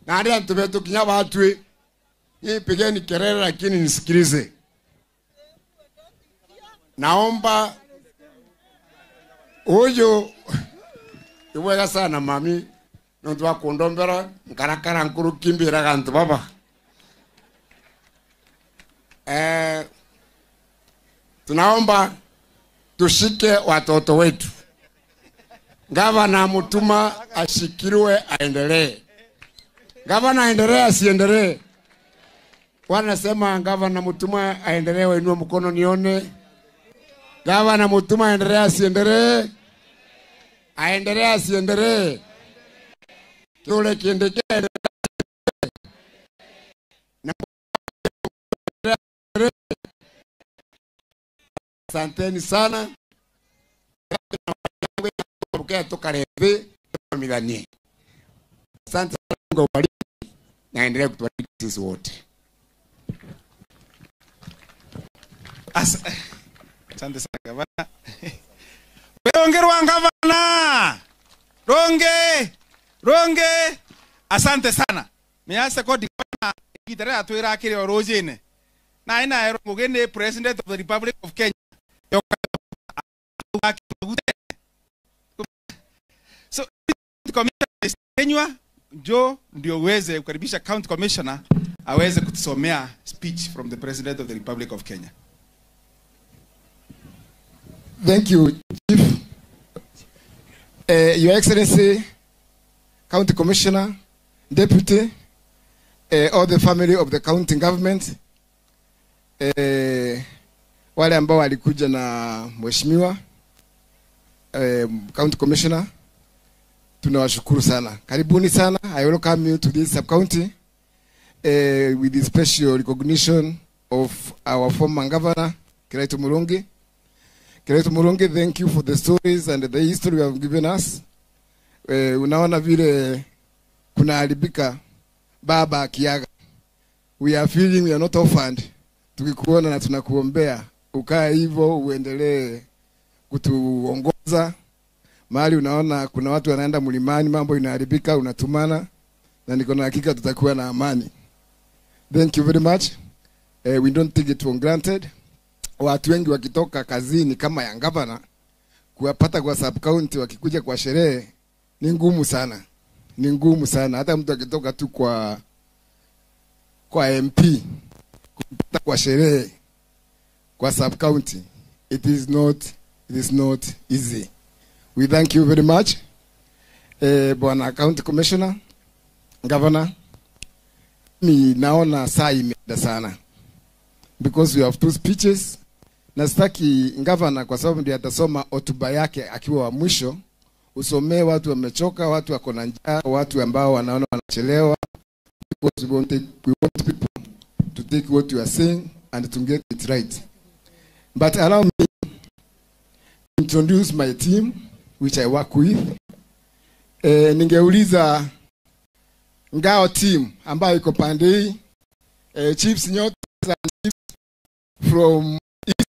Speaker 10: Na ari antu betu kinya batwe. Hii pigeni kelele lakini nisikilize. Naomba huyu iwega sana mami nontu wa kundombera nkarakara nkuru kimbira gantu baba. Tunaomba tushike watoto wetu. Gavana Mutuma ashikiriwe aendelee. Gavana aendelee asiendelee? Wanasema gavana Mutuma aendelee, wainue mkono nione. Gavana Mutuma aendelee asiendelee? Aendelee asiendelee? Tule kiendeke aendelee. Asanteni sana. Asante sana, Mungu awabariki na aendelee kutubariki sisi wote.
Speaker 5: Asante sana gavana. Weongerwa gavana. Ronge. Ronge. Asante sana. Miasa kodi gavana gitara atwira kire orojine. Na ina ero mugene President of the Republic of Kenya. So commissioner Kenywa jo ndio uweze kukaribisha county commissioner aweze kutusomea speech from the President of the Republic of Kenya.
Speaker 8: Thank you, Chief. Your Excellency, County Commissioner, Deputy, all the family of the county government, wale ambao walikuja na Mheshimiwa County Commissioner, tunawashukuru sana. Karibuni sana. I welcome you to this sub-county with the special recognition of our former governor, Kiraitu Murungi. Kiraitu Murungi, thank you for the stories and the history you have given us. Unaona vile kunaharibika baba akiaga. We are feeling we are not orphaned. Tukikuona na tunakuombea ukae hivyo uendelee kutuongoza. Mahali unaona kuna watu wanaenda mlimani, mambo inaharibika, unatumana, na niko na hakika tutakuwa na amani. Thank you very much. We don't take it for granted. Watu wengi wakitoka kazini kama ya gavana kuwapata kwa sub county wakikuja kwa sherehe ni ngumu sana. Ni ngumu sana. Hata mtu akitoka tu kwa MP kumpata kwa sherehe kwa sub county, it is not easy. We thank you very much. Bwana County Commissioner, Governor, mi naona saa imeenda sana because we have two speeches. Na sitaki governor kwa sababu ndiye atasoma hotuba yake akiwa wa mwisho. Usomee watu wamechoka, watu wako na njaa, watu ambao wanaona wanachelewa, because we want people to take what you are saying and to get it right. But allow me to introduce my team which I work with. Ningeuliza Ngao team ambayo iko pande hii, chiefs nyote and chiefs from East.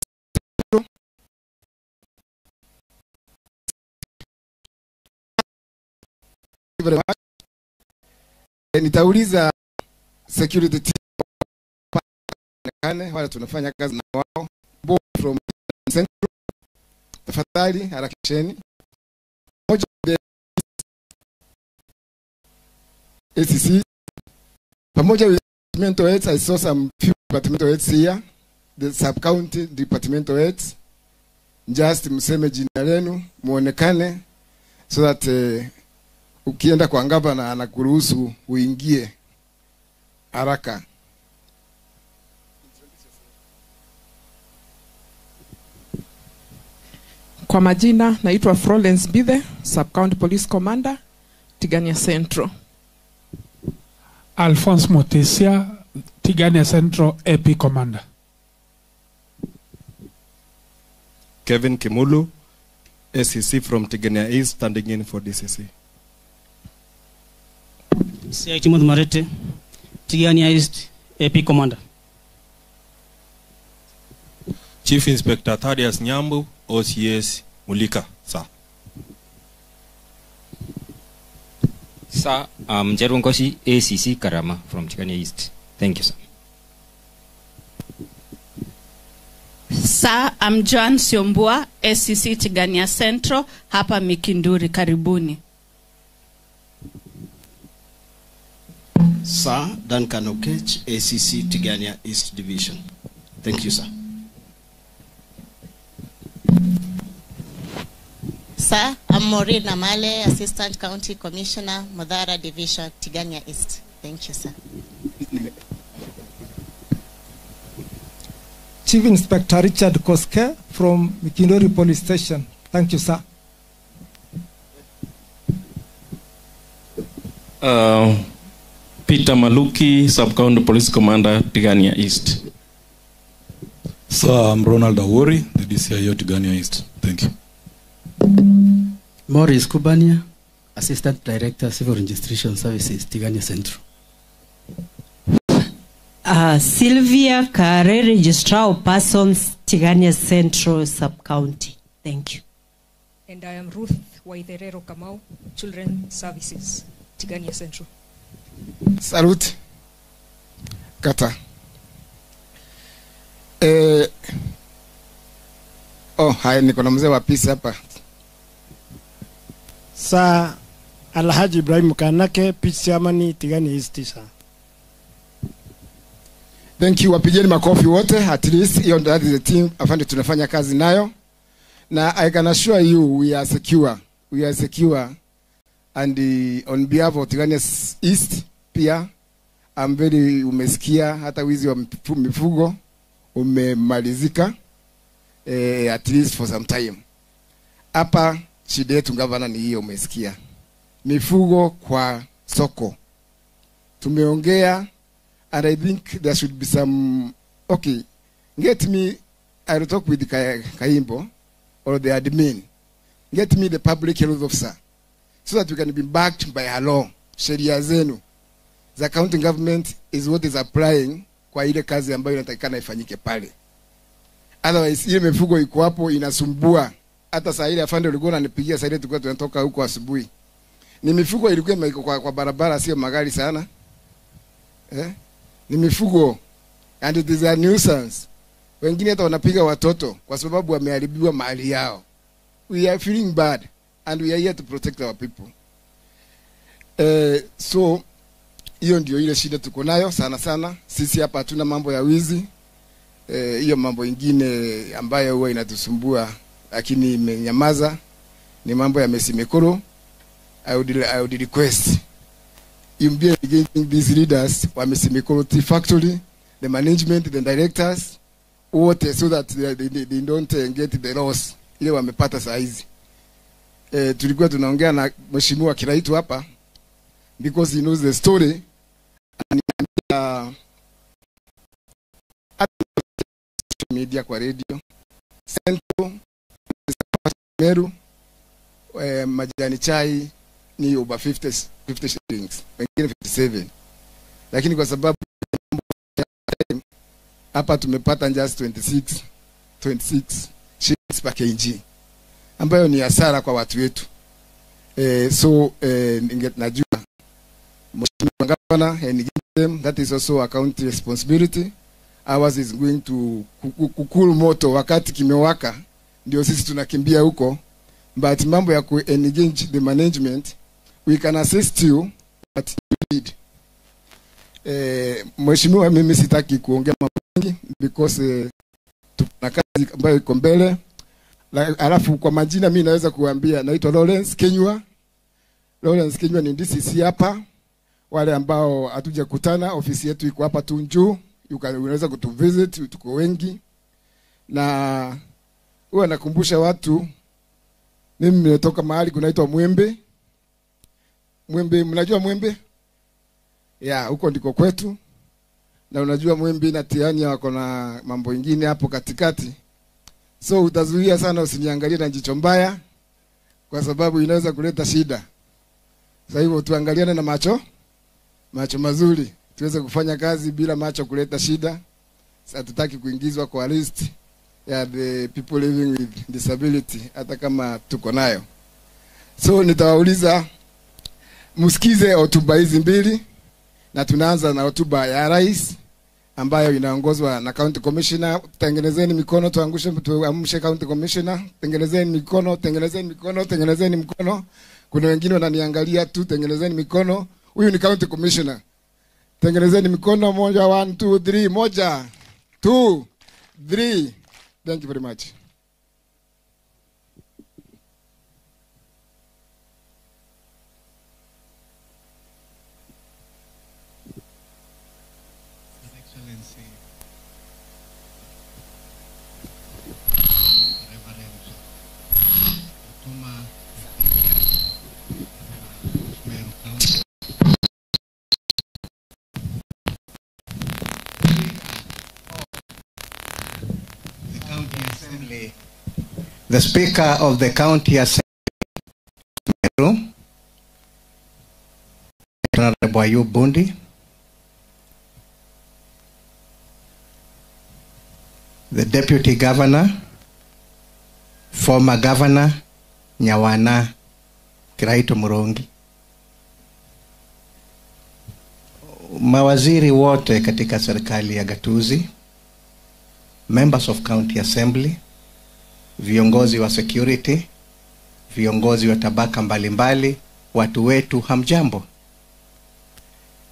Speaker 8: Very much. Nitauliza security team wale tunafanya kazi na wao both from Central, tafadhali harakisheni. Moja ACC pamoja with departmental heads. I saw some few departmental heads here, the sub county departmental heads. Just mseme jina lenu muonekane, so that ukienda kwa gavana anakuruhusu uingie haraka.
Speaker 11: Kwa majina naitwa Florence Bithe, Sub County Police Commander, Tigania Central.
Speaker 13: Alphonse Motesia, Tigania Central AP Commander.
Speaker 16: Kevin Kimulu, SEC from Tigania East, standing in for DCC.
Speaker 24: CI Timothy Marete, Tigania East, AP Commander.
Speaker 16: Chief Inspector Thaddeus Nyambu, OCS Mulika, sir.
Speaker 17: Sir, I'm Jeru Nkosi, ACC Karama from Tigania East. Thank you, sir.
Speaker 25: Sir, I'm Joan Siombua, ACC Tigania Central, hapa Mikinduri. Karibuni.
Speaker 26: Sir, Duncan Okech, ACC Tigania East Division. Thank you, sir.
Speaker 27: Sir, I'm Maureen Namale, Assistant County Commissioner, Modara Division, Tigania East. Thank you, sir.
Speaker 28: Chief Inspector Richard Koske from Mikinduri Police Station. Thank you, sir.
Speaker 29: Peter Maluki, Sub-County Police Commander, Tigania East.
Speaker 30: Sir, I'm Ronald Awori, the DCIO Tigania East. Thank you.
Speaker 31: Maurice Kubania, Assistant Director, Civil Registration Services, Tigania Central.
Speaker 32: Sylvia Kare, Registrar of Persons, Tigania Central Sub-County. Thank you.
Speaker 33: And I am Ruth Waitherero Kamau, Children Services, Tigania Central.
Speaker 8: Salute. Kata. Oh, haya, niko na mzee wa peace hapa.
Speaker 34: Sir Alhaji Ibrahim Kanake, Peace Chairman, Tigania East, sir.
Speaker 8: Thank you, wapigeni makofi wote. At least hiyo that is the team afande tunafanya kazi nayo. Na I can assure you we are secure. We are secure. And on behalf of Tigania East pia I'm very, umesikia hata wizi wa mifugo umemalizika, at least for some time. Hapa shida yetu gavana ni hiyo, umesikia. Mifugo kwa soko. Tumeongea, and I think there should be some, okay, get me, I will talk with Kaimbo or the admin. Get me the public health officer so that we can be backed by a law. Sheria zenu the county government is what is applying kwa ile kazi ambayo inatakikana ifanyike pale. Otherwise ile mifugo iko hapo inasumbua. Hata saa ile afande ulikuwa unanipigia saa ile tulikuwa tunatoka huko asubuhi. Ni mifugo ilikuwa iko kwa barabara, sio magari sana. Ni mifugo and it is a nuisance. Wengine hata wanapiga watoto kwa sababu wameharibiwa mali yao. We are feeling bad and we are here to protect our people. So hiyo ndio ile shida tuko nayo sana sana. Sisi hapa hatuna mambo ya wizi. Hiyo mambo ingine ambayo huwa inatusumbua lakini imenyamaza ni mambo ya Mesimekoro. I would request you be engaging these leaders wa Mesimekoro Tea Factory, the management, the directors wote, so that they don't get the loss ile wamepata saa hizi. Tulikuwa tunaongea na Mheshimiwa Kiraitu hapa because he knows the story. And media kwa radio Central Meru, majani chai ni over 50 shillings, wengine 57, lakini kwa sababu hapa tumepata just 26 shillings per kg, ambayo ni hasara kwa watu wetu. So najua Mheshimiwa Governor and them, that is also a county responsibility. Ours is going to kukulu moto wakati kimewaka, ndio sisi tunakimbia huko. But mambo ya ku engage the management, we can assist you, but you need. Mheshimiwa, mimi sitaki kuongea mambo mengi because tuna kazi ambayo iko mbele. Alafu kwa majina mimi naweza kuambia naitwa Lawrence Kenywa. Lawrence Kenywa ni DCC hapa. Wale ambao hatujakutana, ofisi yetu iko hapa Tunju. Unaweza kutuvisit, tuko wengi. Na huwa nakumbusha watu, mimi nimetoka mahali kunaitwa Mwembe. Mwembe, mnajua Mwembe? Ya, huko ndiko kwetu. Na unajua Mwembe na Tiania wako na mambo ingine hapo katikati. So utazuia sana usiniangalie na jicho mbaya, kwa sababu inaweza kuleta shida. Sasa hivyo tuangaliane na macho mazuri, tuweze kufanya kazi bila macho kuleta shida. Sasa hatutaki kuingizwa kwa list ya the people living with disability hata kama tuko nayo. So nitawauliza msikize hotuba hizi mbili, na tunaanza na hotuba ya rais ambayo inaongozwa na county commissioner. Tengenezeni mikono, tuangushe, tuamshe county commissioner. Tengenezeni mikono, tengenezeni mikono, tengenezeni mkono. Kuna wengine wananiangalia tu, tengenezeni mikono. Huyu ni county commissioner. Tengenezeni mikono, 1 1 2 3, 1 2 3. Thank you very much.
Speaker 1: Excellency, Reverend Mutuma, Meru County, the County Assembly, the Speaker of the County Assembly, Meru, Honorable Ayub Bundi, the Deputy Governor, former Governor Nyawana Kiraitu Murungi, mawaziri wote katika serikali ya gatuzi, members of County Assembly, viongozi wa security, viongozi wa tabaka mbalimbali, watu wetu hamjambo.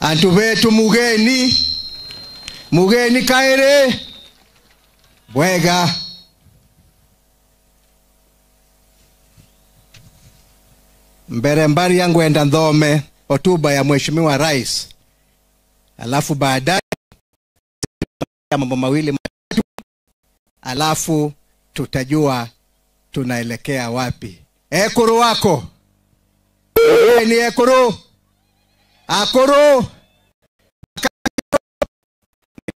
Speaker 1: Antu wetu mugeni, mugeni kaere, bwega. Mbere mbari yangu enda ndhome hotuba ya Mheshimiwa Rais, alafu baadaye mambo mawili matatu, alafu tutajua tunaelekea wapi. Ekuru wako ni ekuru akuru.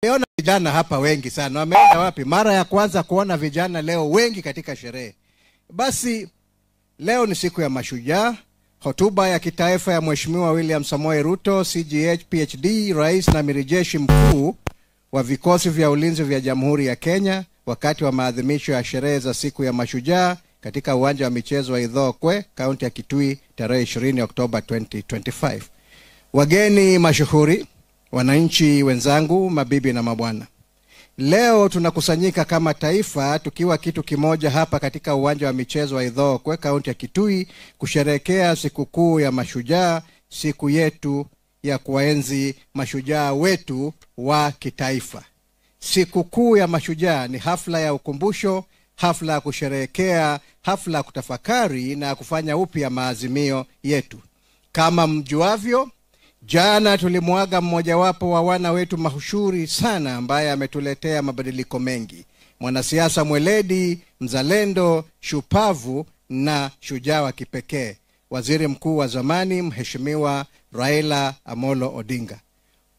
Speaker 1: Nimeona vijana hapa wengi sana. Wameenda wapi? Mara ya kwanza kuona vijana leo wengi katika sherehe. Basi leo ni siku ya mashujaa. Hotuba ya kitaifa ya Mheshimiwa William Samoei Ruto, CGH PhD, Rais na Amiri Jeshi Mkuu wa Vikosi vya Ulinzi vya Jamhuri ya Kenya, wakati wa maadhimisho ya sherehe za siku ya mashujaa katika uwanja wa michezo wa Ithookwe, kaunti ya Kitui, tarehe 20 Oktoba 2025. Wageni mashuhuri, wananchi wenzangu, mabibi na mabwana, leo tunakusanyika kama taifa tukiwa kitu kimoja hapa katika uwanja wa michezo wa Ithookwe, kaunti ya Kitui, kusherehekea sikukuu ya mashujaa, siku yetu ya kuwaenzi mashujaa wetu wa kitaifa. Sikukuu ya mashujaa ni hafla ya ukumbusho, hafla ya kusherehekea, hafla ya kutafakari na kufanya upya maazimio yetu. Kama mjuavyo, jana tulimuaga mmojawapo wa wana wetu mashuhuri sana ambaye ametuletea mabadiliko mengi. Mwanasiasa mweledi, mzalendo, shupavu na shujaa wa kipekee, Waziri Mkuu wa zamani Mheshimiwa Raila Amolo Odinga.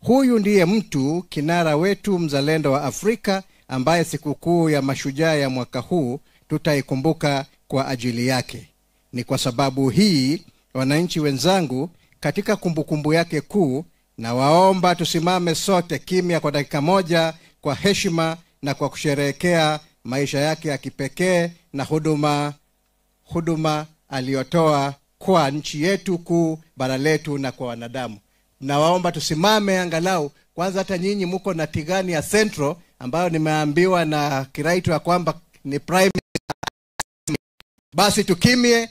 Speaker 1: Huyu ndiye mtu kinara wetu mzalendo wa Afrika ambaye sikukuu ya mashujaa ya mwaka huu tutaikumbuka kwa ajili yake. Ni kwa sababu hii, wananchi wenzangu, katika kumbukumbu yake kuu, na waomba tusimame sote kimya kwa dakika moja kwa heshima na kwa kusherehekea maisha yake ya kipekee na huduma aliyotoa kwa nchi yetu kuu, bara letu na kwa wanadamu. Nawaomba tusimame angalau kwanza. Hata nyinyi muko na Tigania Central ambayo nimeambiwa na Kiraitu ya kwamba ni prime. Basi tukimie.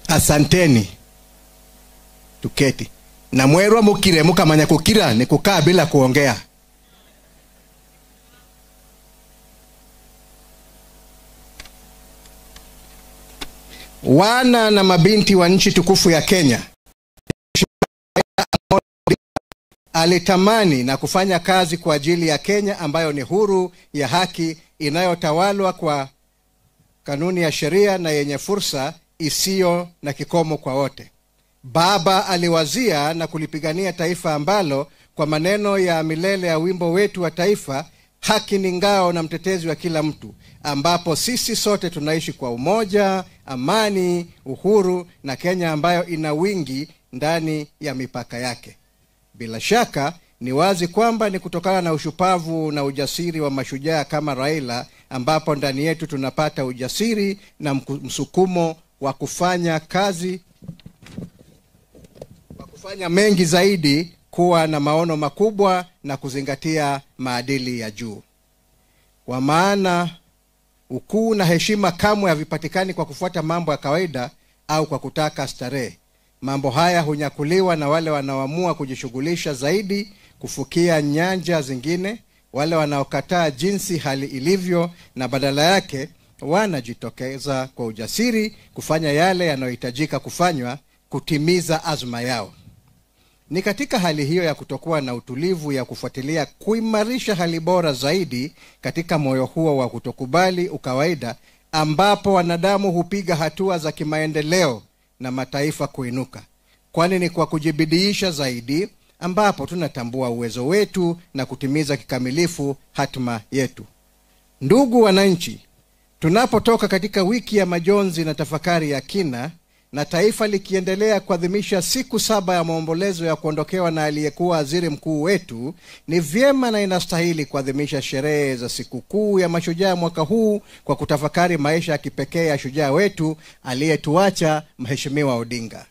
Speaker 1: Asanteni. Tuketi. Na mwerwa mukire, mukamanya kukira ni kukaa bila kuongea. Wana na mabinti wa nchi tukufu ya Kenya, alitamani na kufanya kazi kwa ajili ya Kenya ambayo ni huru, ya haki, inayotawalwa kwa kanuni ya sheria na yenye fursa isiyo na kikomo kwa wote. Baba aliwazia na kulipigania taifa ambalo kwa maneno ya milele ya wimbo wetu wa taifa, haki ni ngao na mtetezi wa kila mtu, ambapo sisi sote tunaishi kwa umoja, amani, uhuru na Kenya ambayo ina wingi ndani ya mipaka yake. Bila shaka ni wazi kwamba ni kutokana na ushupavu na ujasiri wa mashujaa kama Raila ambapo ndani yetu tunapata ujasiri na msukumo wa kufanya kazi, wa kufanya mengi zaidi, kuwa na maono makubwa na kuzingatia maadili ya juu. Kwa maana ukuu na heshima kamwe havipatikani kwa kufuata mambo ya kawaida au kwa kutaka starehe. Mambo haya hunyakuliwa na wale wanaoamua kujishughulisha zaidi kufukia nyanja zingine, wale wanaokataa jinsi hali ilivyo na badala yake wanajitokeza kwa ujasiri kufanya yale yanayohitajika kufanywa kutimiza azma yao. Ni katika hali hiyo ya kutokuwa na utulivu ya kufuatilia kuimarisha hali bora zaidi katika moyo huo wa kutokubali ukawaida, ambapo wanadamu hupiga hatua za kimaendeleo na mataifa kuinuka. Kwani ni kwa kujibidiisha zaidi ambapo tunatambua uwezo wetu na kutimiza kikamilifu hatma yetu. Ndugu wananchi, tunapotoka katika wiki ya majonzi na tafakari ya kina, na taifa likiendelea kuadhimisha siku 7 ya maombolezo ya kuondokewa na aliyekuwa waziri mkuu wetu, ni vyema na inastahili kuadhimisha sherehe za sikukuu ya mashujaa mwaka huu kwa kutafakari maisha ya kipekee ya shujaa wetu aliyetuacha, Mheshimiwa Odinga.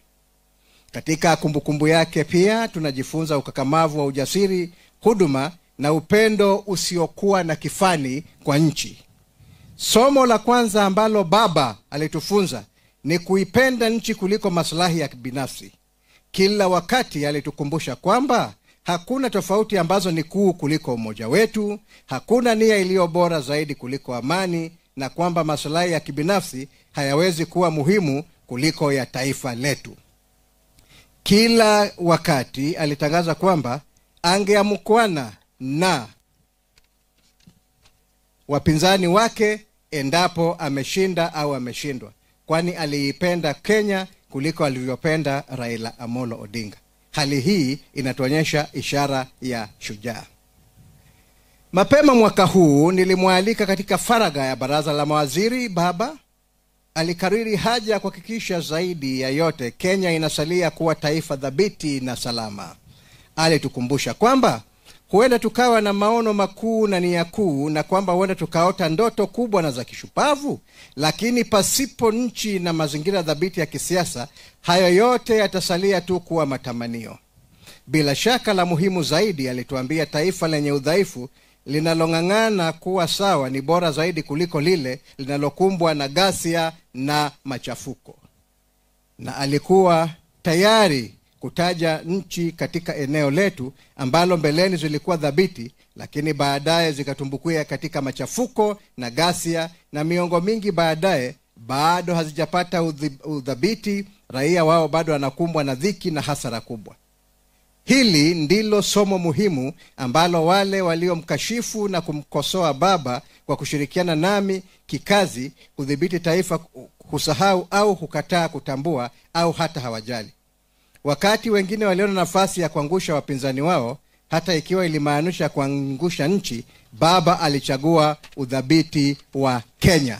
Speaker 1: Katika kumbukumbu yake pia tunajifunza ukakamavu wa ujasiri, huduma na upendo usiokuwa na kifani kwa nchi. Somo la kwanza ambalo baba alitufunza ni kuipenda nchi kuliko maslahi ya kibinafsi. Kila wakati alitukumbusha kwamba hakuna tofauti ambazo ni kuu kuliko umoja wetu, hakuna nia iliyo bora zaidi kuliko amani, na kwamba maslahi ya kibinafsi hayawezi kuwa muhimu kuliko ya taifa letu. Kila wakati alitangaza kwamba angeamkwana na wapinzani wake endapo ameshinda au ameshindwa, kwani aliipenda Kenya kuliko alivyopenda Raila Amolo Odinga. Hali hii inatuonyesha ishara ya shujaa. Mapema mwaka huu nilimwalika katika faragha ya baraza la mawaziri. Baba alikariri haja ya kuhakikisha zaidi ya yote Kenya inasalia kuwa taifa thabiti na salama. Alitukumbusha kwamba huenda tukawa na maono makuu na nia kuu, na kwamba huenda tukaota ndoto kubwa na za kishupavu, lakini pasipo nchi na mazingira thabiti ya kisiasa, hayo yote yatasalia tu kuwa matamanio. Bila shaka la muhimu zaidi, alituambia, taifa lenye udhaifu linalong'ang'ana kuwa sawa ni bora zaidi kuliko lile linalokumbwa na ghasia na machafuko. Na alikuwa tayari kutaja nchi katika eneo letu ambalo mbeleni zilikuwa thabiti, lakini baadaye zikatumbukia katika machafuko na ghasia, na miongo mingi baadaye bado hazijapata udhabiti, raia wao bado wanakumbwa na dhiki na hasara kubwa. Hili ndilo somo muhimu ambalo wale waliomkashifu na kumkosoa baba kwa kushirikiana nami kikazi kudhibiti taifa husahau au hukataa kutambua au hata hawajali. Wakati wengine waliona nafasi ya kuangusha wapinzani wao, hata ikiwa ilimaanisha kuangusha nchi, baba alichagua udhabiti wa Kenya.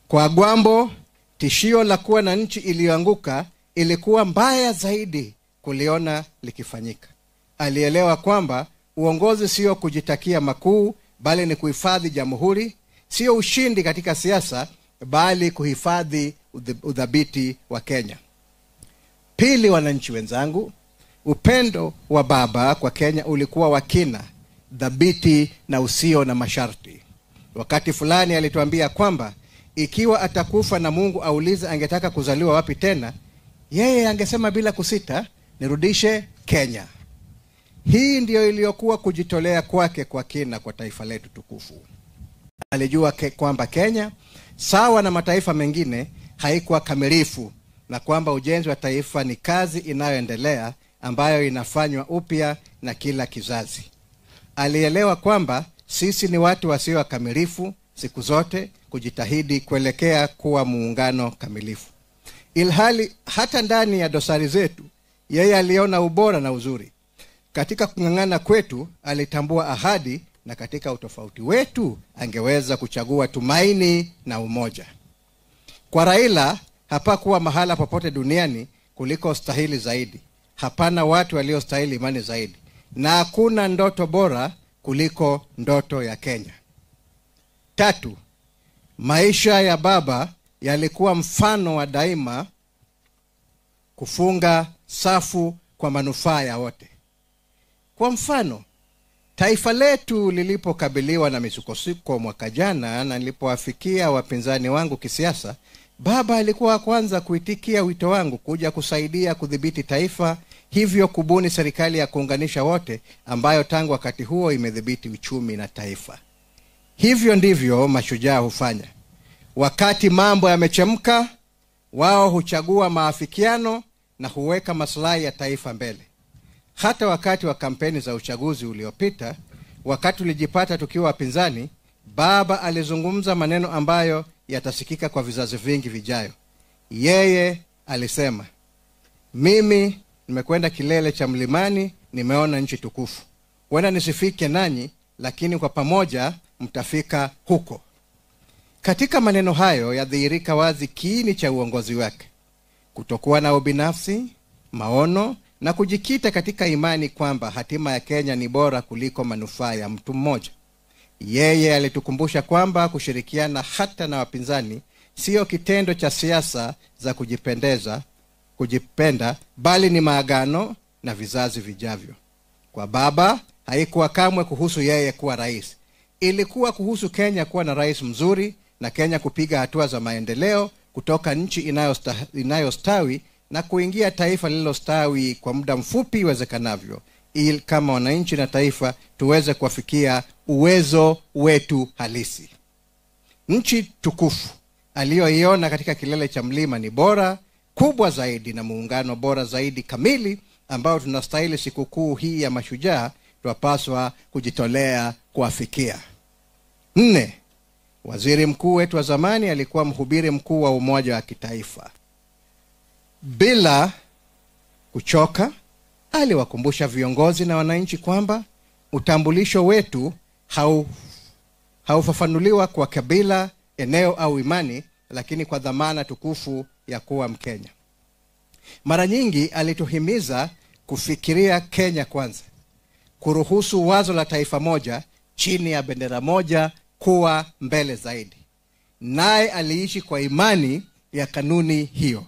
Speaker 1: Kwa Gwambo, tishio la kuwa na nchi iliyoanguka ilikuwa mbaya zaidi kuliona likifanyika. Alielewa kwamba uongozi sio kujitakia makuu, bali ni kuhifadhi jamhuri, sio ushindi katika siasa, bali kuhifadhi udhabiti wa Kenya. Pili, wananchi wenzangu, upendo wa baba kwa Kenya ulikuwa wa kina, dhabiti na usio na masharti. Wakati fulani alituambia kwamba ikiwa atakufa na Mungu aulize angetaka kuzaliwa wapi tena, yeye angesema bila kusita, nirudishe Kenya. Hii ndiyo iliyokuwa kujitolea kwake kwa kina kwa taifa letu tukufu. Alijua kwamba Kenya, sawa na mataifa mengine, haikuwa kamilifu na kwamba ujenzi wa taifa ni kazi inayoendelea ambayo inafanywa upya na kila kizazi. Alielewa kwamba sisi ni watu wasio wakamilifu siku zote, kujitahidi kuelekea kuwa muungano kamilifu. Ilhali hata ndani ya dosari zetu, yeye aliona ubora na uzuri. Katika kung'ang'ana kwetu alitambua ahadi, na katika utofauti wetu angeweza kuchagua tumaini na umoja. Kwa Raila hapakuwa mahala popote duniani kuliko stahili zaidi. Hapana watu waliostahili imani zaidi, na hakuna ndoto bora kuliko ndoto ya Kenya. Tatu, maisha ya baba yalikuwa mfano wa daima kufunga safu kwa manufaa ya wote. Kwa mfano, taifa letu lilipokabiliwa na misukosuko mwaka jana na nilipowafikia wapinzani wangu kisiasa, baba alikuwa wa kwanza kuitikia wito wangu kuja kusaidia kudhibiti taifa, hivyo kubuni serikali ya kuunganisha wote ambayo tangu wakati huo imedhibiti uchumi na taifa. Hivyo ndivyo mashujaa hufanya. Wakati mambo yamechemka, wao huchagua maafikiano na huweka maslahi ya taifa mbele. Hata wakati wa kampeni za uchaguzi uliopita, wakati tulijipata tukiwa wapinzani, baba alizungumza maneno ambayo yatasikika kwa vizazi vingi vijayo. Yeye alisema, mimi nimekwenda kilele cha mlimani, nimeona nchi tukufu. Huenda nisifike nanyi, lakini kwa pamoja mtafika huko. Katika maneno hayo yadhihirika wazi kiini cha uongozi wake: kutokuwa na ubinafsi, maono na kujikita katika imani kwamba hatima ya Kenya ni bora kuliko manufaa ya mtu mmoja. Yeye alitukumbusha kwamba kushirikiana hata na wapinzani sio kitendo cha siasa za kujipenda, bali ni maagano na vizazi vijavyo. Kwa baba haikuwa kamwe kuhusu yeye kuwa rais. Ilikuwa kuhusu Kenya kuwa na rais mzuri na Kenya kupiga hatua za maendeleo kutoka nchi inayostawi na kuingia taifa lililostawi kwa muda mfupi iwezekanavyo, ili kama wananchi na taifa tuweze kufikia uwezo wetu halisi. Nchi tukufu aliyoiona katika kilele cha mlima ni bora, kubwa zaidi na muungano bora zaidi kamili ambao tunastahili sikukuu hii ya mashujaa twapaswa kujitolea kuafikia. 4. Waziri mkuu wetu wa zamani alikuwa mhubiri mkuu wa umoja wa kitaifa. Bila kuchoka, aliwakumbusha viongozi na wananchi kwamba utambulisho wetu haufafanuliwa kwa kabila, eneo au imani, lakini kwa dhamana tukufu ya kuwa Mkenya. Mara nyingi alituhimiza kufikiria Kenya kwanza, kuruhusu wazo la taifa moja chini ya bendera moja kuwa mbele zaidi. Naye aliishi kwa imani ya kanuni hiyo.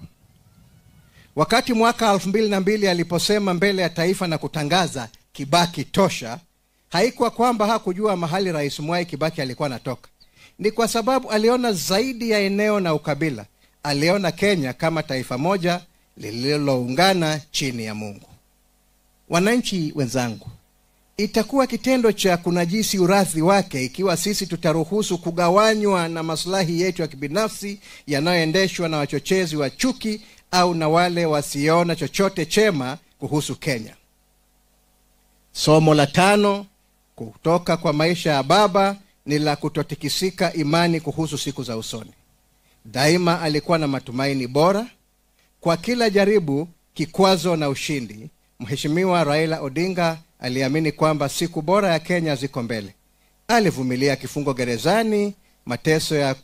Speaker 1: Wakati mwaka 2002 aliposema mbele ya taifa na kutangaza Kibaki tosha, haikuwa kwamba hakujua mahali Rais Mwai Kibaki alikuwa anatoka. Ni kwa sababu aliona zaidi ya eneo na ukabila. Aliona Kenya kama taifa moja lililoungana chini ya Mungu. Wananchi wenzangu, itakuwa kitendo cha kunajisi urathi wake ikiwa sisi tutaruhusu kugawanywa na maslahi yetu ya kibinafsi yanayoendeshwa na wachochezi wa chuki au na wale wasiona chochote chema kuhusu Kenya. Somo la 5 kutoka kwa maisha ya baba ni la kutotikisika imani kuhusu siku za usoni. Daima alikuwa na matumaini bora kwa kila jaribu, kikwazo na ushindi. Mheshimiwa Raila Odinga aliamini kwamba siku bora ya Kenya ziko mbele. Alivumilia kifungo gerezani, mateso ya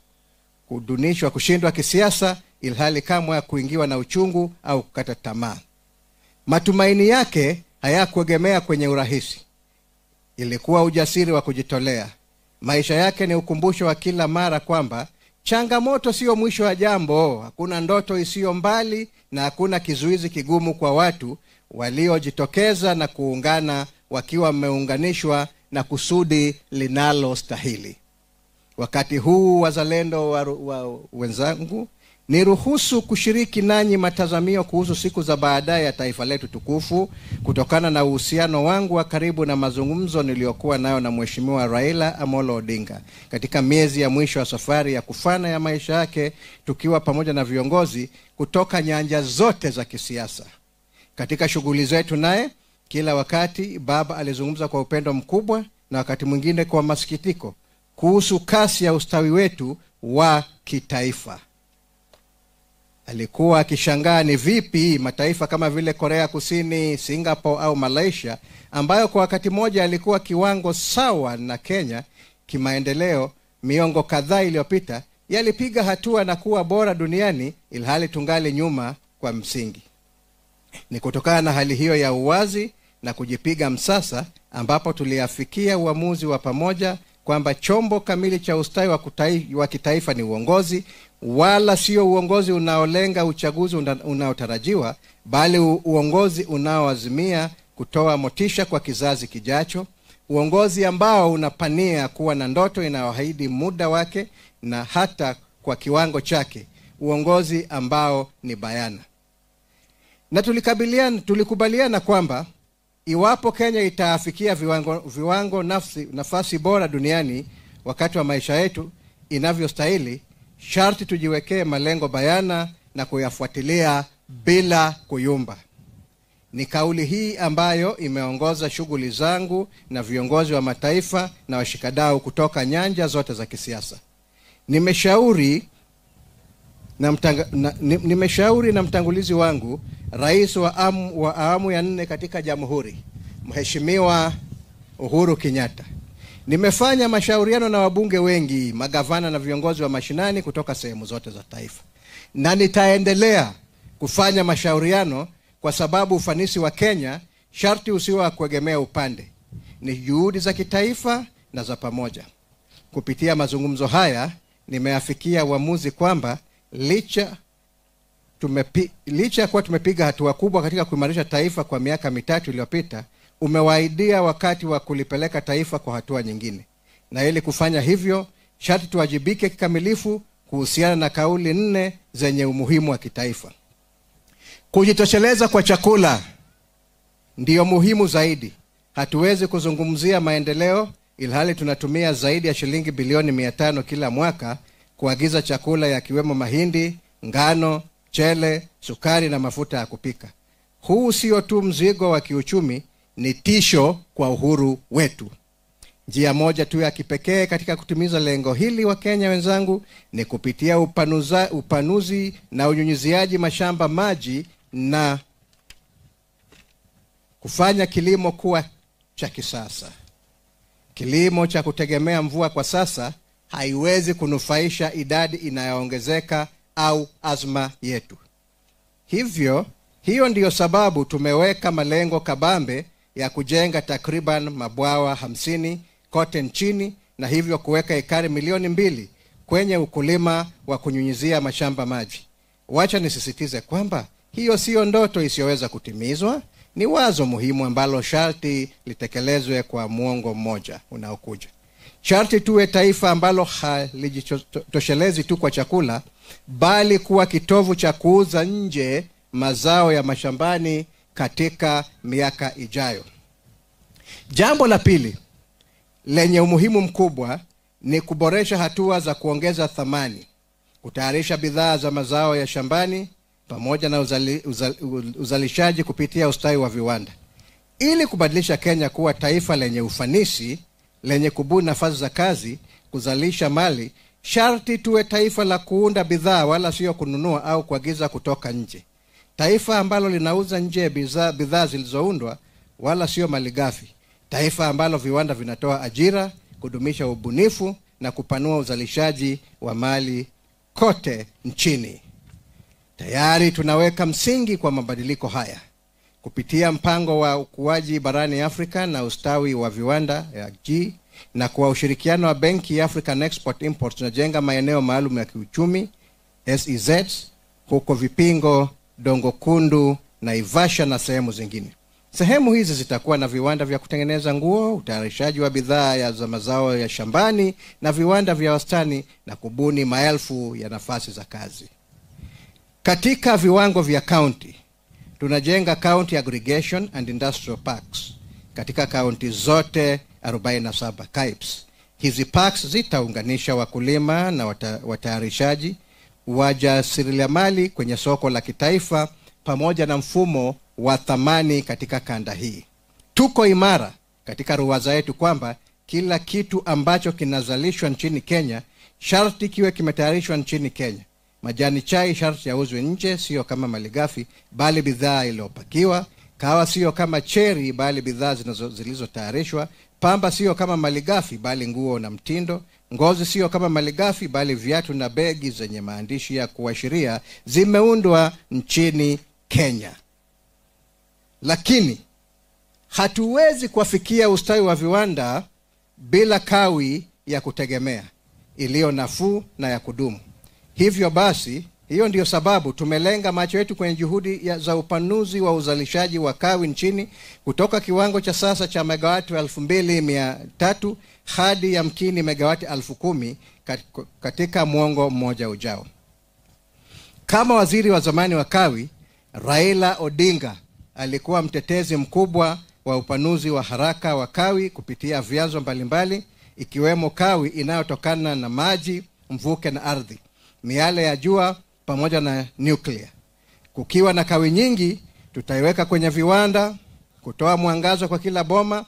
Speaker 1: kudunishwa, kushindwa kisiasa, ilhali kamwe ya kuingiwa na uchungu au kukata tamaa. Matumaini yake hayakuegemea kwenye urahisi. Ilikuwa ujasiri wa kujitolea. Maisha yake ni ukumbusho wa kila mara kwamba changamoto sio mwisho wa jambo. Hakuna ndoto isiyo mbali na hakuna kizuizi kigumu kwa watu waliojitokeza na kuungana wakiwa wameunganishwa na kusudi linalostahili. Wakati huu wazalendo wa wenzangu, niruhusu kushiriki nanyi matazamio kuhusu siku za baadaye ya taifa letu tukufu, kutokana na uhusiano wangu wa karibu na mazungumzo niliyokuwa nayo na Mheshimiwa Raila Amolo Odinga katika miezi ya mwisho wa safari ya kufana ya maisha yake, tukiwa pamoja na viongozi kutoka nyanja zote za kisiasa. Katika shughuli zetu naye, kila wakati baba alizungumza kwa upendo mkubwa na wakati mwingine kwa masikitiko kuhusu kasi ya ustawi wetu wa kitaifa. Alikuwa akishangaa ni vipi mataifa kama vile Korea Kusini, Singapore au Malaysia, ambayo kwa wakati mmoja alikuwa kiwango sawa na Kenya kimaendeleo miongo kadhaa iliyopita, yalipiga hatua na kuwa bora duniani ilhali tungali nyuma kwa msingi. Ni kutokana na hali hiyo ya uwazi na kujipiga msasa ambapo tuliafikia uamuzi wa pamoja kwamba chombo kamili cha ustawi wa kitaifa ni uongozi, wala sio uongozi unaolenga uchaguzi unaotarajiwa, bali uongozi unaoazimia kutoa motisha kwa kizazi kijacho, uongozi ambao unapania kuwa na ndoto inayoahidi muda wake na hata kwa kiwango chake, uongozi ambao ni bayana. Na tulikubaliana kwamba iwapo Kenya itaafikia viwango nafasi bora duniani wakati wa maisha yetu inavyostahili, sharti tujiwekee malengo bayana na kuyafuatilia bila kuyumba. Ni kauli hii ambayo imeongoza shughuli zangu na viongozi wa mataifa na washikadau kutoka nyanja zote za kisiasa. Nimeshauri na mtangulizi wangu, Rais wa awamu ya 4 katika Jamhuri, Mheshimiwa Uhuru Kenyatta. Nimefanya mashauriano na wabunge wengi, magavana na viongozi wa mashinani kutoka sehemu zote za taifa. Na nitaendelea kufanya mashauriano kwa sababu ufanisi wa Kenya sharti usiwe wa kuegemea upande. Ni juhudi za kitaifa na za pamoja. Kupitia mazungumzo haya nimeafikia uamuzi kwamba licha kuwa tumepiga hatua kubwa katika kuimarisha taifa kwa miaka mitatu iliyopita, umewaidia wakati wa kulipeleka taifa kwa hatua nyingine. Na ili kufanya hivyo, sharti tuwajibike kikamilifu kuhusiana na kauli 4 zenye umuhimu wa kitaifa. Kujitosheleza kwa chakula ndiyo muhimu zaidi. Hatuwezi kuzungumzia maendeleo ilhali tunatumia zaidi ya shilingi bilioni 500 kila mwaka kuagiza chakula yakiwemo mahindi, ngano, chele, sukari na mafuta ya kupika. Huu sio tu mzigo wa kiuchumi, ni tisho kwa uhuru wetu. Njia moja tu ya kipekee katika kutimiza lengo hili, wa Kenya wenzangu, ni kupitia upanuzi na unyunyiziaji mashamba maji na kufanya kilimo kuwa cha kisasa. Kilimo cha kutegemea mvua kwa sasa haiwezi kunufaisha idadi inayoongezeka au azma yetu. Hivyo, hiyo ndiyo sababu tumeweka malengo kabambe ya kujenga takriban mabwawa 50 kote nchini, na hivyo kuweka ekari 2 milioni kwenye ukulima wa kunyunyizia mashamba maji. Wacha nisisitize kwamba hiyo sio ndoto isiyoweza kutimizwa, ni wazo muhimu ambalo sharti litekelezwe kwa muongo mmoja unaokuja. Sharti tuwe taifa ambalo halijitoshelezi tu kwa chakula, bali kuwa kitovu cha kuuza nje mazao ya mashambani katika miaka ijayo. Jambo la pili lenye umuhimu mkubwa ni kuboresha hatua za kuongeza thamani, kutayarisha bidhaa za mazao ya shambani pamoja na uzalishaji kupitia ustawi wa viwanda. Ili kubadilisha Kenya kuwa taifa lenye ufanisi, lenye kubuni nafasi za kazi, kuzalisha mali, sharti tuwe taifa la kuunda bidhaa wala sio kununua au kuagiza kutoka nje. Taifa ambalo linauza nje bidhaa zilizoundwa wala sio malighafi. Taifa ambalo viwanda vinatoa ajira, kudumisha ubunifu na kupanua uzalishaji wa mali kote nchini. Tayari tunaweka msingi kwa mabadiliko haya. Kupitia mpango wa ukuaji barani Afrika na ustawi wa viwanda ya G na kwa ushirikiano wa benki ya African Export Import, tunajenga maeneo maalum ya kiuchumi SEZ huko Vipingo, Dongo Kundu, Naivasha na sehemu zingine. Sehemu hizi zitakuwa na viwanda vya kutengeneza nguo, utayarishaji wa bidhaa za mazao ya shambani na viwanda vya wastani, na kubuni maelfu ya nafasi za kazi. Katika viwango vya county, tunajenga County Aggregation and Industrial Parks katika kaunti zote 47 CAIPs. Hizi parks zitaunganisha wakulima na watayarishaji, wajasiriamali kwenye soko la kitaifa pamoja na mfumo wa thamani katika kanda hii. Tuko imara katika ruwaza yetu kwamba kila kitu ambacho kinazalishwa nchini Kenya sharti kiwe kimetayarishwa nchini Kenya. Majani chai sharti yauzwe nje, sio kama malighafi bali bidhaa iliyopakiwa. Kahawa sio kama cheri bali bidhaa zilizotayarishwa. Pamba sio kama malighafi bali nguo na mtindo. Ngozi sio kama malighafi bali viatu na begi zenye maandishi ya kuashiria zimeundwa nchini Kenya. Lakini hatuwezi kuafikia ustawi wa viwanda bila kawi ya kutegemea iliyo nafuu na ya kudumu. Hivyo basi, hiyo ndiyo sababu tumelenga macho yetu kwenye juhudi za upanuzi wa uzalishaji wa kawi nchini kutoka kiwango cha sasa cha megawati 2300 hadi yamkini megawati 10,000 katika mwongo mmoja ujao. Kama waziri wa zamani wa kawi, Raila Odinga alikuwa mtetezi mkubwa wa upanuzi wa haraka wa kawi kupitia vyanzo mbalimbali ikiwemo kawi inayotokana na maji, mvuke na ardhi, miale ya jua pamoja na nuclear. Kukiwa na kawi nyingi, tutaiweka kwenye viwanda, kutoa mwangaza kwa kila boma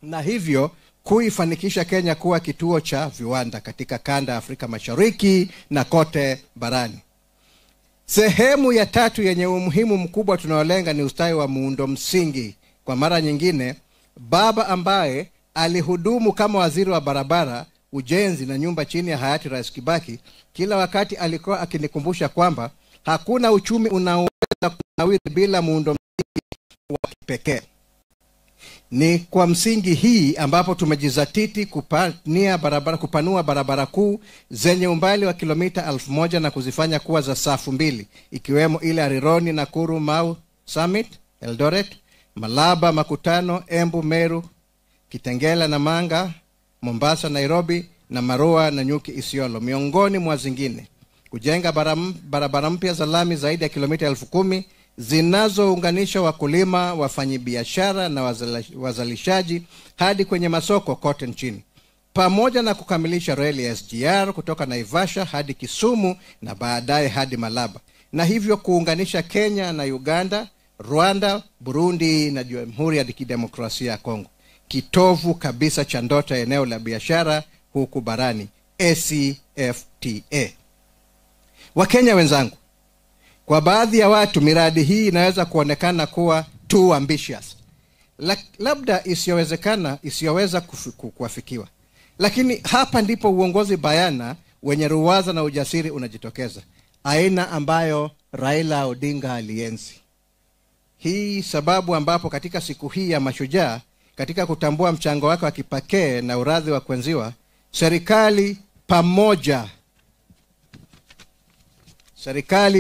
Speaker 1: na hivyo kuifanikisha Kenya kuwa kituo cha viwanda katika kanda ya Afrika Mashariki na kote barani. Sehemu ya tatu yenye umuhimu mkubwa tunaolenga ni ustawi wa muundo msingi. Kwa mara nyingine, baba ambaye alihudumu kama waziri wa barabara, ujenzi na nyumba chini ya hayati Rais Kibaki, kila wakati alikuwa akinikumbusha kwamba hakuna uchumi unaoweza kunawiri bila muundo msingi wa kipekee. Ni kwa msingi hii ambapo tumejizatiti kupanua barabara kuu zenye umbali wa kilomita 1000 na kuzifanya kuwa za safu mbili, ikiwemo ile ya Rironi, Nakuru, Mau Summit, Eldoret, Malaba, Makutano, Embu, Meru, Kitengela na Manga, Mombasa, Nairobi na Marua na Nyuki, Isiolo, miongoni mwa zingine. Kujenga barabara mpya za lami zaidi ya kilomita 10,000 zinazounganisha wakulima, wafanyibiashara na wazalishaji hadi kwenye masoko kote nchini, pamoja na kukamilisha reli ya SGR kutoka Naivasha hadi Kisumu na baadaye hadi Malaba, na hivyo kuunganisha Kenya na Uganda, Rwanda, Burundi na Jamhuri ya Kidemokrasia ya Kongo, kitovu kabisa cha ndoto ya eneo la biashara huku barani, ACFTA. Wakenya wenzangu, kwa baadhi ya watu miradi hii inaweza kuonekana kuwa too ambitious, labda isiyoweza kuafikiwa. Lakini hapa ndipo uongozi bayana wenye ruwaza na ujasiri unajitokeza, aina ambayo Raila Odinga alienzi. Hii sababu ambapo katika siku hii ya mashujaa, katika kutambua mchango wake wa kipekee na uradhi wa kuenziwa, serikali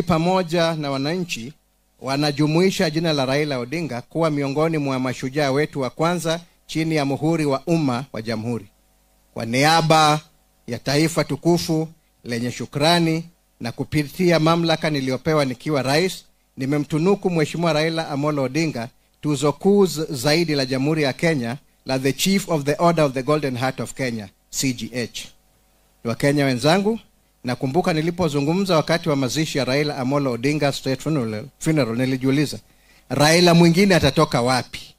Speaker 1: pamoja na wananchi wanajumuisha jina la Raila Odinga kuwa miongoni mwa mashujaa wetu wa kwanza chini ya muhuri wa umma wa jamhuri. Kwa niaba ya taifa tukufu lenye shukrani na kupitia mamlaka niliyopewa nikiwa rais, nimemtunuku Mheshimiwa Raila Amolo Odinga tuzo kuu zaidi la Jamhuri ya Kenya la The Chief of the Order of the Golden Heart of Kenya, CGH. Wakenya wenzangu, nakumbuka nilipozungumza wakati wa mazishi ya Raila Amolo Odinga State Funeral, nilijiuliza, Raila mwingine atatoka wapi?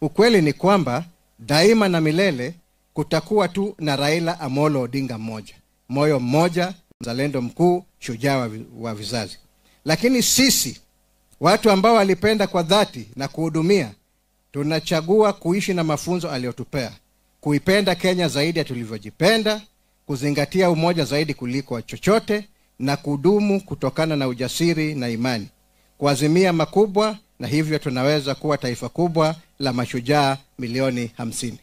Speaker 1: Ukweli ni kwamba daima na milele kutakuwa tu na Raila Amolo Odinga mmoja, moyo mmoja, mzalendo mkuu, shujaa wa vizazi. Lakini sisi watu ambao walipenda kwa dhati na kuhudumia, tunachagua kuishi na mafunzo aliyotupea, kuipenda Kenya zaidi ya tulivyojipenda, kuzingatia umoja zaidi kuliko chochote, na kudumu kutokana na ujasiri na imani, kuazimia makubwa na hivyo tunaweza kuwa taifa kubwa la mashujaa milioni 50.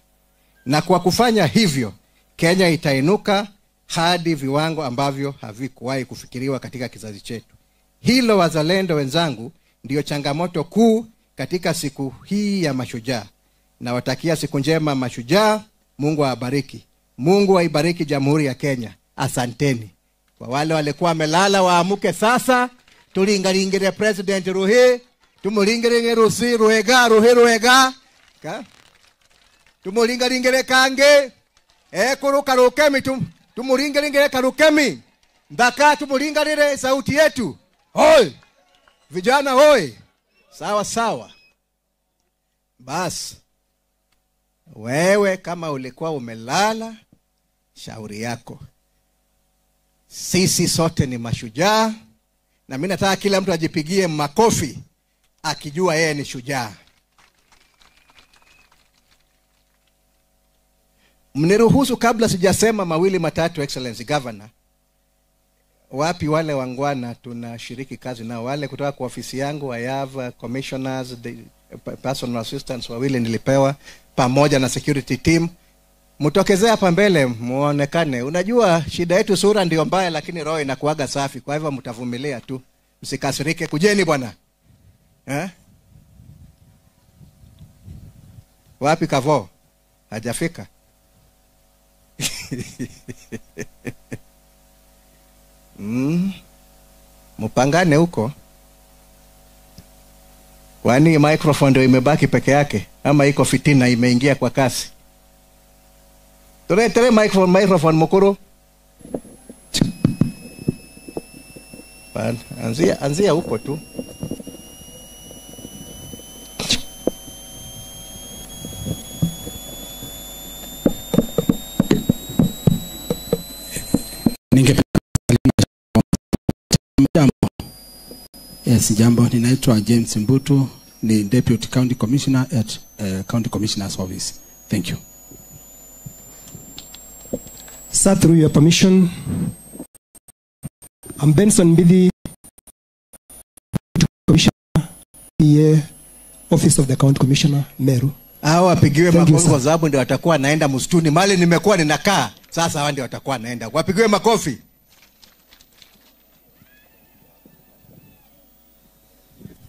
Speaker 1: Na kwa kufanya hivyo, Kenya itainuka hadi viwango ambavyo havikuwahi kufikiriwa katika kizazi chetu. Hilo, wazalendo wenzangu, ndiyo changamoto kuu katika siku hii ya mashujaa. Nawatakia siku njema mashujaa. Mungu awabariki. Mungu aibariki Jamhuri ya Kenya. Asanteni. Kwa wale walikuwa wamelala waamuke sasa. Tulingalingire President Ruhi, tumulingiringe Rusi Ruega, Ruhi Ruega. Ka? Tumulingalingire Kange. Ekuru Karukemi, tumulingalingire Karukemi. Ndaka tumulingalire sauti yetu. Hoi! Vijana hoi! Sawa sawa. Bas. Wewe kama ulikuwa umelala, shauri yako. Sisi sote ni mashujaa, na mimi nataka kila mtu ajipigie makofi akijua yeye ni shujaa. Mniruhusu kabla sijasema mawili matatu, Excellency Governor. Wapi wale wangwana tunashiriki kazi nao, wale kutoka kwa ofisi yangu, I have commissioners, the personal assistants wawili nilipewa pamoja na security team. Mtokezee hapa mbele muonekane. Unajua shida yetu sura ndio mbaya, lakini roho inakuaga safi. Kwa hivyo mtavumilia tu, msikasirike. Kujeni bwana. Wapi Kavo? Hajafika. Mpangane huko. Kwani microphone ndio imebaki peke yake ama iko fitina imeingia kwa kasi? Tere microphone mukuru. Anzia huko tu.
Speaker 13: Jambo. Yes, jambo. Ninaitwa James Mbutu, ni Deputy County Commissioner at County Commissioner's Office. Thank you.
Speaker 3: Sir, through your permission, I'm Benson Mbidi, Commissioner, PA, Office of the County Commissioner, Meru.
Speaker 1: Hawa wapigiwe makofi kwa sababu ndio watakuwa naenda msituni. Mali nimekuwa ninakaa, sasa hawa ndio watakuwa naenda. Wapigiwe makofi.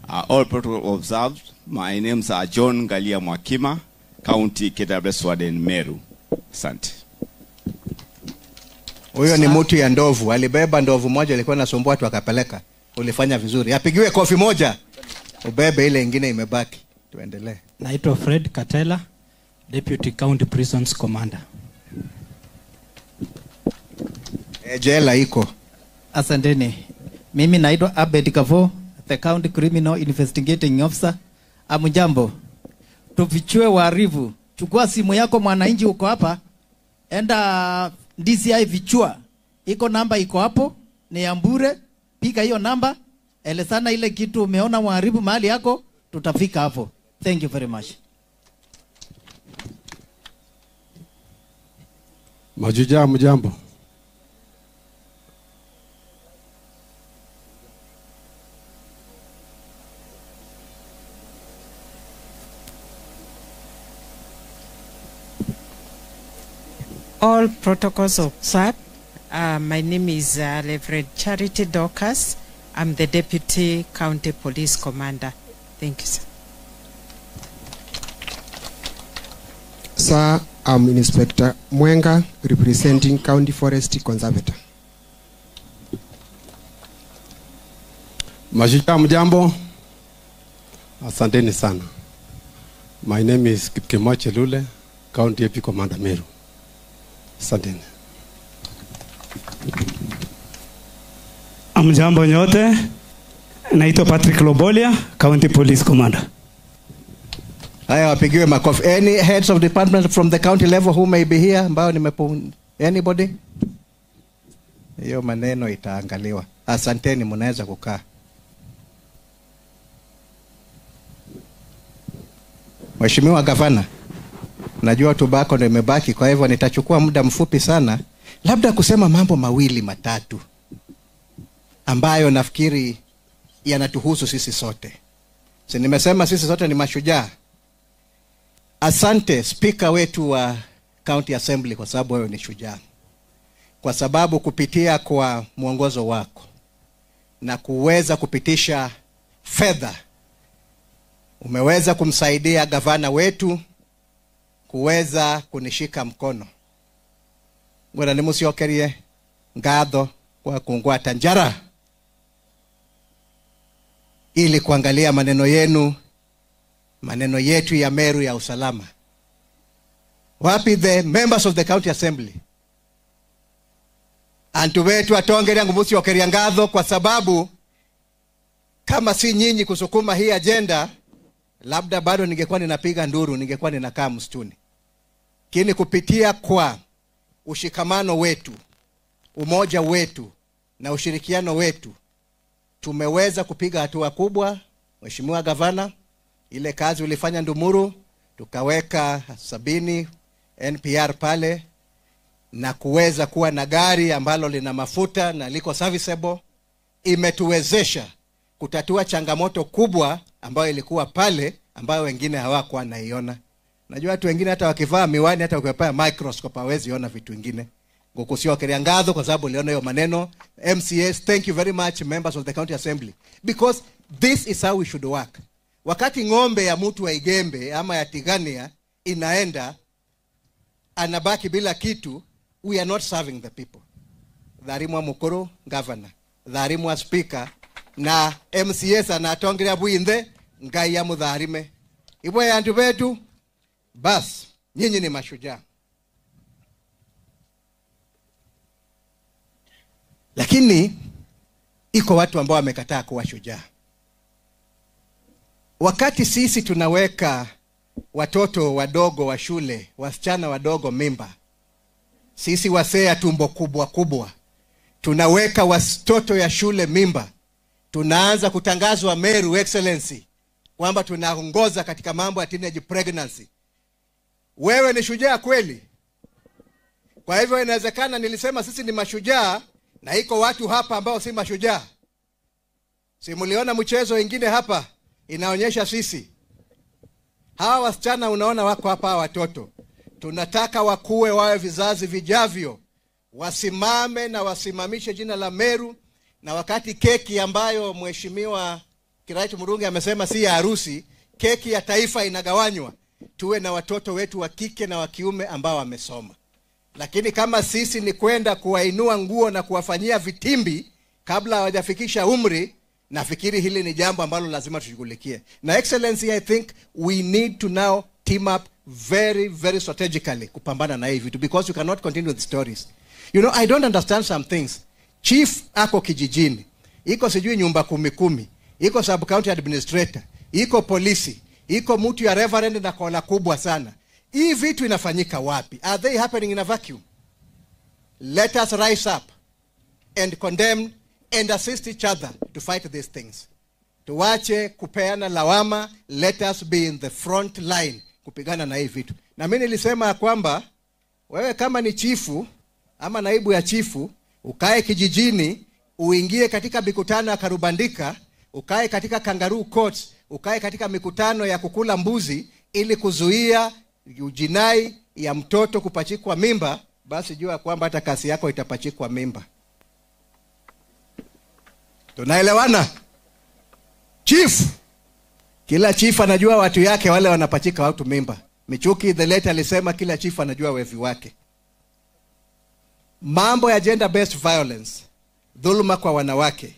Speaker 4: All protocol observed. My names are John Galia Mwakima, County KWS Warden, Meru. Asante.
Speaker 1: Huyo ni mtu ya ndovu, alibeba ndovu moja ilikuwa inasumbua watu akapeleka. Ulifanya vizuri. Apigiwe kofi moja. Ubebe ile ingine imebaki. Tuendelee.
Speaker 6: Naitwa Fred Katela, Deputy County Prisons Commander.
Speaker 1: Jela iko.
Speaker 7: Asanteni. Mimi naitwa Abed Kavo, the County Criminal Investigating Officer. Amujambo. Tufichue wahalifu. Chukua simu yako mwananchi uko hapa. Enda DCI vichua. Iko namba iko hapo, ni ya bure. Piga hiyo namba, elezana ile kitu umeona mharibu mahali yako, tutafika hapo. Thank you very much.
Speaker 30: Mashujaa mjambo.
Speaker 9: All protocols observed. My name is Reverend Charity Dorcas. I'm the Deputy County Police Commander. Thank you, sir.
Speaker 8: Sir, I'm Inspector Mwenga, representing County Forest Conservator.
Speaker 30: Mashujaa mjambo. Asanteni sana. My name is Kipkemoi Chelule, County AP Commander Meru. Asanteni.
Speaker 12: Amjambo nyote. Naitwa Patrick Lobolia, County Police Commander.
Speaker 1: Haya, wapigiwe makofi. Any heads of department from the county level who may be here ambao nimepo, anybody? Hiyo maneno itaangaliwa. Asanteni, mnaweza kukaa. Mheshimiwa Gavana, najua tobacco ndio imebaki, kwa hivyo nitachukua muda mfupi sana labda kusema mambo mawili matatu ambayo nafikiri yanatuhusu sisi sote. Si nimesema sisi sote ni mashujaa? Asante speaker wetu wa County Assembly kwa sababu wewe ni shujaa. Kwa sababu kupitia kwa mwongozo wako na kuweza kupitisha fedha, umeweza kumsaidia gavana wetu kuweza kunishika mkono. Ngwena nimusiokerie ngatho kwa kungwata njara ili kuangalia maneno yenu, maneno yetu ya Meru ya usalama. Wapi the members of the County Assembly? Antu wetu atongeria ngumusiokeria ngatho kwa sababu kama si nyinyi kusukuma hii agenda, labda bado ningekuwa ninapiga nduru, ningekuwa ninakaa msituni. Lakini kupitia kwa ushikamano wetu, umoja wetu na ushirikiano wetu, tumeweza kupiga hatua kubwa. Mheshimiwa Gavana, ile kazi ulifanya Ndumuru, tukaweka 70 NPR pale na kuweza kuwa na gari ambalo lina mafuta na liko serviceable, imetuwezesha kutatua changamoto kubwa ambayo ilikuwa pale, ambayo wengine hawakuwa naiona. Najua watu wengine hata wakivaa miwani, hata ukiwapea microscope hawezi ona vitu vingine. Ngokusiokeria ngatho kwa sababu uliona hiyo maneno. MCAs, thank you very much members of the County Assembly, because this is how we should work. Wakati ng'ombe ya mtu wa Igembe ama ya Tigania inaenda anabaki bila kitu, we are not serving the people. Dharimwa mukuru governor, dharimwa speaker na MCAs anatongeria bwinthe ngai ya mudharime. Ibwe ya antu wetu, bas nyinyi ni mashujaa. Lakini iko watu ambao wamekataa kuwa shujaa. Wakati sisi tunaweka watoto wadogo wa shule, wasichana wadogo mimba, sisi wasea tumbo kubwa kubwa, tunaweka watoto ya shule mimba, tunaanza kutangazwa Meru Excellency kwamba tunaongoza katika mambo ya teenage pregnancy. Wewe ni shujaa kweli? Kwa hivyo inawezekana nilisema sisi ni mashujaa na iko watu hapa ambao si mashujaa. Simuliona mchezo ingine hapa inaonyesha sisi. Hawa wasichana unaona wako hapa, hawa watoto. Tunataka wakue wawe vizazi vijavyo, wasimame na wasimamishe jina la Meru. Na wakati keki ambayo Mheshimiwa Kiraitu Murungi amesema si ya harusi, keki ya taifa inagawanywa, tuwe na watoto wetu wa kike na wa kiume ambao wamesoma. Lakini kama sisi ni kwenda kuwainua nguo na kuwafanyia vitimbi kabla hawajafikisha umri, nafikiri hili ni jambo ambalo lazima tushughulikie. Na Excellency, I think we need to now team up very, very strategically kupambana na hivi vitu, because you cannot continue with stories. You know, I don't understand some things. Chief ako kijijini, iko sijui nyumba 10-10, iko sub county administrator, iko polisi, iko mtu ya reverend na kola kubwa sana. Hii vitu inafanyika wapi? Are they happening in a vacuum? Let us rise up and condemn and assist each other to fight these things. Tuache kupeana lawama, let us be in the front line kupigana na hii vitu. Na mimi nilisema kwamba wewe kama ni chifu ama naibu ya chifu, ukae kijijini, uingie katika mikutano ya karubandika, ukae katika kangaroo courts, ukae katika mikutano ya kukula mbuzi ili kuzuia ujinai ya mtoto kupachikwa mimba, basi jua kwamba hata kasi yako itapachikwa mimba. Tunaelewana? Chief, kila chief anajua watu yake wale wanapachika watu mimba. Michuki the late alisema kila chief anajua wevi wake. Mambo ya gender based violence, dhuluma kwa wanawake.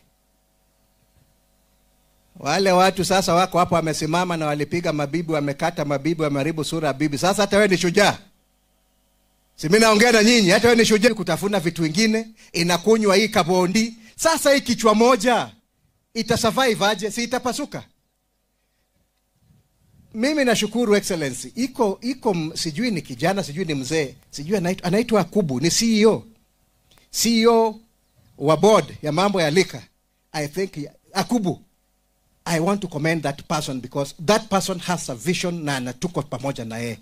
Speaker 1: Wale watu sasa wako hapo wamesimama na walipiga mabibi, wamekata mabibi, wameharibu sura ya bibi. Sasa hata wewe ni shujaa. Si mimi naongea na nyinyi, hata wewe ni shujaa kutafuna vitu vingine, inakunywa hii kabondi. Sasa hii kichwa moja itasurvive aje? Si itapasuka? Mimi nashukuru Excellency. Iko sijui ni kijana, sijui ni mzee, sijui anaitwa Akubu, ni CEO. CEO wa board ya mambo ya lika. I think Akubu. I want to commend that person because that person has a vision na anatuko pamoja na yeye.